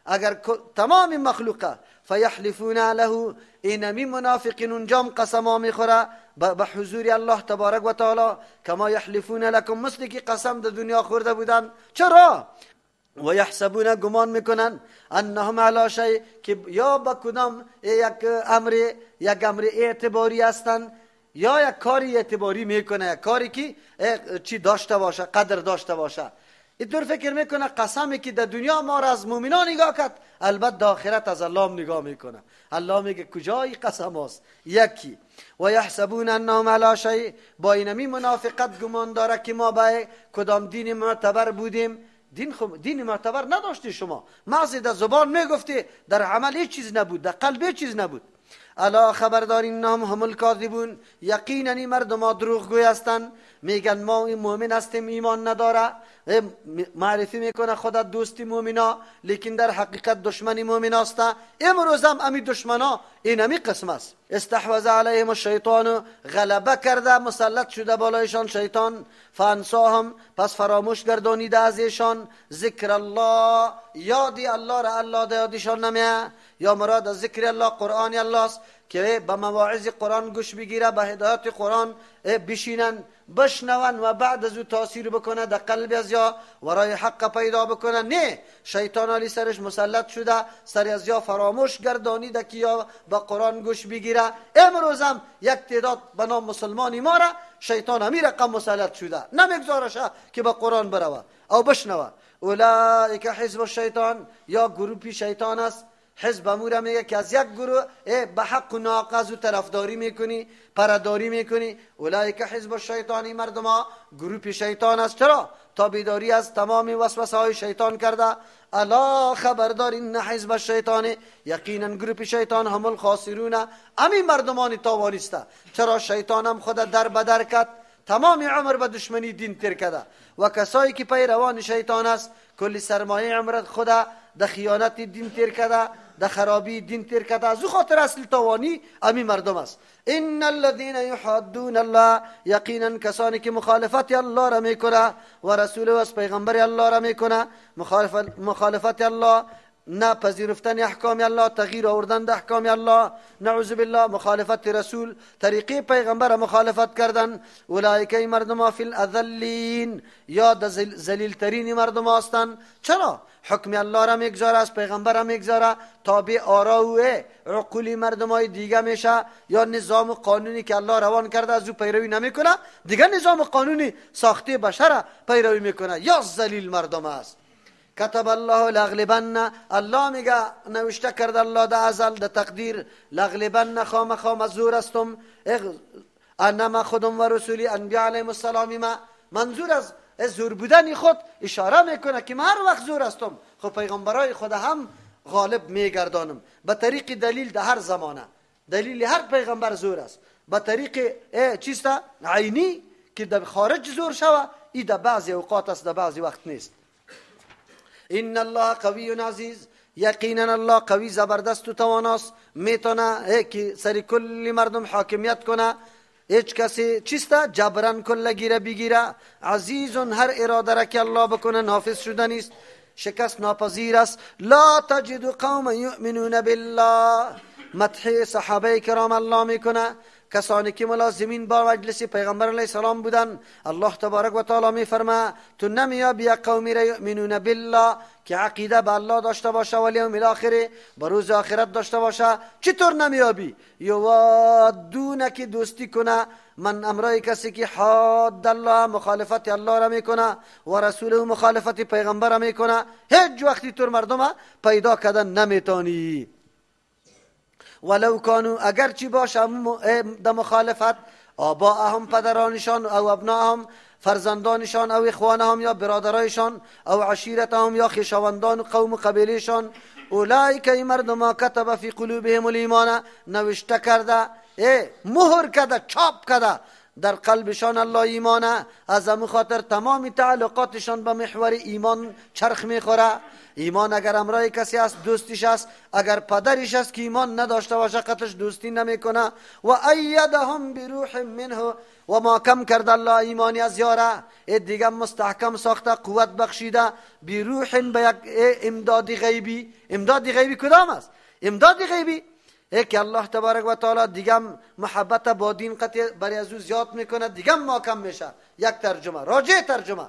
اگر تمام مخلوقه. فیحلفون له، اینمی منافقین اونجام قسم میخوره به حضور الله تبارک و تعالی، کما یحلفون لکم، مثل که قسم در دنیا خورده بودن. چرا؟ و یحسبون، گمان میکنن انهم علی شیء، که یا به کدام یک امر اعتباری هستن، یا یک کاری اعتباری میکنه، یک کاری که چی داشته باشه، قدر داشته باشه. اینطور فکر میکنه قسمی که در دنیا ما را از مؤمنان نگاه کرد، البته در آخرت از الله نگاه میکنه. الله میگه کجای قسم است؟ یکی. و یحسبون انهم علی شیء، با اینمی منافقت گمان داره که ما به کدام دین معتبر بودیم. دین معتبر نداشتی شما، محض در زبان میگفتی، در عمل هیچ چیز نبود، در قلب هیچ چیز نبود. الا خبردار انهم هم الکاذبون، یقینا این مردم دروغگوی هستند. میگن ما مؤمن هستیم، ایمان نداره، معرفی میکنه خدا دوستی مؤمنا، لیکن در حقیقت دشمنی مؤمن است. امروز هم امی دشمنا این امی قسم است. استحوذ علیهم الشیطان، غلبه کرده، مسلط شده بالایشان شیطان. فانساهم، پس فراموش گردانیده از ایشان ذکر الله، یادی الله را الله یادشان نمیه. یا مراد از ذکر الله قرآن الله است که به مواعظ قرآن گوش بگیره، به هدایت قرآن بشینن، بشنون و بعد از او تاثیر بکنه در قلب از یا ورای حق پیدا بکنه. نه، شیطان علی سرش مسلط شده، سر از یا فراموش گردانیده که یا به قرآن گوش بگیره. امروز هم یک تعداد به نام مسلمانی ما را شیطان همی رقم مسلط شده، نمیگذارشه که به قرآن بروه او بشنوه. اولئک حزب الشیطان، یا گروپی شیطان است. حزب امور میگه که از یک گروه به حق و ناحق از او طرفداری میکنی، پرداری میکنی. اولئک حزب الشیطانی، مردم ها گروپ شیطان است. چرا؟ تابعداری از تمام وسوسه های شیطان کرده. الا خبردار این حزب الشیطان، یقینا گروپ شیطان هم الخاسرون، امی مردمان تاوانی است. چرا؟ شیطان هم خود در بدر کرد، تمام عمر به دشمنی دین تیر کرده و کسایی که پیروان شیطان است کلی سرمایه عمر خود در خیانت دین تیر کرده، در خرابی دین تیر کرده. از او خاطر اصل توانی امی مردم است. ان الذين يحادون الله، یقینا کسانی که مخالفت الله را میکنه و رسول و از پیغمبر الله را میکنه، مخالفت الله نه پذیرفتن احکام الله، تغییر آوردن در احکام الله، نعوذ بالله، مخالفت رسول، طریقه پیغمبر مخالفت کردن، اولئک مردم فی الاذلین، یا د ذلیل ترین مردم هستند. چرا؟ حکم الله را میگذاره، از پیغمبر را میگذاره، تابع آرا و عقول مردم های دیگه میشه، یا نظام قانونی که الله روان کرده از او پیروی نمیکنه، دیگه نظام قانونی ساخته بشر پیروی میکنه، یا ذلیل مردم است. کتب الله لغلبن، الله میگه نوشته کرده الله د ازل د تقدیر، لغلبن خامخا مزور هستم، انما خودم و رسولی انبیا علیهم السلام. ما منظور از زور بودن خود اشاره میکنه که من هر وقت زور هستم، خب پیغمبرای خود هم غالب میگردانم به طریق دلیل. در هر زمانه دلیل هر پیغمبر زور است، به طریق چیست عینی که در خارج زور شوه، ای در بعضی اوقات است، در بعضی وقت نیست. ان الله قوی عزیز، یقینا الله قوی زبردست و تواناست، میتونه که سر کل مردم حاکمیت کنه، هیچ کسی چیست جبران کل گیره بگیره. عزیز، هر اراده را که الله بکنه نافذ شده نیست، شکست ناپذیر است. لا تجد قوما یؤمنون بالله، مدح صحابه کرام الله میکنه، کسانی که ملازمین با مجلس پیغمبر علیه السلام بودن. الله تبارک و تعالی میفرما تو نمیابی قومی را یؤمنون بالله که عقیده به الله داشته باشه و الیوم الاخر، به روز آخرت داشته باشه. چطور نمیابی؟ یوادون که دوستی کنه من امرای کسی که حاد الله، مخالفت الله را میکنه و رسوله مخالفت پیغمبر را میکنه. هیچ وقتی طور مردم پیدا کردن نمیتونی. ولو کانو، اگر چی باشه د مخالفت، آباءهم پدرانشان، او ابناءهم فرزندانشان، او اخوانهم یا برادرایشان، او عشیرتهم یا خویشاوندان و قوم و قبیلهشان، اولئک ای مردم کتب فی قلوبهم الایمان، نوشته کرده، مهر کرده، چاپ کرده در قلبشان الله ایمانه. از همون خاطر تمام تعلقاتشان به محور ایمان چرخ میخوره. ایمان اگر امرای کسی است دوستیش است، اگر پدرش است که ایمان نداشته باشه قطش دوستی نمیکنه. و ایدهم بروح منه، و ما کم کرد الله ایمانی از یاره، دیگه مستحکم ساخته، قوت بخشیده، بروح، به یک امداد غیبی. امداد غیبی کدام است؟ امداد غیبی که الله تبارک و تعالی دیگه محبت با دین قطع برای از او زیاد میکنه، دیگه ما کم میشه. یک ترجمه راجع ترجمه،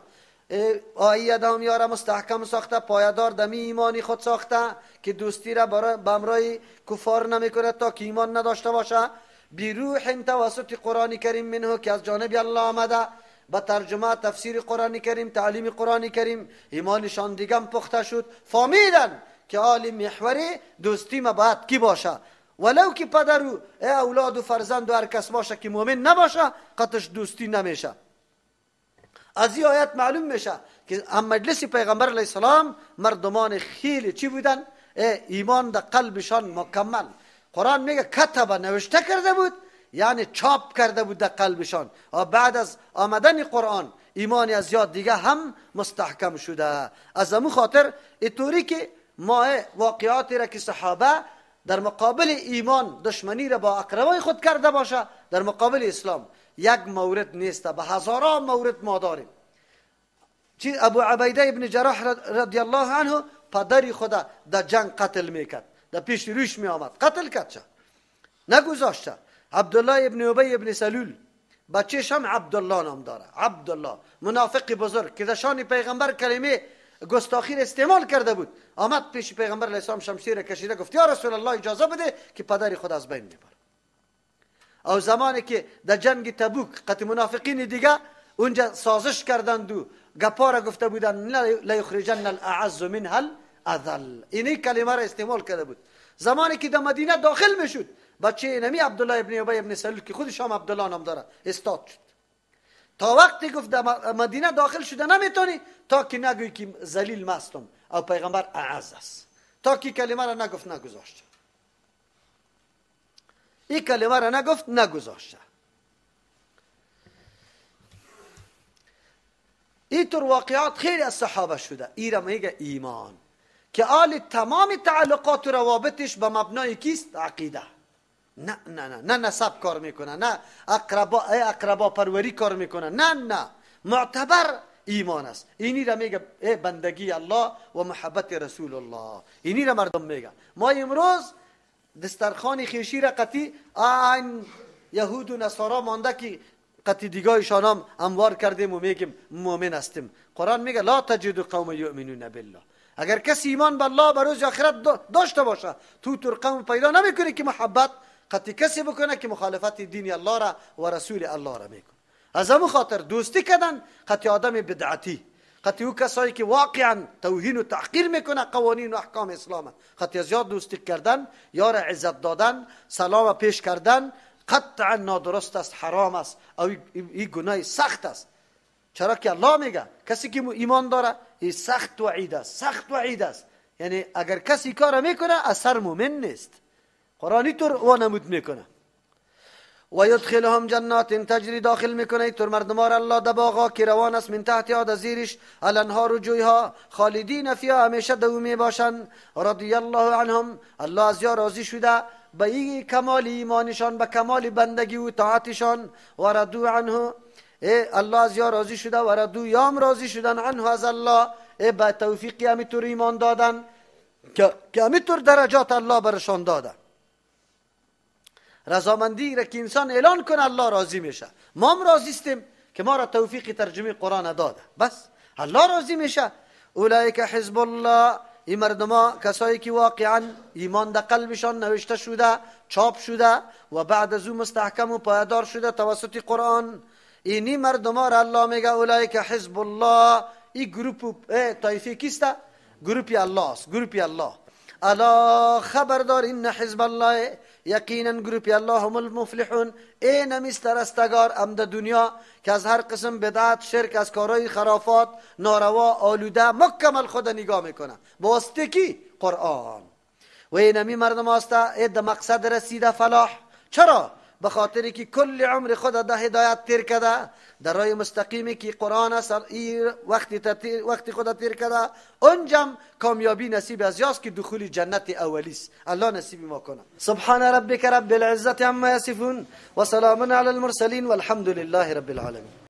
آیدهم یاره مستحکم ساخته، پایدار دمی ایمانی خود ساخته که دوستی را به امرای کفار نمیکنه تا که ایمان نداشته باشه. بروح توسط قرآن کریم منه که از جانب الله آمده، با ترجمه تفسیر قرآن کریم، تعلیم قرآن کریم، ایمانشان دیگه پخته شد، فهمیدن که عالی محور دوستی ما باید کی باشه. ولو که پدر و اولاد و فرزند و هر کس باشه که مؤمن نباشه قطش دوستی نمیشه. از این آیت معلوم میشه که هم مجلس پیغمبر علیه السلام مردمان خیلی چی بودن؟ ایمان در قلبشان مکمل. قرآن میگه کتب، نوشته کرده بود، یعنی چاپ کرده بود در قلبشان. بعد از آمدن قرآن ایمان از یاد دیگه هم مستحکم شده. از همون خاطر اینطوری که ما واقعاتی را که صحابه در مقابل ایمان دشمنی را با اقربای خود کرده باشه، در مقابل اسلام یک مورد نیست، به هزاران مورد ما داریم. چی ابو عبیده ابن جراح رضی الله عنه پدری خدا در جنگ قتل میکرد، در پیش روش می آمد قتل کرد، چه نگذاشته. عبدالله ابن ابی ابن سلول، بچهش هم عبدالله نام داره، عبدالله منافق بزرگ که در شان پیغمبر کلمه گستاخی را استعمال کرده بود، آمد پیش پیغمبر علیه السلام شمشیر کشیده، گفت یا رسول الله اجازه بده که پدر خود از بین میبره. او زمانی که در جنگ تبوک قتل منافقین دیگه اونجا سازش کردند و گپا را گفته بودند لیخرجن الاعز منها الاذل، اینی کلمه را استعمال کرده بود. زمانی که در مدینه داخل میشد، بچه اینمی عبدالله ابن ابی ابن سلول که خودش هم عبدالله نام داره استاد شد. تا وقتی گفت در مدینه داخل شده نمیتونی تا که نگویی که ذلیل مستم او پیغمبر اعز است. تا که کلمه را نگفت نگذاشته، این کلمه را نگفت نگذاشته. اینطور واقعات خیلی از صحابه شده. این را میگه ایمان که آل تمام تعلقات و روابطش به مبنای کیست؟ عقیده. نه نه نه نه نسب کار میکنه، نه اقربا پروری کار میکنه، نه نه، معتبر ایمان است. اینی را میگه بندگی الله و محبت رسول الله. اینی را مردم میگه. ما امروز دسترخوان خیشی را قطی این یهود و نصارا مانده که قطی دیگایشان هم اموار کردیم و میگیم مؤمن هستیم. قرآن میگه لا تجد قوم یؤمنون بالله. اگر کسی ایمان به الله به روز آخرت داشته باشه تو تر قوم پیدا نمیکنه که محبت قطی کسی بکنه که مخالفت دین الله را و رسول الله را میکنه. از همون خاطر دوستی کردن قطی آدم بدعتی، قطی او کسایی که واقعا توهین و تحقیر میکنه قوانین و احکام اسلام، قطی زیاد دوستی کردن، یار عزت دادن، سلام پیش کردن قطعا نادرست است، حرام است، او این گناه سخت است. چرا که الله میگه کسی که ایمان داره این سخت وعید است، سخت وعید است. یعنی اگر کسی کار میکنه اثر مؤمن نیست. قرآنی طور وانمود میکنه. و یدخلهم جنات تجری، داخل میکنه تر مردمار الله در باغا که روان است من تحتها، در زیرش الانهار و جویها، خالدین فیها، همیشه دو می باشند. رضی الله عنهم، الله از یا راضی شده به این کمال ایمانشان، به کمال بندگی و طاعتشان. و رضو عنه، الله از یا راضی شده و رضو یام راضی شدن عنه از الله، به توفیقی همیطور ایمان دادن که همیطور درجات الله برشان داده. رضامندی را که انسان اعلان کنه الله راضی میشه. ما هم راضی استیم که ما را توفیق ترجمه قرآن داده، بس الله راضی میشه. اولئک حزب الله، این مردما کسایی که واقعا ایمان در قلبشان نوشته شده، چاپ شده و بعد از او مستحکم و پایدار شده توسط قرآن، اینی مردما را الله میگه اولئک حزب الله. این گروپ طایفه کیسته؟ گروپی الله است، گروپی الله. الا خبردار ان حزب الله، یقینا گروپی الله هم المفلحون، این همیست رستگار ام در دنیا که از هر قسم بدعت، شرک، از کارهای خرافات، ناروا، آلوده مکمل خود نگاه میکنه با واسطه کی؟ قرآن. و این همی مردم هسته ای در مقصد رسیده فلاح. چرا؟ به خاطری که کل عمر خود در هدایت تیر کرده، در راه مستقیمی که قرآن است وقتی خود تیر کرده، اونجام کامیابی نصیب از یاست که دخول جنت اولی است. الله نصیب ما کنه. سبحان ربک رب العزة عما یصفون و سلام علی المرسلین والحمد لله رب العالمین.